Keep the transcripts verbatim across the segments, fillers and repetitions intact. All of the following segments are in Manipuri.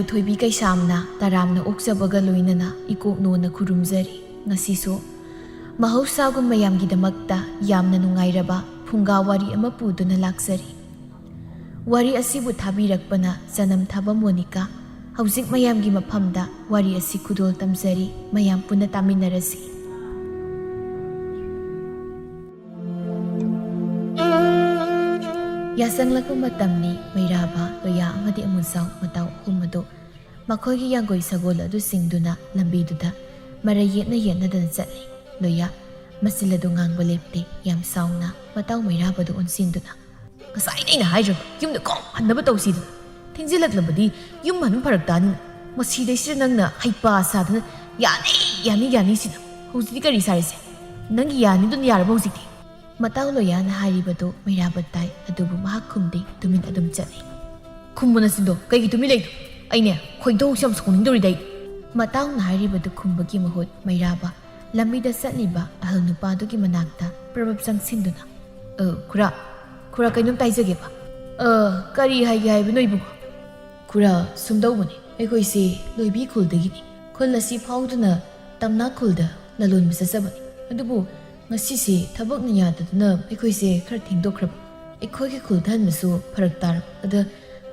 ꯊꯣꯏꯕꯤ ꯀꯩꯁꯥꯝꯅ ꯇꯔꯥꯝꯅ ꯑꯣꯛꯆꯕꯒ ꯂꯣꯏꯅꯅ ꯏꯀꯣꯛꯅꯣꯅ ꯈꯨꯔꯨꯝꯖꯔꯤ꯫ ꯉꯁꯤꯁꯨ ꯃꯍꯧꯁꯥꯒꯨꯝ ꯃꯌꯥꯝꯒꯤꯗꯃꯛꯇ ꯌꯥꯝꯅ ꯅꯨꯡꯉꯥꯏꯔꯕ ꯐꯨꯡꯒꯥ ꯋꯥꯔꯤ ꯑꯃ ꯄꯨꯗꯨꯅ ꯂꯥꯛꯆꯔꯤ꯫ ꯋꯥꯔꯤ ꯑꯁꯤꯕꯨ ꯊꯥꯕꯤꯔꯛꯄꯅ ꯆꯅꯝ ꯊꯥꯕ ꯃꯣꯅꯤꯀꯥ꯫ ꯍꯧꯖꯤꯛ ꯃꯌꯥꯝꯒꯤ ꯃꯐꯝꯗ ꯋꯥꯔꯤ ꯑꯁꯤ ꯈꯨꯗꯣꯜ ꯇꯝꯖꯔꯤ꯫ ꯃꯌꯥꯝ ꯄꯨꯟꯅ ꯇꯥꯃꯤꯟꯅꯔꯁꯤ꯫ ꯌꯥꯁꯪꯂꯛꯄ ꯃꯇꯝꯅꯤ꯫ ꯃꯩꯔꯥꯕ, ꯂꯣꯌꯥ ꯑꯃꯗꯤ ꯑꯃꯨꯖꯥꯎ ꯃꯇꯥꯎ ꯑꯍꯨꯝ ꯑꯗꯨ ꯃꯈꯣꯏꯒꯤ ꯌꯥꯡꯒꯣꯏ ꯁꯒꯣꯜ ꯑꯗꯨ ꯆꯤꯡꯗꯨꯅ ꯂꯝꯕꯤꯗꯨꯗ ꯃꯔꯩ ꯌꯦꯠꯅ ꯌꯦꯠꯅꯗꯅ ꯆꯠꯂꯤ꯫ ꯂꯣꯌꯥ ꯃꯆꯤꯜ ꯑꯗꯨ ꯉꯥꯡꯕ ꯂꯦꯞꯇꯦ꯫ ꯌꯥꯝ ꯁꯥꯎꯅ ꯃꯇꯥꯎ ꯃꯩꯔꯥꯕꯗꯨ ꯑꯣꯟꯁꯤꯟꯗꯨꯅ, "ꯉꯁꯥꯏꯅ ꯑꯩꯅ ꯍꯥꯏꯗ꯭ꯔꯕ ꯌꯨꯝꯗ ꯀꯣꯛ ꯍꯟꯅꯕ ꯇꯧꯁꯤꯗꯅ? ꯊꯦꯡꯖꯤꯜꯂꯛꯂꯕꯗꯤ ꯌꯨꯝ ꯍꯟꯕ ꯐꯔꯛ ꯇꯥꯅꯤꯅ꯫ ꯃꯁꯤꯗꯩꯁꯤꯗ ꯅꯪꯅ ꯍꯩꯄꯥ ꯁꯥꯗꯅ 'ꯌꯥꯅꯤ, ꯌꯥꯅꯤ, ꯌꯥꯅꯤ' ꯁꯤꯅ꯫ ꯍꯧꯖꯤꯛꯇꯤ ꯀꯔꯤ ꯁꯥꯔꯤꯁꯦ? ꯅꯪꯒꯤ ꯌꯥꯅꯤꯗꯨꯅ ꯌꯥꯔꯕ ꯍꯧꯖꯤꯛꯇꯤ?" ꯃꯇꯥꯎ ꯂꯣꯌꯥꯅ ꯍꯥꯏꯔꯤꯕꯗꯨ ꯃꯩꯔꯥꯕ ꯇꯥꯏ, ꯑꯗꯨꯕꯨ ꯃꯍꯥꯛ ꯈꯨꯝꯗꯦ, ꯇꯨꯃꯤꯟ ꯑꯗꯨꯝ ꯆꯠꯂꯤ꯫ "ꯈꯨꯝꯃꯨ ꯅꯆꯤꯟꯗꯣ, ꯀꯩꯒꯤ ꯇꯨꯃꯤꯟ ꯂꯩꯗꯣ? ꯑꯩꯅꯦ, ꯈꯣꯏꯗꯧꯁꯦ ꯌꯥꯝ ꯁꯥꯎꯅꯤꯡꯗꯧꯔꯤꯗ ꯑꯩ!" ꯃꯇꯥꯎꯅ ꯍꯥꯏꯔꯤꯕꯗꯨ ꯈꯨꯝꯕꯒꯤ ꯃꯍꯨꯠ ꯃꯩꯔꯥꯕ ꯂꯝꯕꯤꯗ ꯆꯠꯂꯤꯕ ꯑꯍꯜ ꯅꯨꯄꯥꯗꯨꯒꯤ ꯃꯅꯥꯛꯇ ꯄ꯭ꯔꯕꯞ ꯆꯪꯁꯤꯟꯗꯨꯅ, "ꯑ, ꯈꯨꯔꯥ, ꯈꯨꯔꯥ, ꯀꯩꯅꯣꯝꯇ ꯍꯥꯏꯖꯒꯦꯕ꯫" "ꯑ, ꯀꯔꯤ ꯍꯥꯏꯒꯦ ꯍꯥꯏꯕꯅꯣ ꯏꯕꯨꯡꯉꯣ?" "ꯈꯨꯔꯥ, ꯁꯨꯝꯗꯧꯕꯅꯤ, ꯑꯩꯈꯣꯏꯁꯦ ꯂꯣꯏꯕꯤ ꯈꯨꯜꯗꯒꯤꯅꯤ꯫ ꯈꯨꯜ ꯑꯁꯤ ꯐꯥꯎꯗꯨꯅ ꯇꯝꯅꯥ ꯈꯨꯜꯗ ꯂꯂꯣꯟꯕ ꯆꯠꯆꯕꯅꯤ꯫ ꯑꯗꯨꯕꯨ ꯉꯁꯤꯁꯦ ꯊꯕꯛꯅ ꯌꯥꯗꯗꯨꯅ ꯑꯩꯈꯣꯏꯁꯦ ꯈꯔ ꯊꯦꯡꯗꯣꯛꯈ꯭ꯔꯕ꯫ ꯑꯩꯈꯣꯏꯒꯤ ꯈꯨꯜꯗ ꯍꯟꯕꯁꯨ ꯐꯔꯛ ꯇꯥꯔꯕ꯫ ꯑꯗ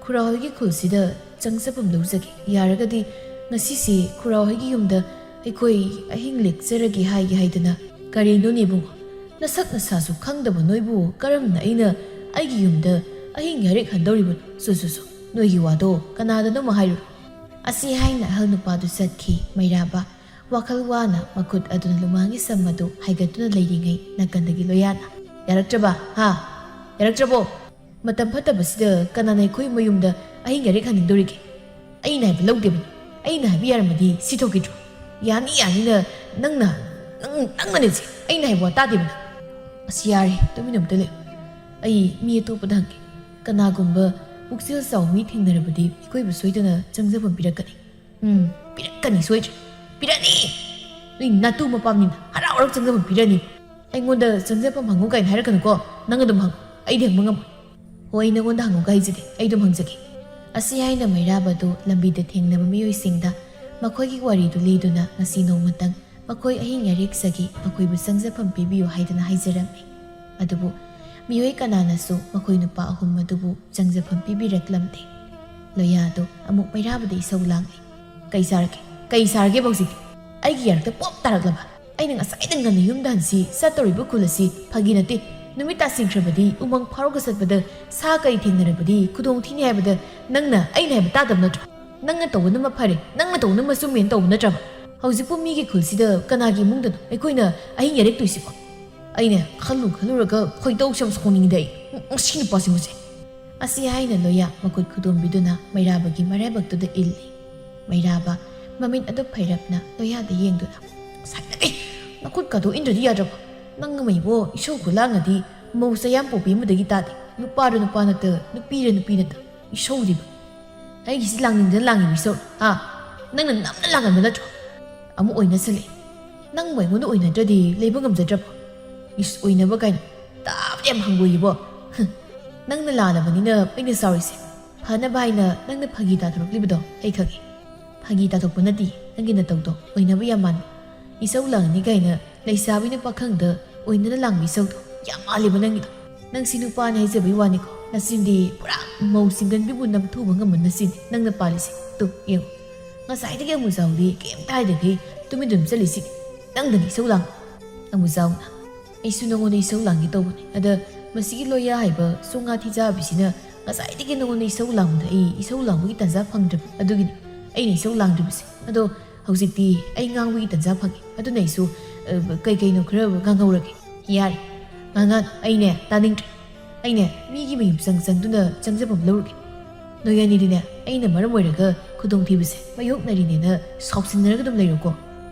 ꯈꯨꯔꯥ ꯍꯣꯏꯒꯤ ꯈꯨꯜꯁꯤꯗ ꯆꯪꯖꯐꯝ ꯂꯧꯖꯒꯦ꯫ ꯌꯥꯔꯒꯗꯤ ꯉꯁꯤꯁꯦ ꯈꯨꯔꯥ ꯍꯣꯏꯒꯤ ꯌꯨꯝꯗ ꯑꯩꯈꯣꯏ ꯑꯍꯤꯡ ꯂꯦꯛꯆꯔꯒꯦ ꯍꯥꯏꯒꯦ ꯍꯥꯏꯗꯅ꯫" "ꯀꯔꯤꯅꯣꯅꯦ ꯏꯕꯨꯡꯉꯣ? ꯅꯁꯛ ꯅꯁꯥꯁꯨ ꯈꯪꯗꯕ ꯅꯣꯏꯕꯨ ꯀꯔꯝꯅ ꯑꯩꯅ ꯑꯩꯒꯤ ꯌꯨꯝꯗ ꯑꯍꯤꯡ ꯌꯥꯔꯦꯛ ꯍꯟꯗꯧꯔꯤꯕꯅꯣ? ꯁꯨ, ꯁꯨ, ꯁꯨ, ꯅꯣꯏꯒꯤ ꯋꯥꯗꯣ ꯀꯅꯥꯗꯅꯣꯃ ꯍꯥꯏꯔꯨꯔꯣ꯫" ꯑꯁꯤ ꯍꯥꯏꯅ ꯑꯍꯜ ꯅꯨꯄꯥꯗꯨ ꯆꯠꯈꯤ꯫ ꯃꯩꯔꯥꯕ ꯋꯥꯈꯜ ꯋꯥꯅ ꯃꯈꯨꯠ ꯑꯗꯨꯅ ꯂꯨꯃꯥꯡꯒꯤ ꯁꯝ ꯑꯗꯨ ꯍꯥꯏꯒꯠꯇꯨꯅ ꯂꯩꯔꯤꯉꯩ ꯅꯥꯀꯟꯗꯒꯤ ꯂꯣꯌꯥꯅ, "ꯌꯥꯔꯛꯇ꯭ꯔꯕ? ꯍꯥ? ꯌꯥꯔꯛꯇ꯭ꯔꯕꯣ? ꯃꯇꯝ ꯐꯠꯇꯕꯁꯤꯗ ꯀꯅꯥꯅ ꯑꯩꯈꯣꯏ ꯃꯌꯨꯝꯗ ꯑꯍꯤꯡ ꯌꯥꯔꯦꯛ ꯍꯟꯅꯤꯡꯗꯣꯔꯤꯒꯦ? ꯑꯩꯅ ꯍꯥꯏꯕ ꯂꯧꯗꯦꯕꯅ꯫ ꯑꯩꯅ ꯍꯥꯏꯕ ꯌꯥꯔꯝꯃꯗꯤ ꯁꯤ ꯊꯣꯛꯈꯤꯗ꯭ꯔꯣ? ꯌꯥꯅꯤ, ꯌꯥꯅꯤꯅ ꯅꯪꯅ, ꯅꯪ, ꯅꯪꯅꯅꯦ ꯁꯤ꯫ ꯑꯩꯅ ꯍꯥꯏꯕ ꯋꯥ ꯇꯥꯗꯦꯕꯅ꯫" "ꯑꯁ, ꯌꯥꯔꯦ, ꯇꯨꯃꯤꯟ ꯑꯝꯇ ꯂꯩꯌꯨ꯫ ꯑꯩ ꯃꯤ ꯑꯇꯣꯞꯄꯗ ꯍꯪꯒꯦ꯫ ꯀꯅꯥꯒꯨꯝꯕ ꯄꯨꯛꯆꯦꯜ ꯆꯥꯎꯕ ꯃꯤ ꯊꯦꯡꯅꯔꯕꯗꯤ ꯑꯩꯈꯣꯏꯕꯨ ꯁꯣꯏꯗꯅ ꯆꯪꯖꯐꯝ ꯄꯤꯔꯛꯀꯅꯤ꯫" "ꯎꯝ, ꯄꯤꯔꯛꯀꯅꯤ ꯁꯣꯏꯗ꯭ꯔꯦ꯫ ꯄꯤꯔꯛꯅꯤ! ꯅꯣꯏ ꯅꯇꯨ ꯃꯄꯥꯝꯅꯤꯅ ꯍꯔꯥꯎ ꯍꯔꯥꯎ ꯆꯪꯖꯐꯝ ꯄꯤꯔꯛꯅꯤ꯫ ꯑꯩꯉꯣꯟꯗ ꯆꯪꯖꯐꯝ ꯍꯪꯉꯨ ꯀꯥꯏꯅ ꯍꯥꯏꯔꯛꯀꯅꯨꯀꯣ꯫ ꯅꯪ ꯑꯗꯨꯝ ꯍꯪꯉꯨ꯫ ꯑꯩꯗꯤ ꯍꯪꯕ ꯉꯝꯃꯣꯏ꯫" "ꯍꯣꯏ, ꯑꯩ ꯅꯉꯣꯟꯗ ꯍꯪꯉꯨꯒ ꯍꯥꯏꯖꯗꯦ꯫ ꯑꯩ ꯑꯗꯨꯝ ꯍꯪꯖꯒꯦ꯫ ꯑꯁꯤ ꯍꯥꯏꯅ ꯃꯩꯔꯥꯕꯗꯨ ꯂꯝꯕꯤꯗ ꯊꯦꯡꯅꯕ ꯃꯤꯑꯣꯏꯁꯤꯡꯗ ꯃꯈꯣꯏꯒꯤ ꯋꯥꯔꯤꯗꯨ ꯂꯤꯗꯨꯅ ꯉꯁꯤ ꯅꯣꯡꯃꯇꯪ ꯃꯈꯣꯏ ꯑꯍꯤꯡ ꯌꯥꯔꯦꯛꯆꯒꯤ, ꯃꯈꯣꯏꯕꯨ ꯆꯪꯖꯐꯝ ꯄꯤꯕꯤꯌꯨ ꯍꯥꯏꯗꯨꯅ ꯍꯥꯏꯖꯔꯝꯃꯤ꯫ ꯑꯗꯨꯕꯨ ꯃꯤꯑꯣꯏ ꯀꯅꯥꯅꯁꯨ ꯃꯈꯣꯏ ꯅꯨꯄꯥ ꯑꯍꯨꯝ ꯑꯗꯨꯕꯨ ꯆꯪꯖꯐꯝ ꯄꯤꯕꯤꯔꯛꯂꯝꯗꯦ꯫ ꯂꯣꯌꯥꯗꯨ ꯑꯃꯨꯛ ꯃꯩꯔꯥꯕꯗ ꯏꯁꯧ ꯂꯥꯡꯂꯤ꯫ "ꯀꯩ ꯆꯥꯔꯒꯦ? ꯀꯩ ꯆꯥꯔꯒꯦꯕ ꯍꯧꯖꯤꯛꯇꯤ? ꯑꯩꯒꯤ ꯌꯥꯔꯛꯇ ꯄꯣꯞ ꯇꯥꯔꯛꯂꯕ? ꯑꯩꯅ ꯉꯁꯥꯏꯗ ꯉꯟꯅ ꯌꯨꯝꯗ ꯍꯟꯁꯤ ꯆꯠꯇꯧꯔꯤꯕ ꯈꯨꯜ ꯑꯁꯤ ꯐꯥꯒꯤ ꯅꯠꯇꯦ꯫ ꯅꯨꯃꯤꯠ ꯇꯥꯁꯤꯟꯈ꯭ꯔꯕꯗꯤ ꯎꯃꯪ ꯐꯥꯎꯔꯒ ꯆꯠꯄꯗ ꯁꯥ ꯀꯩ ꯊꯦꯡꯅꯔꯕꯗꯤ ꯈꯨꯗꯣꯡ ꯊꯤꯅꯤ ꯍꯥꯏꯕꯗ ꯅꯪꯅ ꯑꯩꯅ ꯍꯥꯏꯕ ꯇꯥꯗꯕ ꯅꯠꯇ꯭ꯔꯣ? ꯅꯪꯅ ꯇꯧꯕꯅ ꯃꯐꯔꯦ, ꯅꯪꯅ ꯇꯧꯕꯅ ꯃꯆꯨꯝꯃꯦꯅ ꯇꯧꯕ ꯅꯠꯇ꯭ꯔꯕ? ꯍꯧꯖꯤꯛꯄꯨ ꯃꯤꯒꯤ ꯈꯨꯜꯁꯤꯗ ꯀꯅꯥꯒꯤ ꯏꯃꯨꯡꯗꯅꯣ ꯑꯩꯈꯣꯏꯅ ꯑꯍꯤꯡ ꯌꯥꯔꯦꯛꯇꯣꯏꯁꯤꯕꯣ?" ꯑꯩꯅ ꯈꯜꯂꯨ ꯈꯜꯂꯨꯔꯒ ꯈꯣꯏꯗꯧ ꯌꯥꯝ ꯁꯥꯎꯅꯤꯡꯉꯤꯗ ꯑꯩ꯫ ꯃꯁꯤ ꯅꯨꯄꯥꯁꯤ ꯃꯁꯦ꯫ ꯑꯁꯤ ꯍꯥꯏꯅ ꯂꯣꯌꯥ ꯃꯈꯨꯠ ꯈꯨꯗꯣꯝꯕꯤꯗꯨꯅ ꯃꯩꯔꯥꯕꯒꯤ ꯃꯔꯥꯏꯕꯛꯇꯨꯗ ꯏꯜꯂꯤ꯫ ꯃꯩꯔꯥꯕ ꯃꯃꯤꯠ ꯑꯗꯨ ꯐꯩꯔꯞꯅ ꯂꯣꯌꯥꯗ ꯌꯦꯡꯗꯨꯅ, "ꯉꯁꯥꯏꯗꯒꯤ ꯅꯈꯨꯠꯀꯗꯣ ꯏꯟꯗ꯭ꯔꯗꯤ ꯌꯥꯗ꯭ꯔꯕ? ꯅꯪ ꯑꯃ ꯏꯕꯣ, ꯏꯁꯧ ꯈꯨꯂꯥꯡꯉꯗꯤ ꯃꯧ ꯆꯌꯥꯝ ꯄꯣꯛꯄꯤ ꯑꯃꯗꯒꯤ ꯇꯥꯗꯦ꯫ ꯅꯨꯄꯥꯔ ꯅꯨꯄꯥ ꯅꯠꯇ, ꯅꯨꯄꯤꯔ ꯅꯨꯄꯤ ꯅꯠꯇ, ꯏꯁꯧꯗꯤꯕ꯫ ꯑꯩꯒꯤꯁꯤ ꯂꯥꯡꯅꯤꯡꯗꯅ ꯂꯥꯡꯉꯤꯕ ꯏꯁꯧ, ꯍꯥ? ꯅꯪꯅ ꯅꯝꯅ ꯂꯥꯡꯍꯟꯕ ꯅꯠꯇ꯭ꯔꯣ? ꯑꯃꯨꯛ ꯑꯣꯏꯅꯁꯜꯂꯦ꯫ ꯅꯪꯕꯨ ꯑꯩꯉꯣꯟꯗ ꯑꯣꯏꯅꯗ꯭ꯔꯗꯤ ꯂꯩꯕ ꯉꯝꯖꯗ꯭ꯔꯕꯣ? ꯏꯁ, ꯑꯣꯏꯅꯕ ꯀꯥꯏꯅ ꯇꯥꯕꯗ ꯌꯥꯝ ꯍꯪꯒꯣꯏꯌꯦꯕꯣ꯫ ꯍ, ꯅꯪꯅ ꯂꯥꯜꯂꯕꯅꯤꯅ ꯑꯩꯅ ꯁꯥꯎꯔꯤꯁꯦ꯫ ꯐꯅꯕ ꯍꯥꯏꯅ ꯅꯪꯅ ꯐꯥꯒꯤ ꯇꯥꯊꯣꯔꯛꯂꯤꯕꯗꯣ ꯑꯩ ꯈꯪꯉꯤ꯫ ꯐꯥꯒꯤ ꯇꯥꯊꯣꯛꯄ ꯅꯠꯇꯦ, ꯅꯪꯒꯤ ꯅꯇꯧꯗꯣ ꯑꯣꯏꯅꯕ ꯌꯥꯝ ꯃꯥꯟꯕ꯫ ꯏꯁꯧ ꯂꯥꯡꯅꯤ ꯀꯥꯏꯅ ꯂꯩꯁꯥꯕꯤꯅ ꯄꯥꯈꯪꯗ ꯑꯣꯏꯅꯅ ꯂꯥꯡꯕ ꯏꯁꯧꯗꯣ ꯌꯥꯝ ꯃꯥꯜꯂꯦꯕ ꯅꯪꯒꯤꯗꯣ꯫ ꯅꯪꯁꯤ ꯅꯨꯄꯥꯅꯤ ꯍꯥꯏꯖꯕꯩ ꯋꯥꯅꯤꯀꯣ, ꯅꯆꯤꯟꯗꯤ ꯄꯨꯔꯥ ꯃꯧ ꯁꯤꯡꯒꯟꯕꯤꯕꯨ ꯅꯝꯊꯨꯕ ꯉꯝꯕ ꯅꯆꯤꯟ ꯅꯪꯅ ꯄꯥꯜꯂꯤꯁꯦ꯫ ꯇꯨ, ꯌꯦꯡꯉꯨ, ꯉꯁꯥꯏꯗꯒꯤ ꯑꯃꯨꯖꯥꯎꯗꯤ ꯀꯩꯝꯇ ꯍꯥꯏꯗꯈꯩ ꯇꯨꯃꯤꯟ ꯇꯨꯃꯤꯟ ꯆꯠꯂꯤꯁꯤ ꯅꯪꯗꯅꯤ ꯏꯁꯧ ꯂꯥꯡ꯫ ꯑꯃꯨꯖꯥꯎꯅ, "ꯑꯩꯁꯨ ꯅꯉꯣꯟꯗ ꯏꯁꯧ ꯂꯥꯡꯒꯦ ꯇꯧꯕꯅꯤ꯫ ꯑꯗ ꯃꯁꯤꯒꯤ ꯂꯣꯌꯥ ꯍꯥꯏꯕ ꯁꯣꯉꯥ ꯊꯤꯖꯥꯕꯤꯁꯤꯅ ꯉꯁꯥꯏꯗꯒꯤ ꯅꯉꯣꯟꯗ ꯏꯁꯧ ꯂꯥꯡꯕꯗ ꯑꯩ ꯏꯁꯧ ꯂꯥꯡꯕꯒꯤ ꯇꯥꯟꯖꯥ ꯐꯪꯗ꯭ꯔꯕ꯫ ꯑꯗꯨꯒꯤꯅꯤ ꯑꯩꯅ ꯏꯁꯧ ꯂꯥꯡꯗ꯭ꯔꯤꯕꯁꯦ꯫ ꯑꯗꯣ ꯍꯧꯖꯤꯛꯇꯤ ꯑꯩ ꯉꯥꯡꯕꯒꯤ ꯇꯥꯟꯖꯥ ꯐꯪꯉꯦ꯫ ꯑꯗꯨꯅ ꯑꯩꯁꯨ, ꯑ, ꯀꯩ ꯀꯩꯅꯣ ꯈꯔ ꯉꯥꯡꯍꯧꯔꯒꯦ꯫" "ꯌꯥꯔꯦ, ꯉꯥꯡꯉꯛꯑꯅꯨ꯫ ꯑꯩꯅꯦ ꯇꯥꯅꯤꯡꯗ꯭ꯔꯦ꯫ ꯑꯩꯅꯦ ꯃꯤꯒꯤ ꯃꯌꯨꯝ ꯆꯪ ꯆꯪꯗꯨꯅ ꯆꯪꯖꯐꯝ ꯂꯧꯔꯨꯒꯦ꯫ ꯅꯣꯏ ꯑꯅꯤꯗꯤꯅꯦ ꯑꯩꯅ ꯃꯔꯝ ꯑꯣꯏꯔꯒ ꯈꯨꯗꯣꯡꯊꯤꯕꯁꯦ ꯃꯥꯌꯣꯛꯅꯔꯤꯅꯦꯅ ꯁꯥꯎꯁꯤꯟꯅꯔꯒ ꯑꯗꯨꯝ ꯂꯩꯔꯣꯀꯣ꯫"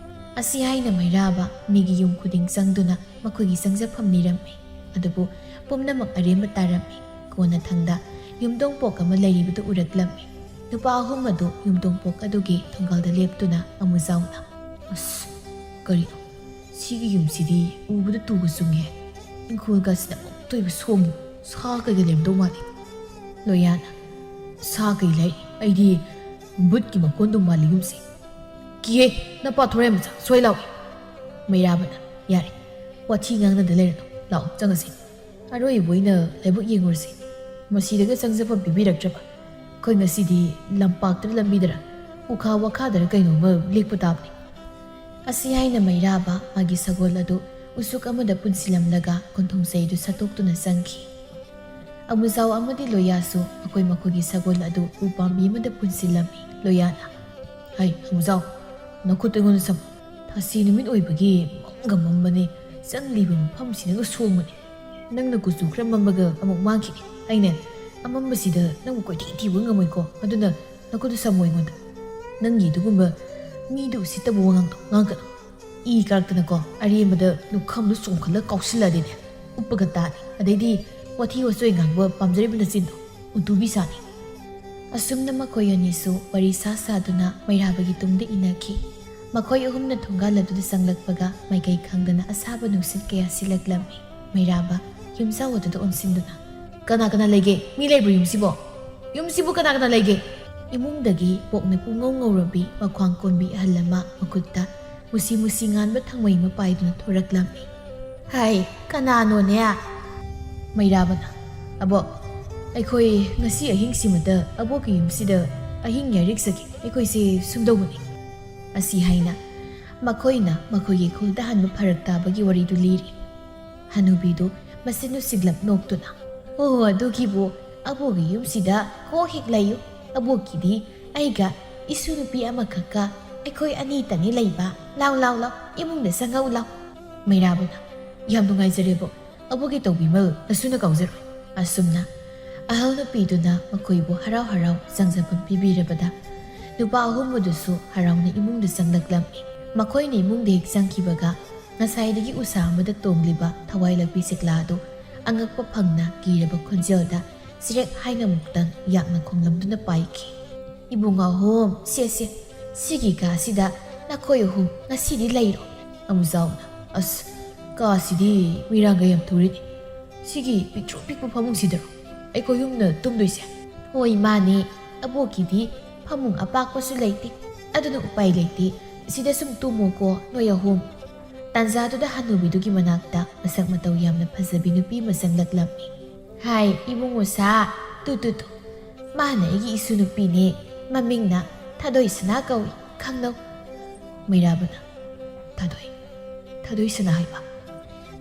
ꯑꯁꯤ ꯍꯥꯏꯅ ꯃꯩꯔꯥꯕ ꯃꯤꯒꯤ ꯌꯨꯝ ꯈꯨꯗꯤꯡ ꯆꯪꯗꯨꯅ ꯃꯈꯣꯏꯒꯤ ꯆꯪꯖꯐꯝ ꯅꯤꯔꯝꯃꯤ꯫ ꯑꯗꯨꯕꯨ ꯄꯨꯝꯅꯃꯛ ꯑꯔꯦꯝꯕ ꯇꯥꯔꯝꯃꯤ꯫ ꯀꯣꯟꯅꯊꯪꯗ ꯌꯨꯝꯊꯣꯡꯄꯣꯛ ꯑꯃ ꯂꯩꯔꯤꯕꯗꯨ ꯎꯔꯛꯂꯝꯃꯤ꯫ ꯅꯨꯄꯥ ꯑꯍꯨꯝ ꯑꯗꯨ ꯌꯨꯝꯊꯣꯡꯄꯣꯛ ꯑꯗꯨꯒꯤ ꯊꯣꯡꯒꯜꯗ ꯂꯦꯞꯇꯨꯅ ꯑꯃꯨꯖꯥꯎꯅ, "ꯑꯁ, ꯀꯔꯤꯅꯣ? ꯁꯤꯒꯤ ꯌꯨꯝꯁꯤꯗꯤ ꯎꯕꯗ ꯇꯨꯒ ꯆꯨꯡꯉꯦ꯫ ꯏꯪꯈꯣꯜꯒꯁꯤꯅ ꯑꯃꯨꯛꯇꯣꯏꯕ ꯁꯣꯡꯉꯤ꯫ ꯁꯥ ꯀꯩꯒ ꯂꯩꯔꯝꯗꯧ ꯃꯥꯜꯂꯤ꯫" ꯂꯣꯌꯥꯅ, "ꯁꯥ ꯀꯩ ꯂꯩ? ꯑꯩꯗꯤ ꯕꯨꯠꯀꯤ ꯃꯀꯣꯟꯗꯨ ꯃꯥꯜꯂꯤ ꯌꯨꯝꯁꯦ꯫ ꯀꯤꯌꯦ, ꯅꯄꯥ ꯊꯣꯔꯥꯏ ꯃꯆꯥ, ꯁꯣꯏ ꯂꯥꯎ!" ꯃꯩꯔꯥꯕꯅ, "ꯌꯥꯔꯦ, ꯋꯥꯊꯤ ꯉꯥꯡꯅꯗ ꯂꯩꯔꯅꯨ꯫ ꯂꯥꯛꯑꯣ, ꯆꯪꯉꯁꯤ꯫ ꯑꯔꯣꯏꯕ ꯑꯣꯏꯅ ꯂꯥꯏꯕꯛ ꯌꯦꯡꯉꯨꯔꯁꯤ꯫ ꯃꯁꯤꯗꯒ ꯆꯪꯖꯐꯝ ꯄꯤꯕꯤꯔꯛꯇ꯭ꯔꯕ ꯑꯩꯈꯣꯏ ꯉꯁꯤꯗꯤ ꯂꯝꯄꯥꯛꯇꯔ ꯂꯝꯕꯤꯗꯔ ꯎꯈꯥ ꯋꯥꯈꯥꯗꯔ ꯀꯩꯅꯣꯝꯃ ꯂꯦꯛꯄ ꯇꯥꯕꯅꯤ꯫" ꯑꯁꯤ ꯍꯥꯏꯅ ꯃꯩꯔꯥꯕ ꯃꯥꯒꯤ ꯁꯒꯣꯜ ꯑꯗꯨ ꯎꯆꯨꯛ ꯑꯃꯗ ꯄꯨꯟꯁꯤꯜꯂꯝꯂꯒ ꯀꯣꯟꯊꯣꯡ ꯆꯩꯗꯨ ꯁꯠꯇꯣꯛꯇꯨꯅ ꯆꯪꯈꯤ꯫ ꯑꯃꯨꯖꯥꯎ ꯑꯃꯗꯤ ꯂꯣꯌꯥꯁꯨ ꯃꯈꯣꯏ ꯃꯈꯣꯏꯒꯤ ꯁꯒꯣꯜ ꯑꯗꯨ ꯎ ꯄꯥꯝꯕꯤ ꯑꯃꯗ ꯄꯨꯟꯁꯤꯜꯂꯝꯃꯤ꯫ ꯂꯣꯌꯥꯅ, "ꯍꯩ, ꯑꯃꯨꯖꯥꯎ, ꯅꯈꯨꯠꯇꯨ ꯑꯩꯉꯣꯟꯗ ꯁꯝꯃꯨ꯫ ꯊꯥꯁꯤ ꯅꯨꯃꯤꯠ ꯑꯣꯏꯕꯒꯤ ꯃꯝꯒ ꯃꯝꯕꯅꯤ, ꯆꯪꯂꯤꯕ ꯃꯐꯝꯁꯤꯅꯒ ꯁꯣꯡꯕꯅꯤ꯫ ꯅꯪꯅ ꯀꯨꯆꯨ ꯈꯔ ꯃꯝꯕꯒ ꯑꯃꯨꯛ ꯃꯥꯡꯈꯤꯅꯤ꯫ ꯑꯩꯅ ꯑꯃꯝꯕꯁꯤꯗ ꯅꯪꯕꯨ ꯀꯣꯏꯊꯤ ꯊꯤꯕ ꯉꯝꯃꯣꯏꯀꯣ, ꯑꯗꯨꯅ ꯅꯈꯨꯠꯇꯨ ꯁꯝꯃꯣ ꯑꯩꯉꯣꯟꯗ꯫ ꯅꯪꯒꯤ ꯑꯗꯨꯒꯨꯝꯕ ꯃꯤꯗ ꯎꯁꯤꯠꯇꯕ ꯋꯥꯉꯥꯡꯗꯣ ꯉꯥꯡꯒꯅꯨ꯫ ꯏ ꯀꯥꯔꯛꯇꯅꯀꯣ, ꯑꯔꯦꯝꯕꯗ ꯂꯨꯈꯝꯗꯨ ꯆꯣꯡꯈꯠꯂ ꯀꯥꯎꯁꯤꯜꯂꯗꯤꯅꯦ, ꯎꯞꯄꯒ ꯇꯥꯅꯤ꯫ ꯑꯗꯩꯗꯤ ꯋꯥꯊꯤ ꯋꯥꯆꯣꯏ ꯉꯥꯡꯕ ꯄꯥꯝꯖꯔꯤꯕ ꯅꯆꯤꯟꯗꯣ ꯎꯇꯨꯕꯤ ꯁꯥꯅꯤ꯫" ꯑꯁꯨꯝꯅ ꯃꯈꯣꯏ ꯑꯅꯤꯁꯨ ꯋꯥꯔꯤ ꯁꯥ ꯁꯥꯗꯨꯅ ꯃꯩꯔꯥꯕꯒꯤ ꯇꯨꯡꯗ ꯏꯟꯅꯈꯤ꯫ ꯃꯈꯣꯏ ꯑꯍꯨꯝꯅ ꯊꯣꯡꯒꯥꯜ ꯑꯗꯨꯗ ꯆꯪꯂꯛꯄꯒ ꯃꯥꯏꯀꯩ ꯈꯪꯗꯅ ꯑꯁꯥꯕ ꯅꯨꯡꯁꯤꯠ ꯀꯌꯥ ꯁꯤꯠꯂꯛꯂꯝꯃꯤ꯫ ꯃꯩꯔꯥꯕ ꯌꯨꯝꯖꯥꯎ ꯑꯗꯨꯗ ꯑꯣꯟꯁꯤꯟꯗꯨꯅ, "ꯀꯅꯥ ꯀꯅꯥ ꯂꯩꯒꯦ? ꯃꯤ ꯂꯩꯕ꯭ꯔꯣ ꯌꯨꯝꯁꯤꯕꯣ? ꯌꯨꯝꯁꯤꯕꯨ ꯀꯅꯥ ꯀꯅꯥ ꯂꯩꯒꯦ?" ꯏꯃꯨꯡꯗꯒꯤ ꯄꯣꯛꯅ ꯄꯨꯡꯉꯧ ꯉꯧꯔꯕꯤ ꯃꯈ꯭ꯋꯥꯡ ꯀꯣꯟꯕꯤ ꯑꯍꯜ ꯑꯃ ꯃꯈꯨꯠꯇ ꯃꯨꯁꯤ ꯃꯨꯁꯤ ꯉꯥꯟꯕ ꯊꯥꯡꯃꯩ ꯑꯃ ꯄꯥꯏꯗꯨꯅ ꯊꯣꯔꯛꯂꯝꯃꯤ꯫ "ꯍꯥꯏ, ꯀꯅꯥꯅꯣꯅꯦ?" ꯃꯩꯔꯥꯕꯅ, "ꯑꯕꯣꯛ, ꯑꯩꯈꯣꯏ ꯉꯁꯤ ꯑꯍꯤꯡꯁꯤꯃꯗ ꯑꯕꯣꯛꯀꯤ ꯌꯨꯝꯁꯤꯗ ꯑꯍꯤꯡ ꯌꯥꯏꯔꯤꯛꯆꯒꯦ, ꯑꯩꯈꯣꯏꯁꯦ ꯁꯨꯝꯗꯧꯕꯅꯤ꯫" ꯑꯁꯤ ꯍꯥꯏꯅ ꯃꯈꯣꯏꯅ ꯃꯈꯣꯏꯒꯤ ꯈꯨꯜꯗ ꯍꯟꯕ ꯐꯔꯛ ꯇꯥꯕꯒꯤ ꯋꯥꯔꯤꯗꯨ ꯂꯤꯔꯤ꯫ ꯍꯅꯨꯕꯤꯗꯨ ꯃꯆꯤꯟ ꯅꯨꯡꯁꯤꯛꯂꯞ ꯅꯣꯛꯇꯨꯅ, "ꯑꯣ, ꯑꯗꯨꯒꯤꯕꯨ ꯑꯕꯣꯛꯀꯤ ꯌꯨꯝꯁꯤꯗ ꯀꯣꯛ ꯍꯦꯛ ꯂꯩꯌꯨ꯫ ꯑꯕꯣꯛꯀꯤꯗꯤ ꯑꯩꯒ ꯏꯁꯨ ꯅꯨꯄꯤ ꯑꯃꯈꯛꯀ ꯑꯩꯈꯣꯏ ꯑꯅꯤꯇꯅꯤ ꯂꯩꯕ꯫ ꯂꯥꯎ, ꯂꯥꯎ, ꯂꯥꯎ, ꯏꯃꯨꯡꯗ ꯆꯪꯉꯛꯎ ꯂꯥꯎ꯫" ꯃꯩꯔꯥꯕꯅ, "ꯌꯥꯝ ꯅꯨꯡꯉꯥꯏꯖꯔꯦꯕꯣ, ꯑꯕꯣꯛꯀꯤ ꯇꯧꯕꯤꯃꯜ ꯅꯁꯨꯅ ꯀꯥꯎꯖꯔꯣꯏ꯫" ꯑꯁꯨꯝꯅ ꯑꯍꯜ ꯅꯨꯄꯤꯗꯨꯅ ꯃꯈꯣꯏꯕꯨ ꯍꯔꯥꯎ ꯍꯔꯥꯎ ꯆꯪꯖꯐꯝ ꯄꯤꯕꯤꯔꯕꯗ, ꯅꯨꯄꯥ ꯑꯍꯨꯝ ꯑꯗꯨꯁꯨ ꯍꯔꯥꯎꯅ ꯏꯃꯨꯡꯗ ꯆꯪꯂꯛꯂꯝꯃꯤ꯫ ꯃꯈꯣꯏꯅ ꯏꯃꯨꯡꯗ ꯍꯦꯛ ꯆꯪꯈꯤꯕꯒ, ꯉꯁꯥꯏꯗꯒꯤ ꯎꯁꯥ ꯑꯃꯗ ꯇꯣꯡꯂꯤꯕ ꯊꯋꯥꯏ ꯂꯥꯛꯄꯤ ꯆꯦꯛꯂꯥ ꯑꯗꯨ ꯑꯉꯛꯄ ꯐꯪꯅ ꯀꯤꯔꯕ ꯈꯣꯟꯖꯦꯜꯗ ꯆꯤꯔꯦꯛ ꯍꯥꯏꯅ ꯑꯃꯨꯛꯇꯪ ꯌꯥꯛꯅ ꯈꯣꯡꯂꯝꯗꯨꯅ ꯄꯥꯏꯈꯤ꯫ "ꯏꯕꯨꯡ ꯑꯍꯨꯝ, ꯁꯦ, ꯁꯦ, ꯁꯤꯒꯤ ꯀꯥꯁꯤꯗ ꯅꯈꯣꯏ ꯑꯍꯨꯝ ꯉꯁꯤꯗꯤ ꯂꯩꯔꯣ꯫" ꯑꯃꯨꯖꯥꯎꯅ, "ꯑꯁ, ꯀꯥꯁꯤꯗꯤ ꯃꯤꯔꯥꯡꯒ ꯌꯥꯝ ꯊꯨꯔꯤꯅꯦ꯫ ꯁꯤꯒꯤ ꯄꯤꯛꯇ꯭ꯔꯨ ꯄꯤꯛꯄ ꯐꯃꯨꯡꯁꯤꯗꯔꯣ ꯑꯩꯈꯣꯏ ꯑꯍꯨꯝꯅ ꯇꯨꯝꯗꯣꯏꯁꯦ?" "ꯍꯣꯏ, ꯃꯥꯅꯦ꯫ ꯑꯕꯣꯛꯀꯤꯗꯤ ꯐꯃꯨꯡ ꯑꯄꯥꯛꯄꯁꯨ ꯂꯩꯇꯦ꯫ ꯑꯗꯨꯅ ꯎꯄꯥꯏ ꯂꯩꯇꯦ꯫ ꯁꯤꯗ ꯁꯨꯝ ꯇꯨꯝꯃꯣꯀꯣ, ꯅꯣꯏ ꯑꯍꯨꯝ꯫" ꯇꯥꯟꯖꯥꯗꯨꯗ ꯍꯅꯨꯕꯤꯗꯨꯒꯤ ꯃꯅꯥꯛꯇ ꯃꯁꯛ ꯃꯇꯧ ꯌꯥꯝꯅ ꯐꯖꯕꯤ ꯅꯨꯄꯤ ꯑꯃ ꯆꯪꯂꯛꯂꯝꯃꯤ꯫ "ꯍꯥꯏ, ꯏꯕꯨꯡꯉꯣ ꯁꯥ, ꯇꯨ, ꯇꯨ, ꯇꯨ꯫ ꯃꯥꯅ ꯑꯩꯒꯤ ꯏꯁꯨ ꯅꯨꯄꯤꯅꯦ꯫ ꯃꯃꯤꯡꯅ ꯊꯥꯗꯣꯏ ꯁꯅꯥ ꯀꯧꯏ꯫ ꯈꯪꯅꯧ꯫" ꯃꯩꯔꯥꯕꯅ, "ꯊꯥꯗꯣꯏ, ꯊꯥꯗꯣꯏ ꯁꯅꯥ ꯍꯥꯏꯕ?"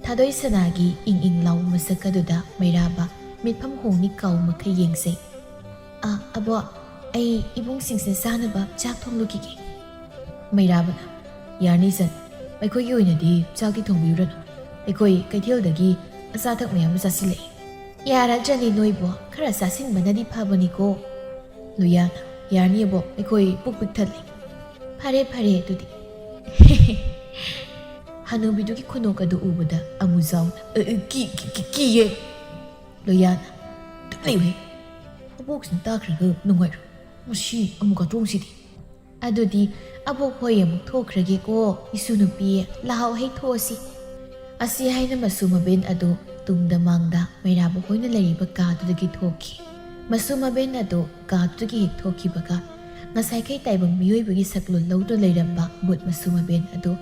ꯊꯥꯗꯣꯏ ꯁꯅꯥꯒꯤ ꯏꯪ ꯏꯪ ꯂꯥꯎꯕ ꯃꯁꯛ ꯑꯗꯨꯗ ꯃꯩꯔꯥꯕ ꯃꯤꯠꯐꯝ ꯍꯣꯡꯅꯤ ꯀꯥꯎ ꯃꯈꯩ ꯌꯦꯡꯖꯩ꯫ "ꯑ, ꯑꯕꯣꯛ, ꯑꯩ ꯏꯕꯨꯡꯁꯤꯡꯁꯤꯅ ꯆꯥꯅꯕ ꯆꯥꯛ ꯊꯣꯡꯂꯨꯈꯤꯒꯦ꯫" ꯃꯩꯔꯥꯕꯅ, "ꯌꯥꯔꯅꯤ ꯏꯆꯟ, ꯑꯩꯈꯣꯏꯒꯤ ꯑꯣꯏꯅꯗꯤ ꯆꯥꯛꯇꯤ ꯊꯣꯡꯕꯤꯔꯨꯔꯅꯨ꯫ ꯑꯩꯈꯣꯏ ꯀꯩꯊꯦꯜꯗꯒꯤ ꯑꯆꯥ ꯑꯊꯛ ꯃꯌꯥꯝ ꯑꯃ ꯆꯥꯁꯤꯜꯂꯛꯏ꯫" "ꯌꯥꯔꯗ꯭ꯔꯅꯦ ꯅꯣꯏꯕꯣ, ꯈꯔ ꯆꯥꯁꯤꯟꯕꯅꯗꯤ ꯐꯕꯅꯤꯀꯣ꯫" ꯂꯣꯌꯥꯅ, "ꯌꯥꯔꯅꯤ ꯑꯕꯣꯛ, ꯑꯩꯈꯣꯏ ꯄꯨꯛ ꯄꯤꯛ ꯊꯜꯂꯤ꯫" "ꯐꯔꯦ, ꯐꯔꯦ ꯑꯗꯨꯗꯤ꯫" ꯍꯅꯨꯕꯤꯗꯨꯒꯤ ꯈꯨꯅꯣꯛ ꯑꯗꯨ ꯎꯕꯗ ꯑꯃꯨꯖꯥꯎꯅ, "ꯑ, ꯑ, ꯀꯤ-, ꯀꯤ-, ꯀꯤ-, ꯀꯤꯌꯦ꯫" ꯂꯣꯌꯥꯅ, "ꯇꯨꯃꯤꯟ ꯂꯩꯌꯨꯍꯦ꯫ ꯑꯕꯣꯛꯁꯤꯅ ꯇꯥꯈ꯭ꯔꯒ ꯅꯨꯡꯉꯥꯏꯔꯣꯏ꯫ ꯃꯁꯤ ꯑꯃꯨꯛ ꯀꯥꯇꯣꯡꯁꯤꯗꯤ꯫" "ꯑꯗꯨꯗꯤ ꯑꯕꯣꯛ ꯍꯣꯏ ꯑꯃꯨꯛ ꯊꯣꯛꯈ꯭ꯔꯒꯦꯀꯣ, ꯏꯁꯨ ꯅꯨꯄꯤ, ꯂꯥꯛꯑꯣ ꯍꯩ ꯊꯣꯛꯑꯁꯤ꯫" ꯑꯁꯤ ꯍꯥꯏꯅ ꯃꯁꯨ ꯃꯕꯦꯟ ꯑꯗꯨ ꯇꯨꯡꯗ ꯃꯥꯡꯗ ꯃꯩꯔꯥꯕ ꯍꯣꯏꯅ ꯂꯩꯔꯤꯕ ꯀꯥꯗꯨꯗꯒꯤ ꯊꯣꯛꯈꯤ꯫ ꯃꯁꯨ ꯃꯕꯦꯟ ꯑꯗꯨ ꯀꯥꯗꯨꯗꯒꯤ ꯍꯦꯛ ꯊꯣꯛꯈꯤꯕꯒ ꯉꯁꯥꯏꯈꯩ ꯇꯥꯏꯕꯪ ꯃꯤꯑꯣꯏꯕꯒꯤ ꯁꯛꯂꯣꯟ ꯂꯧꯗꯨꯅ ꯂꯩꯔꯝꯕ ꯚꯨꯠ ꯃꯁꯨ ꯃꯕꯦꯟ ꯑꯗꯨ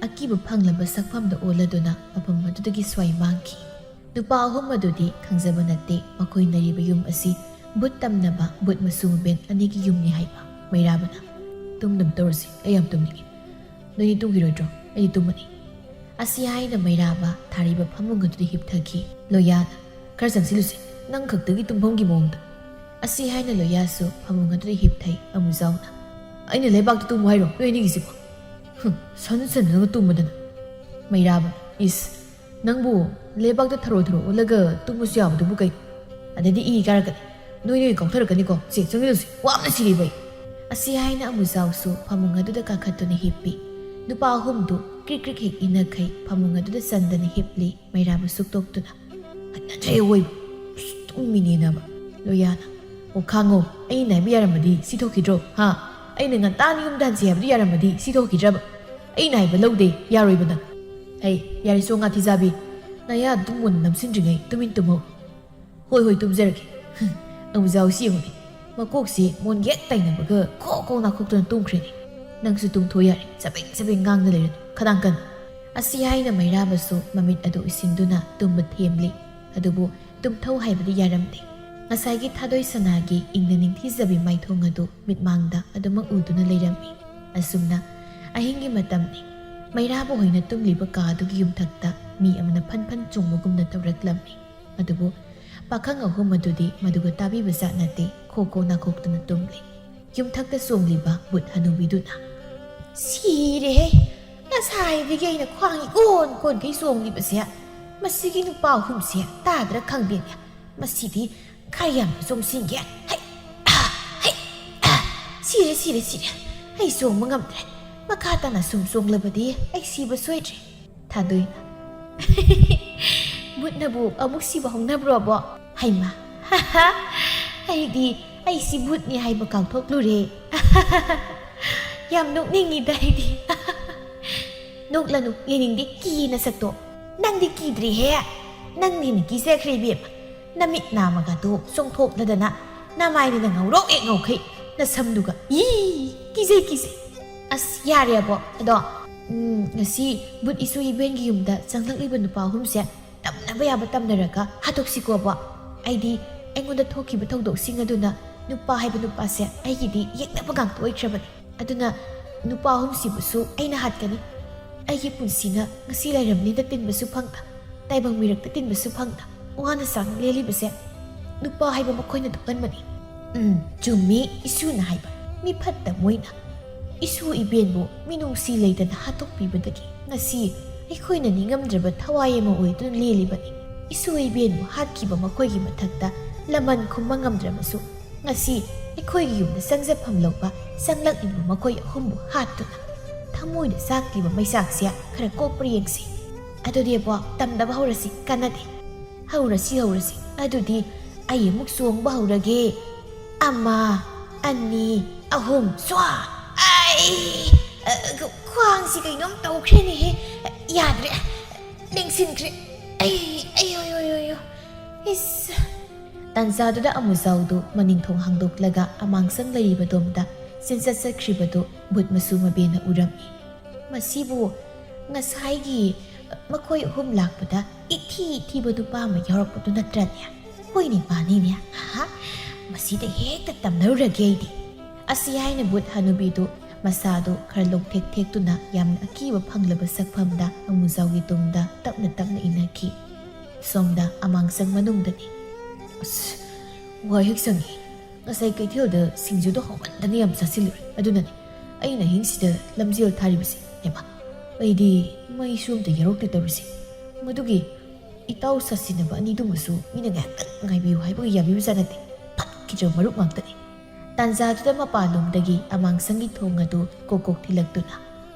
ꯑꯀꯤꯕ ꯐꯪꯂꯕ ꯁꯛꯐꯝꯗ ꯑꯣꯜꯂꯗꯨꯅ ꯃꯐꯝ ꯑꯗꯨꯗꯒꯤ ꯁ꯭ꯋꯥꯏ ꯃꯥꯡꯈꯤ꯫ ꯅꯨꯄꯥ ꯑꯍꯨꯝ ꯑꯗꯨꯗꯤ ꯈꯪꯖꯕ ꯅꯠꯇꯦ, ꯃꯈꯣꯏꯅ ꯂꯩꯔꯤꯕ ꯌꯨꯝ ꯑꯁꯤ ꯚꯨꯠ ꯇꯝꯅꯕ ꯚꯨꯠ ꯃꯁꯨ ꯃꯕꯦꯟ ꯑꯅꯤꯒꯤ ꯌꯨꯝꯅꯤ ꯍꯥꯏꯕ꯫ ꯃꯩꯔꯥꯕꯅ, "ꯇꯨꯝꯅꯕ ꯇꯧꯔꯁꯤ, ꯑꯩ ꯌꯥꯝ ꯇꯨꯝꯅꯤꯡꯉꯤ꯫ ꯅꯣꯏꯗꯤ ꯇꯨꯝꯈꯤꯔꯣꯏꯗ꯭ꯔꯣ? ꯑꯩꯗꯤ ꯇꯨꯝꯃꯅꯤ꯫" ꯑꯁꯤ ꯍꯥꯏꯅ ꯃꯩꯔꯥꯕ ꯊꯥꯔꯤꯕ ꯐꯃꯨꯡ ꯑꯗꯨꯗ ꯍꯤꯞꯊꯈꯤ꯫ ꯂꯣꯌꯥꯅ, "ꯈꯔ ꯆꯪꯁꯤꯜꯂꯨꯁꯦ, ꯅꯪ ꯈꯛꯇꯒꯤ ꯇꯨꯝꯐꯝꯒꯤ ꯃꯑꯣꯡꯗ꯫" ꯑꯁꯤ ꯍꯥꯏꯅ ꯂꯣꯌꯥꯁꯨ ꯐꯃꯨꯡ ꯑꯗꯨꯗ ꯍꯤꯞꯊꯩ꯫ ꯑꯃꯨꯖꯥꯎꯅ, "ꯑꯩꯅ ꯂꯩꯕꯥꯛꯇ ꯇꯨꯝꯃꯨ ꯍꯥꯏꯔꯣ ꯅꯣꯏ ꯑꯅꯤꯒꯤꯁꯤꯕꯣ? ꯍꯨꯝ, ꯁꯟ ꯁꯟꯗꯨꯅ ꯇꯨꯝꯃꯗꯅ꯫" ꯃꯩꯔꯥꯕ, "ꯏꯁ, ꯅꯪꯕꯨ ꯂꯩꯕꯥꯛꯇ ꯊꯔꯣ ꯊꯔꯣ ꯑꯣꯜꯂꯒ ꯇꯨꯝꯕꯁꯨ ꯌꯥꯕꯗꯨꯕꯨ ꯀꯩꯅꯣ? ꯑꯗꯩꯗꯤ ꯏ ꯀꯥꯔꯛꯀꯅꯤ꯫ ꯅꯣꯏ ꯅꯣꯏ ꯀꯥꯎꯊꯔꯛꯀꯅꯤꯀꯣ꯫ ꯁꯦ, ꯆꯪꯁꯤꯜꯂꯨꯁꯤ꯫ ꯋꯥꯕꯅ ꯁꯤꯔꯦꯕ ꯑꯩ꯫" ꯑꯁꯤ ꯍꯥꯏꯅ ꯑꯃꯨꯖꯥꯎꯁꯨ ꯐꯃꯨꯡ ꯑꯗꯨꯗ ꯀꯥꯈꯠꯇꯨꯅ ꯍꯤꯞꯄꯤ꯫ ꯅꯨꯄꯥ ꯑꯍꯨꯝꯗꯨ ꯀ꯭ꯔꯤꯛ ꯀ꯭ꯔꯤꯛ ꯍꯦꯛ ꯏꯟꯅꯈꯩ ꯐꯃꯨꯡ ꯑꯗꯨꯗ ꯆꯟꯗꯅ ꯍꯤꯞꯂꯤ꯫ ꯃꯩꯔꯥꯕ ꯁꯨꯛꯇꯣꯛꯇꯨꯅ, "ꯍꯩꯅꯗ꯭ꯔꯦ ꯑꯋꯣꯏꯕ꯫ ꯑꯁ, ꯇꯨꯝꯃꯤꯅꯦꯅ ꯑꯃ꯫" ꯂꯣꯌꯥꯅ, "ꯑꯣ, ꯈꯥꯡꯉꯣ꯫ ꯑꯩꯅ ꯍꯥꯏꯕ ꯌꯥꯔꯝꯃꯗꯤ ꯁꯤ ꯊꯣꯛꯈꯤꯗ꯭ꯔꯣ? ꯍꯥ? ꯑꯩꯅ ꯉꯟꯇꯥꯅ ꯌꯨꯝꯗ ꯍꯟꯁꯤ ꯍꯥꯏꯕꯗꯨ ꯌꯥꯔꯝꯃꯗꯤ ꯁꯤ ꯊꯣꯛꯈꯤꯗ꯭ꯔꯕ? ꯑꯩꯅ ꯍꯥꯏꯕ ꯂꯧꯗꯦ, ꯌꯥꯔꯣꯏꯕ ꯅꯪ꯫ ꯍꯩ, ꯌꯥꯔꯦ ꯁꯣ ꯉꯥ ꯊꯤꯖꯥꯕꯤ꯫ ꯅꯌꯥ ꯑꯗꯨꯝ ꯃꯨꯟꯅ ꯅꯝꯁꯤꯟꯗ꯭ꯔꯤꯉꯩ ꯇꯨꯃꯤꯟ ꯇꯨꯝꯍꯧ꯫" "ꯍꯣꯏ, ꯍꯣꯏ, ꯇꯨꯝꯖꯔꯒꯦ꯫" "ꯑꯃꯨꯖꯥꯎꯁꯤ ꯌꯦꯡꯉꯨꯅꯦ, ꯃꯀꯣꯛꯁꯤ ꯃꯣꯟ ꯍꯦꯛ ꯇꯩꯅꯕꯒ ꯈꯣꯛ ꯈꯣꯛ ꯅꯥꯈꯣꯛꯇꯨꯅ ꯇꯨꯝꯈ꯭ꯔꯦꯅꯦ꯫ ꯅꯪꯁꯨ ꯇꯨꯝꯊꯣꯛ ꯌꯥꯔꯦ, ꯆꯕꯦꯡ ꯆꯕꯦꯡ ꯉꯥꯡꯗ ꯂꯩꯔꯅꯨ, ꯈꯗꯥꯡ ꯀꯟ꯫" ꯑꯁꯤ ꯍꯥꯏꯅ ꯃꯩꯔꯥꯕꯁꯨ ꯃꯃꯤꯠ ꯑꯗꯨ ꯎꯏꯁꯤꯟꯗꯨꯅ ꯇꯨꯝꯕ ꯊꯦꯝꯂꯤ꯫ ꯑꯗꯨꯕꯨ ꯇꯨꯝꯊꯧ ꯍꯥꯏꯕꯗꯤ ꯌꯥꯔꯝꯗꯦ꯫ ꯉꯁꯥꯏꯒꯤ ꯊꯥꯗꯣꯏ ꯁꯅꯥꯒꯤ ꯏꯪꯅ ꯅꯤꯡꯊꯤꯖꯕꯤ ꯃꯥꯏꯊꯣꯡ ꯑꯗꯨ ꯃꯤꯠꯃꯥꯡꯗ ꯑꯗꯨꯃꯛ ꯎꯗꯨꯅ ꯂꯩꯔꯝꯃꯤ꯫ ꯑꯁꯨꯝꯅ ꯑꯍꯤꯡꯒꯤ ꯃꯇꯝꯅꯤ꯫ ꯃꯩꯔꯥꯕ ꯍꯣꯏꯅ ꯇꯨꯝꯂꯤꯕ ꯀꯥ ꯑꯗꯨꯒꯤ ꯌꯨꯝꯊꯛꯇ ꯃꯤ ꯑꯃꯅ ꯐꯟ ꯐꯟ ꯆꯣꯡꯕꯒꯨꯝꯅ ꯇꯧꯔꯛꯂꯝꯃꯤ꯫ ꯑꯗꯨꯕꯨ ꯄꯥꯈꯪ ꯑꯍꯨꯝ ꯑꯗꯨꯗꯤ ꯃꯗꯨꯒ ꯇꯥꯕꯤꯕ ꯖꯥꯠ ꯅꯠꯇꯦ, ꯈꯣ ꯈꯣ ꯅꯥꯈꯣꯛꯇꯨꯅ ꯇꯨꯝꯂꯤ꯫ ꯌꯨꯝꯊꯛꯇ ꯆꯣꯡꯂꯤꯕ ꯕꯨꯠ ꯍꯅꯨꯕꯤꯗꯨꯅ, "ꯁꯤꯔꯦꯍꯦ! ꯉꯁꯥꯏꯗꯒꯤ ꯑꯩꯅ ꯈ꯭ꯋꯥꯡ ꯏꯀꯣꯟ ꯀꯣꯟꯈꯩ ꯆꯣꯡꯂꯤꯕꯁꯦ, ꯃꯁꯤꯒꯤ ꯅꯨꯄꯥ ꯑꯍꯨꯝꯁꯦ ꯇꯥꯗ꯭ꯔꯥ ꯈꯪꯗꯦꯅꯦ꯫ ꯃꯁꯤꯗꯤ ꯈꯔ ꯌꯥꯝꯅ ꯆꯣꯡꯁꯤꯟꯒꯦ꯫ ꯍꯩ, ꯑꯥ, ꯍꯩ, ꯑꯥ, ꯁꯤꯔꯦ, ꯁꯤꯔꯦ, ꯁꯤꯔꯦ꯫ ꯑꯩ ꯆꯣꯡꯕ ꯉꯝꯗ꯭ꯔꯦ꯫ ꯃꯈꯥ ꯇꯥꯅ ꯁꯨꯝ ꯆꯣꯡꯂꯕꯗꯤ ꯑꯩ ꯁꯤꯕ ꯁꯣꯏꯗ꯭ꯔꯦ꯫" ꯊꯥꯗꯣꯏꯅ, "ꯕꯨꯠꯅꯕꯨ ꯑꯃꯨꯛ ꯁꯤꯕ ꯍꯧꯅꯕ꯭ꯔꯣꯕꯣ? ꯍꯩꯃꯥ, ꯑꯩꯗꯤ ꯑꯩꯁꯤ ꯕꯨꯠꯅꯤ ꯍꯥꯏꯕ ꯀꯥꯎꯊꯣꯛꯂꯨꯔꯦ꯫ ꯌꯥꯝ ꯅꯣꯛꯅꯤꯡꯉꯤꯗ ꯑꯩꯗꯤ꯫" "ꯅꯣꯛꯂꯅꯨ, ꯌꯦꯡꯅꯤꯡꯗꯦ, ꯀꯤ ꯅꯁꯛꯇꯣ꯫ ꯅꯪꯗꯤ ꯀꯤꯗ꯭ꯔꯤꯍꯦ꯫ ꯅꯪꯅ ꯍꯦꯟꯅ ꯀꯤꯖꯈ꯭ꯔꯦ ꯏꯕꯦꯝꯃ꯫ ꯅꯃꯤꯠ ꯅꯥꯃꯒꯗꯣ ꯆꯣꯡꯊꯣꯛꯂꯗꯅ, ꯅꯃꯥꯏꯗꯨꯅ ꯉꯧꯔꯣꯛ ꯍꯦꯛ ꯉꯧꯈꯩ, ꯅꯁꯝꯗꯨꯒ, ꯏ, ꯀꯤꯖꯩ, ꯀꯤꯖꯩ꯫ ꯑꯁ, ꯌꯥꯔꯦ ꯑꯕꯣ꯫ ꯑꯗꯣ, ꯎꯝ, ꯉꯁꯤ ꯕꯨꯠ ꯏꯁꯨ ꯏꯕꯦꯟꯒꯤ ꯌꯨꯝꯗ ꯆꯪꯂꯛꯂꯤꯕ ꯅꯨꯄꯥ ꯑꯍꯨꯝꯁꯦ ꯇꯝꯅꯕ ꯌꯥꯕ ꯇꯝꯅꯔꯒ ꯍꯥꯠꯇꯣꯛꯁꯤꯀꯣ ꯑꯕꯣ꯫ ꯑꯩꯗꯤ ꯑꯩꯉꯣꯟꯗ ꯊꯣꯛꯈꯤꯕ ꯊꯧꯗꯣꯛꯁꯤꯡ ꯑꯗꯨꯅ ꯅꯨꯄꯥ ꯍꯥꯏꯕ ꯅꯨꯄꯥꯁꯦ ꯑꯩꯒꯤꯗꯤ ꯌꯦꯛꯅꯕ ꯉꯥꯛꯇ ꯑꯣꯏꯈ꯭ꯔꯕꯅꯤ꯫ ꯑꯗꯨꯅ ꯅꯨꯄꯥ ꯑꯍꯨꯝꯁꯤꯕꯨꯁꯨ ꯑꯩꯅ ꯍꯥꯠꯀꯅꯤ꯫ ꯑꯩꯒꯤ ꯄꯨꯟꯁꯤꯅ ꯉꯁꯤ ꯂꯥꯏꯔꯝꯂꯦꯟꯗ ꯇꯤꯟꯕꯁꯨ ꯐꯪꯗ, ꯇꯥꯏꯕꯪ ꯃꯤꯔꯛꯇ ꯇꯤꯟꯕꯁꯨ ꯐꯪꯗ, ꯋꯥꯅ ꯆꯥꯅ ꯂꯦꯜꯂꯤꯕꯁꯦ ꯅꯨꯄꯥ ꯍꯥꯏꯕ ꯃꯈꯣꯏꯅ ꯊꯣꯛꯍꯟꯕꯅꯤ꯫" "ꯎꯝ, ꯆꯨꯝꯃꯤ, ꯏꯁꯨꯅ ꯍꯥꯏꯕ꯫ ꯃꯤ ꯐꯠꯇ ꯃꯣꯏꯅ꯫ ꯏꯁꯨ ꯏꯕꯦꯟꯕꯨ ꯃꯤꯅꯨꯡꯁꯤ ꯂꯩꯇꯅ ꯍꯥꯠꯇꯣꯛꯄꯤꯕꯗꯒꯤ ꯉꯁꯤ ꯑꯩꯈꯣꯏꯅ ꯅꯤꯡꯉꯝꯗ꯭ꯔꯕ ꯊꯋꯥꯏ ꯑꯃ ꯑꯣꯏꯗꯨꯅ ꯂꯦꯜꯂꯤꯕꯅꯤ꯫ ꯏꯁꯨ ꯏꯕꯦꯟꯕꯨ ꯍꯥꯠꯈꯤꯕ ꯃꯈꯣꯏꯒꯤ ꯃꯊꯛꯇ ꯂꯃꯟ ꯈꯨꯝꯕ ꯉꯝꯗ꯭ꯔꯕꯁꯨ, ꯉꯁꯤ ꯑꯩꯈꯣꯏꯒꯤ ꯌꯨꯝꯗ ꯆꯪꯖꯐꯝ ꯂꯧꯕ ꯆꯪꯂꯛꯂꯤꯕ ꯃꯈꯣꯏ ꯑꯍꯨꯝꯕꯨ ꯍꯥꯠꯇꯨꯅ ꯊꯃꯣꯏꯗ ꯆꯥꯛꯂꯤꯕ ꯃꯩꯆꯥꯛꯁꯦ ꯈꯔ ꯀꯣꯛꯄ꯭ꯔꯥ ꯌꯦꯡꯁꯤ꯫ ꯑꯗꯨꯗꯤ ꯑꯕꯣ, ꯇꯝꯅꯕ ꯍꯧꯔꯁꯤ, ꯀꯥꯟꯅꯗꯦ꯫ ꯍꯧꯔꯁꯤ, ꯍꯧꯔꯁꯤ꯫ ꯑꯗꯨꯗꯤ ꯑꯩ ꯑꯃꯨꯛ ꯆꯣꯡꯕ ꯍꯧꯔꯒꯦ꯫ ꯑꯃ, ꯑꯅꯤ, ꯑꯍꯨꯝ, ꯁ꯭ꯋꯥ!" ꯑꯩ, ꯑ, ꯈ꯭ꯋꯥꯡꯁꯤ ꯀꯩꯅꯣꯝ ꯇꯧꯈ꯭ꯔꯦꯅꯦꯍꯦ꯫ ꯌꯥꯗ꯭ꯔꯦ꯫ ꯂꯦꯡꯁꯤꯟꯈ꯭ꯔꯦ꯫ ꯑꯩ, ꯑꯩ, ꯑꯣꯏ, ꯑꯣꯏ, ꯑꯣꯏ, ꯑꯣꯏ꯫ ꯏꯁ꯫ ꯇꯥꯟꯖꯥꯗꯨꯗ ꯑꯃꯨꯖꯥꯎꯗꯨ ꯃꯅꯤꯡꯊꯣꯡ ꯍꯥꯡꯗꯣꯛꯂꯒ ꯑꯃꯥꯡꯁꯪ ꯂꯩꯔꯤꯕꯗꯣꯝꯗ ꯆꯦꯟꯆꯠ ꯆꯠꯈ꯭ꯔꯤꯕꯗꯨ ꯕꯨꯠ ꯃꯁꯨ ꯃꯕꯦꯅ ꯎꯔꯝꯃꯤ꯫ "ꯃꯁꯤꯕꯨ ꯉꯁꯥꯏꯒꯤ ꯃꯈꯣꯏ ꯑꯍꯨꯝ ꯂꯥꯛꯄꯗ ꯏꯊꯤ ꯊꯤꯕ ꯅꯨꯄꯥ ꯑꯃ ꯌꯥꯎꯔꯛꯄꯗꯨ ꯅꯠꯇ꯭ꯔꯅꯦ? ꯍꯣꯏꯅꯦ, ꯃꯥꯅꯤꯅꯦ꯫ ꯑꯍꯥ, ꯃꯁꯤꯗ ꯍꯦꯛꯇ ꯇꯝꯅꯔꯨꯔꯒꯦ ꯑꯩꯗꯤ"꯫ ꯑꯁꯤ ꯍꯥꯏꯅ ꯕꯨꯠ ꯍꯅꯨꯕꯤꯗꯨ ꯃꯁꯥꯗꯨ ꯈꯔ ꯂꯣꯡꯊꯦꯛ ꯊꯦꯛꯇꯨꯅ ꯌꯥꯝꯅ ꯑꯀꯤꯕ ꯐꯪꯂꯕ ꯁꯛꯐꯝꯗ ꯑꯃꯨꯖꯥꯎꯒꯤ ꯇꯨꯡꯗ ꯇꯞꯅ ꯇꯞꯅ ꯏꯟꯅꯈꯤ꯫ ꯁꯣꯝꯗ ꯑꯃꯥꯡꯁꯪ ꯃꯅꯨꯡꯗꯅꯤ꯫ "ꯑꯁ, ꯋꯥ ꯍꯦꯛ ꯁꯪꯉꯤ꯫ ꯉꯁꯥꯏ ꯀꯩꯊꯦꯜꯗ ꯁꯤꯡꯖꯨꯗꯣ ꯍꯥꯎꯃꯟꯗꯅ ꯌꯥꯝ ꯆꯥꯁꯤꯜꯂꯨꯔꯦ꯫ ꯑꯗꯨꯅꯅꯤ ꯑꯩꯅ ꯑꯍꯤꯡꯁꯤꯗ ꯂꯝꯖꯦꯜ ꯊꯥꯔꯤꯕꯁꯦ꯫ ꯍꯩꯃꯥ, ꯑꯩꯗꯤ ꯃꯩꯁꯨ ꯑꯝꯇ ꯌꯥꯎꯔꯛꯇꯦ ꯇꯧꯔꯤꯁꯦ꯫ ꯃꯗꯨꯒꯤ ꯏꯇꯥꯎ ꯁꯥꯁꯤꯟꯅꯕ ꯑꯅꯤꯗꯨꯃꯁꯨ ꯃꯤꯅ ꯉꯥꯏꯍꯥꯛꯇꯪ ꯉꯥꯏꯕꯤꯌꯨ ꯍꯥꯏꯕꯒ ꯌꯥꯕꯤꯕꯖꯥꯠ ꯅꯠꯇꯦ꯫ ꯐꯠꯈꯤꯗ꯭ꯔꯕ ꯃꯔꯨꯞ ꯉꯥꯛꯇꯅꯤ"꯫ ꯇꯥꯟꯖꯥꯗꯨꯗ ꯃꯄꯥꯟꯂꯣꯝꯗꯒꯤ ꯑꯃꯥꯡꯁꯪꯒꯤ ꯊꯣꯡ ꯑꯗꯨ ꯀꯣꯛ ꯀꯣꯛ ꯊꯤꯜꯂꯛꯇꯨꯅ,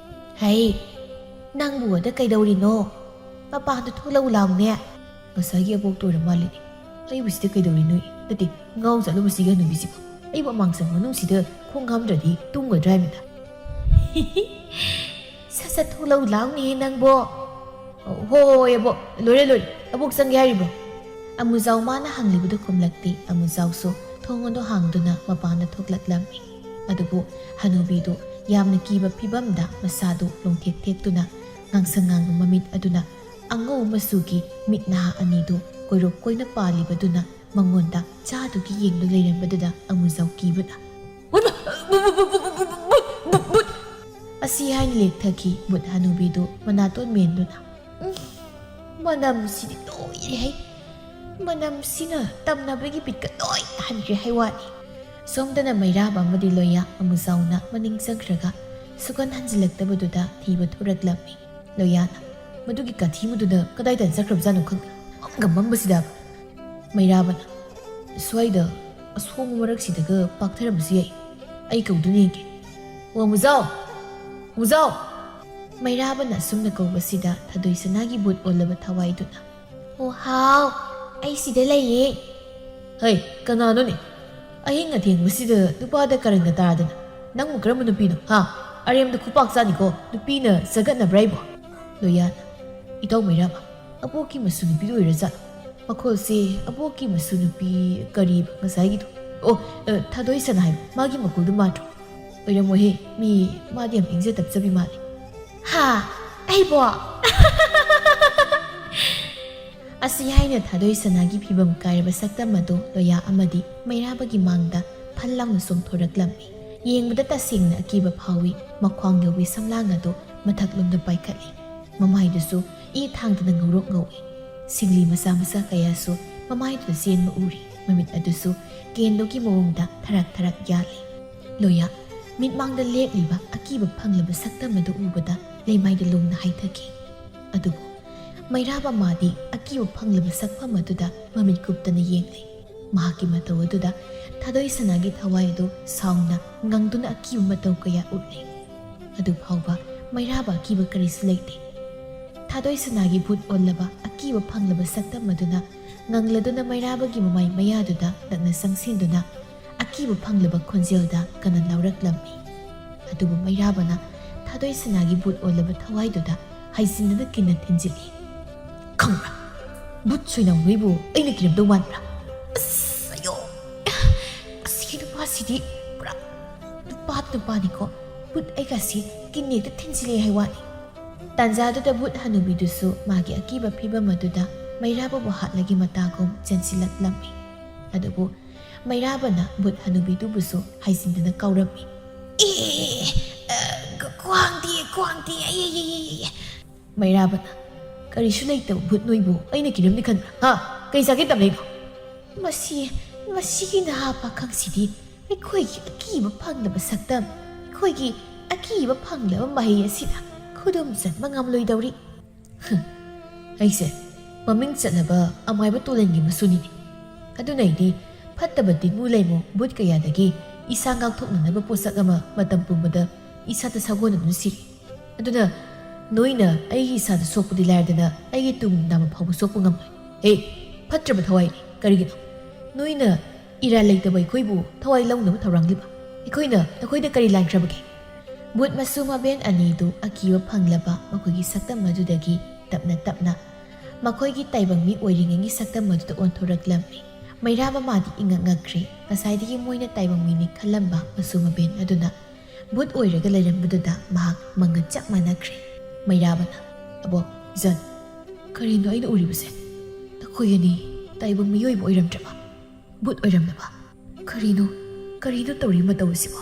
"ꯍꯩ, ꯅꯪꯕꯨ ꯑꯗ ꯀꯩꯗꯧꯔꯤꯅꯣ? ꯃꯄꯥꯟꯗ ꯊꯣꯛꯂꯛꯎ ꯂꯥꯎꯅꯦ"꯫ "ꯉꯁꯥꯏꯒꯤ ꯑꯕꯣꯛꯇꯣ ꯑꯣꯏꯔ ꯃꯥꯜꯂꯤꯅꯦ꯫ ꯑꯩꯕꯨ ꯁꯤꯗ ꯀꯩꯗꯧꯔꯤꯅꯣ? ꯅꯠꯇꯦ, ꯉꯥꯎ ꯆꯠꯂꯨꯕꯁꯤꯒꯤ ꯍꯅꯨꯕꯤꯁꯤꯕꯨ꯫ ꯑꯩꯕꯨ ꯑꯃꯥꯡꯁꯪ ꯃꯅꯨꯡꯁꯤꯗ ꯈꯣꯡ ꯍꯥꯝꯗ꯭ꯔꯗꯤ ꯇꯨꯝꯒꯗ꯭ꯔꯥ ꯍꯥꯏꯕꯅꯤꯗ"꯫ "ꯁꯠ ꯁꯠ ꯊꯣꯛꯂꯛꯎ ꯂꯥꯎꯅꯦ ꯅꯪꯕꯣ"꯫ "ꯍꯣꯏ, ꯍꯣꯏ, ꯍꯣꯏ, ꯑꯕꯣꯛ꯫ ꯂꯣꯏꯔꯦ, ꯂꯣꯏꯔꯦ꯫ ꯑꯕꯣꯛ ꯆꯪꯒꯦ ꯍꯥꯏꯔꯤꯕ꯭ꯔꯣ?" ꯑꯃꯨꯖꯥꯎ ꯃꯥꯅ ꯍꯪꯂꯤꯕꯗꯨ ꯈꯨꯝꯂꯛꯇꯦ꯫ ꯑꯃꯨꯖꯥꯎꯁꯨ ꯊꯣꯡ ꯑꯗꯨ ꯍꯥꯡꯗꯨꯅ ꯃꯄꯥꯟꯗ ꯊꯣꯛꯂꯛꯂꯝꯃꯤ꯫ ꯑꯗꯨꯕꯨ ꯍꯅꯨꯕꯤꯗꯨ ꯌꯥꯝꯅ ꯀꯤꯕ ꯐꯤꯕꯝꯗ ꯃꯁꯥꯗꯨ ꯂꯣꯡꯊꯦꯛ ꯊꯦꯛꯇꯨꯅ ꯉꯥꯡꯁꯪ ꯉꯥꯡꯕ ꯃꯃꯤꯠ ꯑꯗꯨꯅ ꯑꯉꯧ ꯃꯆꯨꯒꯤ ꯃꯤꯠ ꯅꯍꯥ ꯑꯅꯤꯗꯨ ꯀꯣꯏꯔꯣꯛ ꯀꯣꯏꯅ ꯄꯥꯜꯂꯤꯕꯗꯨꯅ ꯃꯉꯣꯟꯗ ꯆꯥꯗꯨꯒꯤ ꯌꯦꯡꯗꯨ ꯂꯩꯔꯝꯕꯗꯨꯗ ꯑꯃꯨꯖꯥꯎ ꯀꯤꯕꯅ, "ꯍꯣꯏꯃꯥ! ꯕꯨꯠ, ꯕꯨꯠ, ꯕꯨꯠ!" ꯑꯁꯤ ꯍꯥꯏꯅ ꯂꯦꯛꯊꯈꯤ ꯕꯨꯠ ꯍꯅꯨꯕꯤꯗꯨ ꯃꯅꯥꯇꯣꯟ ꯃꯦꯟꯗꯨꯅ꯫ "ꯎꯝ, ꯃꯅꯝꯁꯤꯗꯤ ꯂꯣꯏꯔꯦ ꯍꯩ꯫ ꯃꯅꯝꯁꯤꯅ ꯇꯝꯅꯕꯒꯤ ꯕꯤꯠꯀ ꯂꯣꯏ ꯍꯟꯈ꯭ꯔꯦ ꯍꯥꯏ ꯋꯥꯅꯤ"꯫ ꯁꯣꯝꯗꯅ ꯃꯩꯔꯥꯕ ꯑꯃꯗꯤ ꯂꯣꯌꯥ ꯑꯃꯨꯖꯥꯎꯅ ꯃꯅꯤꯡ ꯆꯪꯈ꯭ꯔꯒ ꯁꯨꯀꯟ ꯍꯟꯖꯤꯜꯂꯛꯇꯕꯗꯨꯗ ꯊꯤꯕ ꯊꯣꯔꯛꯂꯝꯃꯤ꯫ ꯂꯣꯌꯥꯅ, "ꯃꯗꯨꯒꯤ ꯀꯥꯊꯤꯃꯗꯨꯅ ꯀꯗꯥꯏꯗ ꯆꯠꯈ꯭ꯔꯕꯖꯥꯠꯅꯣ ꯈꯪꯗꯦ꯫ ꯃꯝꯒ ꯃꯝꯕꯁꯤꯗ"꯫ ꯃꯩꯔꯥꯕꯅ, "ꯁ꯭ꯋꯥꯏꯗ ꯑꯁꯣꯡꯕ ꯃꯔꯛꯁꯤꯗꯒ ꯄꯥꯛꯊꯔꯝꯕꯁꯨ ꯌꯥꯏ꯫ ꯑꯩ ꯀꯧꯗꯨꯅ ꯌꯦꯡꯒꯦ꯫ ꯑꯣ, ꯃꯨꯖꯥꯎ! ꯃꯨꯖꯥꯎ!" ꯃꯩꯔꯥꯕꯅ ꯑꯁꯨꯝꯅ ꯀꯧꯕꯁꯤꯗ ꯊꯗꯣꯏ ꯁꯅꯥꯒꯤ ꯕꯨꯠ ꯑꯣꯜꯂꯕ ꯊꯋꯥꯏꯗꯨꯅ, "ꯑꯣ, ꯍꯥꯎ! ꯑꯩ ꯁꯤꯗ ꯂꯩꯌꯦ"꯫ "ꯍꯩ, ꯀꯅꯥꯅꯣꯅꯦ? ꯑꯍꯤꯡ ꯑꯊꯦꯡꯕꯁꯤꯗ ꯅꯨꯄꯥꯗ ꯀꯔꯟꯒ ꯇꯥꯗꯅ꯫ ꯅꯪꯕꯨ ꯀꯔꯝꯕ ꯅꯨꯄꯤꯅꯣ, ꯍꯥ? ꯑꯔꯦꯝꯕꯗ ꯈꯨꯄꯥꯛ ꯆꯥꯅꯤꯀꯣ꯫ ꯅꯨꯄꯤꯅ ꯆꯒꯠꯅꯕ꯭ꯔꯥ ꯑꯩꯕꯣ?" ꯂꯣꯌꯥꯅ, "ꯏꯇꯥꯎ ꯃꯩꯔꯥꯕ, ꯑꯕꯣꯛꯀꯤ ꯃꯁꯨ ꯅꯨꯄꯤꯗꯨ ꯑꯣꯏꯔꯖꯥꯠꯂꯣ?" ꯃꯈꯣꯜꯁꯦ ꯑꯕꯣꯛꯀꯤ ꯃꯁꯨ ꯅꯨꯄꯤ ꯀꯔꯤꯕ ꯉꯁꯥꯏꯒꯤꯗꯣ? ꯑꯣ, ꯑ, ꯊꯥꯗꯣꯏ ꯁꯅꯥ ꯍꯥꯏꯕ, ꯃꯥꯒꯤ ꯃꯈꯣꯜꯗꯨ ꯃꯥꯟꯗ꯭ꯔꯣ? ꯑꯣꯏꯔꯝꯃꯣꯏꯍꯦ, ꯃꯤ ꯃꯥꯗꯤ ꯌꯥꯝ ꯏꯪꯖ ꯇꯞꯆꯕꯤ ꯃꯥꯜꯂꯤ꯫ ꯍꯥ? ꯑꯩꯕꯣ? ꯑꯁꯤ ꯍꯥꯏꯅ ꯊꯥꯗꯣꯏ ꯁꯅꯥꯒꯤ ꯐꯤꯕꯝ ꯀꯥꯏꯔꯕ ꯁꯛꯇꯝ ꯑꯗꯨ ꯂꯣꯌꯥ ꯑꯃꯗꯤ ꯃꯩꯔꯥꯕꯒꯤ ꯃꯥꯡꯗ ꯐꯜ ꯂꯥꯎꯅ ꯆꯣꯡꯊꯣꯔꯛꯂꯝꯃꯤ꯫ ꯌꯦꯡꯕꯗ ꯇꯁꯦꯡꯅ ꯑꯀꯤꯕ ꯐꯥꯎꯏ꯫ ꯃꯈ꯭ꯋꯥꯡ ꯌꯧꯕꯤ ꯁꯝꯂꯥꯡ ꯑꯗꯨ ꯃꯊꯛꯂꯣꯝꯗ ꯄꯥꯏꯈꯠꯂꯤ꯫ ꯃꯃꯥꯏꯗꯨꯁꯨ ꯏ ꯊꯥꯡꯗꯅ ꯉꯧꯔꯣꯛ ꯉꯧꯏ꯫ ꯁꯤꯡꯂꯤ ꯃꯆꯥ ꯃꯆꯥ ꯀꯌꯥꯁꯨ ꯃꯃꯥꯏꯗꯨꯗ ꯆꯦꯟꯕ ꯎꯔꯤ꯫ ꯃꯃꯤꯠ ꯑꯗꯨꯁꯨ ꯀꯦꯟꯗꯨꯒꯤ ꯃꯑꯣꯡꯗ ꯊꯔꯛ ꯊꯔꯛ ꯌꯥꯜꯂꯤ꯫ ꯂꯣꯌꯥ, ꯃꯤꯠꯃꯥꯡꯗ ꯂꯦꯞꯂꯤꯕ ꯑꯀꯤꯕ ꯐꯪꯂꯕ ꯁꯛꯇꯝ ꯑꯗꯨ ꯎꯕꯗ ꯂꯩꯃꯥꯏꯗ ꯂꯣꯡꯅ ꯍꯥꯏꯊꯈꯤ꯫ ꯑꯗꯨꯕꯨ ꯃꯩꯔꯥꯕ ꯃꯥꯗꯤ ꯑꯀꯤꯕ ꯐꯪꯂꯕ ꯁꯛꯐꯝ ꯑꯗꯨꯗ ꯃꯃꯤꯠ ꯀꯨꯞꯇꯅ ꯌꯦꯡꯂꯤ꯫ ꯃꯍꯥꯛꯀꯤ ꯃꯇꯧ ꯑꯗꯨꯗ ꯊꯥꯗꯣꯏ ꯁꯅꯥꯒꯤ ꯊꯋꯥꯏ ꯑꯗꯨ ꯁꯥꯎꯅ ꯉꯪꯗꯨꯅ ꯑꯀꯤꯕ ꯃꯇꯧ ꯀꯌꯥ ꯎꯠꯂꯤ꯫ ꯑꯗꯨ ꯐꯥꯎꯕ ꯃꯩꯔꯥꯕ ꯑꯀꯤꯕ ꯀꯔꯤꯁꯨ ꯂꯩꯇꯦ꯫ ꯊꯥꯗꯣꯏ ꯁꯅꯥꯒꯤ ꯚꯨꯠ ꯑꯣꯜꯂꯕ ꯑꯀꯤꯕ ꯐꯪꯂꯕ ꯁꯛꯇꯝ ꯑꯗꯨꯅ ꯉꯪꯂꯗꯨꯅ ꯃꯩꯔꯥꯕꯒꯤ ꯃꯃꯥꯏ ꯃꯌꯥꯗꯨꯗ ꯅꯛꯅ ꯆꯪꯁꯤꯟꯗꯨꯅ ꯑꯀꯤꯕ ꯐꯪꯂꯕ ꯈꯣꯟꯖꯦꯜꯗ ꯀꯟꯅ ꯂꯥꯎꯔꯛꯂꯝꯃꯤ꯫ ꯑꯗꯨꯕꯨ ꯃꯩꯔꯥꯕꯅ ꯊꯥꯗꯣꯏ ꯁꯅꯥꯒꯤ ꯚꯨꯠ ꯑꯣꯜꯂꯕ ꯊꯋꯥꯏꯗꯨꯗ ꯍꯥꯏꯖꯤꯟꯗꯨꯅ ꯀꯤꯟꯅ ꯊꯤꯟꯖꯤꯜꯂꯤ꯫ "ꯈꯪꯕ꯭ꯔꯥ, ꯚꯨꯠ ꯁꯣꯏꯅꯥꯎ ꯅꯣꯏꯕꯨ ꯑꯩꯅ ꯀꯤꯔꯝꯗꯧ ꯃꯥꯟꯕ꯭ꯔꯥ? ꯑꯁ, ꯑꯌꯣ! ꯑꯁꯤꯒꯤ ꯅꯨꯄꯥꯁꯤꯗꯤ ꯄꯨꯔꯥ ꯅꯨꯄꯥ ꯅꯨꯄꯥꯅꯤꯀꯣ꯫ ꯚꯨꯠ ꯑꯩꯒꯁꯤ ꯀꯤꯟꯅ ꯍꯦꯛꯇ ꯊꯤꯟꯖꯤꯜꯂꯦ ꯍꯥꯏ ꯋꯥꯅꯤ꯫" ꯇꯥꯟꯖꯥꯗꯨꯗ ꯚꯨꯠ ꯍꯅꯨꯕꯤꯗꯨꯁꯨ ꯃꯥꯒꯤ ꯑꯀꯤꯕ ꯐꯤꯕꯝ ꯑꯗꯨꯗ ꯃꯩꯔꯥꯕꯕꯨ ꯍꯥꯠꯂꯒꯤ ꯃꯇꯥꯒꯨꯝ ꯆꯦꯟꯁꯤꯜꯂꯛꯂꯝꯃꯤ꯫ ꯑꯗꯨꯕꯨ ꯃꯩꯔꯥꯕꯅ ꯚꯨꯠ ꯍꯅꯨꯕꯤꯗꯨꯕꯨꯁꯨ ꯍꯥꯏꯖꯤꯟꯗꯨꯅ ꯀꯧꯔꯝꯃꯤ꯫ "ꯑꯦ, ꯑ, ꯈ꯭ꯋꯥꯡꯗꯤ, ꯈ꯭ꯋꯥꯡꯗꯤ, ꯑꯩ, ꯑꯩ, ꯑꯩ, ꯑꯩ, ꯑꯩ꯫" ꯃꯩꯔꯥꯕꯅ, "ꯀꯔꯤꯁꯨ ꯂꯩꯇꯕ ꯚꯨꯠ ꯅꯣꯏꯕꯨ ꯑꯩꯅ ꯀꯤꯔꯝꯅꯤ ꯈꯟꯕ꯭ꯔꯥ? ꯍꯥ? ꯀꯩ ꯆꯥꯒꯦ ꯇꯝꯂꯛꯏꯅꯣ?" "ꯃꯁꯤ, ꯃꯁꯤꯒꯤ ꯅꯍꯥ ꯄꯥꯈꯪꯁꯤꯗꯤ ꯑꯩꯈꯣꯏꯒꯤ ꯑꯀꯤꯕ ꯐꯪꯂꯕ ꯁꯛꯇꯝ, ꯑꯩꯈꯣꯏꯒꯤ ꯑꯀꯤꯕ ꯐꯪꯂꯕ ꯃꯍꯩ ꯑꯁꯤꯗ ꯈꯨꯗꯨꯝ ꯆꯟꯕ ꯉꯝꯂꯣꯏꯗꯧꯔꯤ꯫" "ꯍꯝ, ꯑꯩꯁꯦ ꯃꯃꯤꯡ ꯆꯠꯂꯕ ꯑꯃꯥꯏꯕ ꯇꯣꯂꯦꯟꯒꯤ ꯃꯁꯨꯅꯤꯅꯦ꯫ ꯑꯗꯨꯅ ꯑꯩꯗꯤ ꯐꯠꯇꯕ ꯇꯤꯟꯃꯨ ꯂꯩꯃꯨ ꯚꯨꯠ ꯀꯌꯥꯗꯒꯤ ꯏꯁꯥ ꯉꯥꯛꯊꯣꯛꯅꯅꯕ ꯄꯣꯠꯁꯛ ꯑꯃ ꯃꯇꯝ ꯄꯨꯝꯕꯗ ꯏꯁꯥꯗ ꯁꯥꯒꯣꯟꯅꯗꯨꯅ ꯁꯤꯔꯤ꯫ ꯑꯗꯨꯅ ꯅꯣꯏꯅ ꯑꯩꯒꯤ ꯏꯁꯥꯗ ꯁꯣꯛꯄꯗꯤ ꯂꯥꯏꯔꯗꯅ ꯑꯩꯒꯤ ꯇꯨꯡ ꯅꯥꯝꯃ ꯐꯥꯎꯕ ꯁꯣꯛꯄ ꯉꯝꯂꯣꯏ꯫ ꯍꯦ, ꯐꯠꯇ꯭ꯔꯕ ꯊꯋꯥꯏꯅꯤ꯫ ꯀꯔꯤꯒꯤꯅꯣ ꯅꯣꯏꯅ ꯏꯔꯥꯜ ꯂꯩꯇꯕ ꯑꯩꯈꯣꯏꯕꯨ ꯊꯋꯥꯏ ꯂꯧꯅꯕ ꯊꯧꯔꯥꯡꯂꯤꯕ? ꯑꯩꯈꯣꯏꯅ ꯅꯈꯣꯏꯗ ꯀꯔꯤ ꯂꯥꯟꯈ꯭ꯔꯕꯒꯦ?" ꯚꯨꯠ ꯃꯁꯨ ꯃꯕꯦꯟ ꯑꯅꯤꯗꯨ ꯑꯀꯤꯕ ꯐꯪꯂꯕ ꯃꯈꯣꯏꯒꯤ ꯁꯛꯇꯝ ꯑꯗꯨꯗꯒꯤ ꯇꯞꯅ ꯇꯞꯅ ꯃꯈꯣꯏꯒꯤ ꯇꯥꯏꯕꯪ ꯃꯤ ꯑꯣꯏꯔꯤꯉꯩꯒꯤ ꯁꯛꯇꯝ ꯑꯗꯨꯗ ꯑꯣꯟꯊꯣꯔꯛꯂꯝꯃꯤ꯫ ꯃꯩꯔꯥꯕ ꯃꯥꯗꯤ ꯏꯉꯛ ꯉꯛꯈ꯭ꯔꯦ꯫ ꯉꯁꯥꯏꯗꯒꯤ ꯃꯣꯏꯅ ꯇꯥꯏꯕꯪ ꯃꯤꯅꯤ ꯈꯜꯂꯝꯕ ꯃꯆꯨ ꯃꯕꯦꯟ ꯑꯗꯨꯅ ꯚꯨꯠ ꯑꯣꯏꯔꯒ ꯂꯩꯔꯝꯕꯗꯨꯗ ꯃꯍꯥꯛ ꯃꯪꯒꯟ ꯆꯞ ꯃꯥꯟꯅꯈ꯭ꯔꯦ꯫ ꯃꯩꯔꯥꯕꯅ, "ꯑꯕꯣꯛ, ꯏꯆꯟ, ꯀꯔꯤꯅꯣ ꯑꯩꯅ ꯎꯔꯤꯕꯁꯦ? ꯅꯈꯣꯏ ꯑꯅꯤ ꯇꯥꯏꯕꯪ ꯃꯤꯑꯣꯏꯕ ꯑꯣꯏꯔꯝꯗ꯭ꯔꯕ? ꯚꯨꯠ ꯑꯣꯏꯔꯝꯂꯕ? ꯀꯔꯤꯅꯣ, ꯀꯔꯤꯅꯣ ꯇꯧꯔꯤ ꯃꯇꯧ ꯑꯁꯤꯕꯣ?"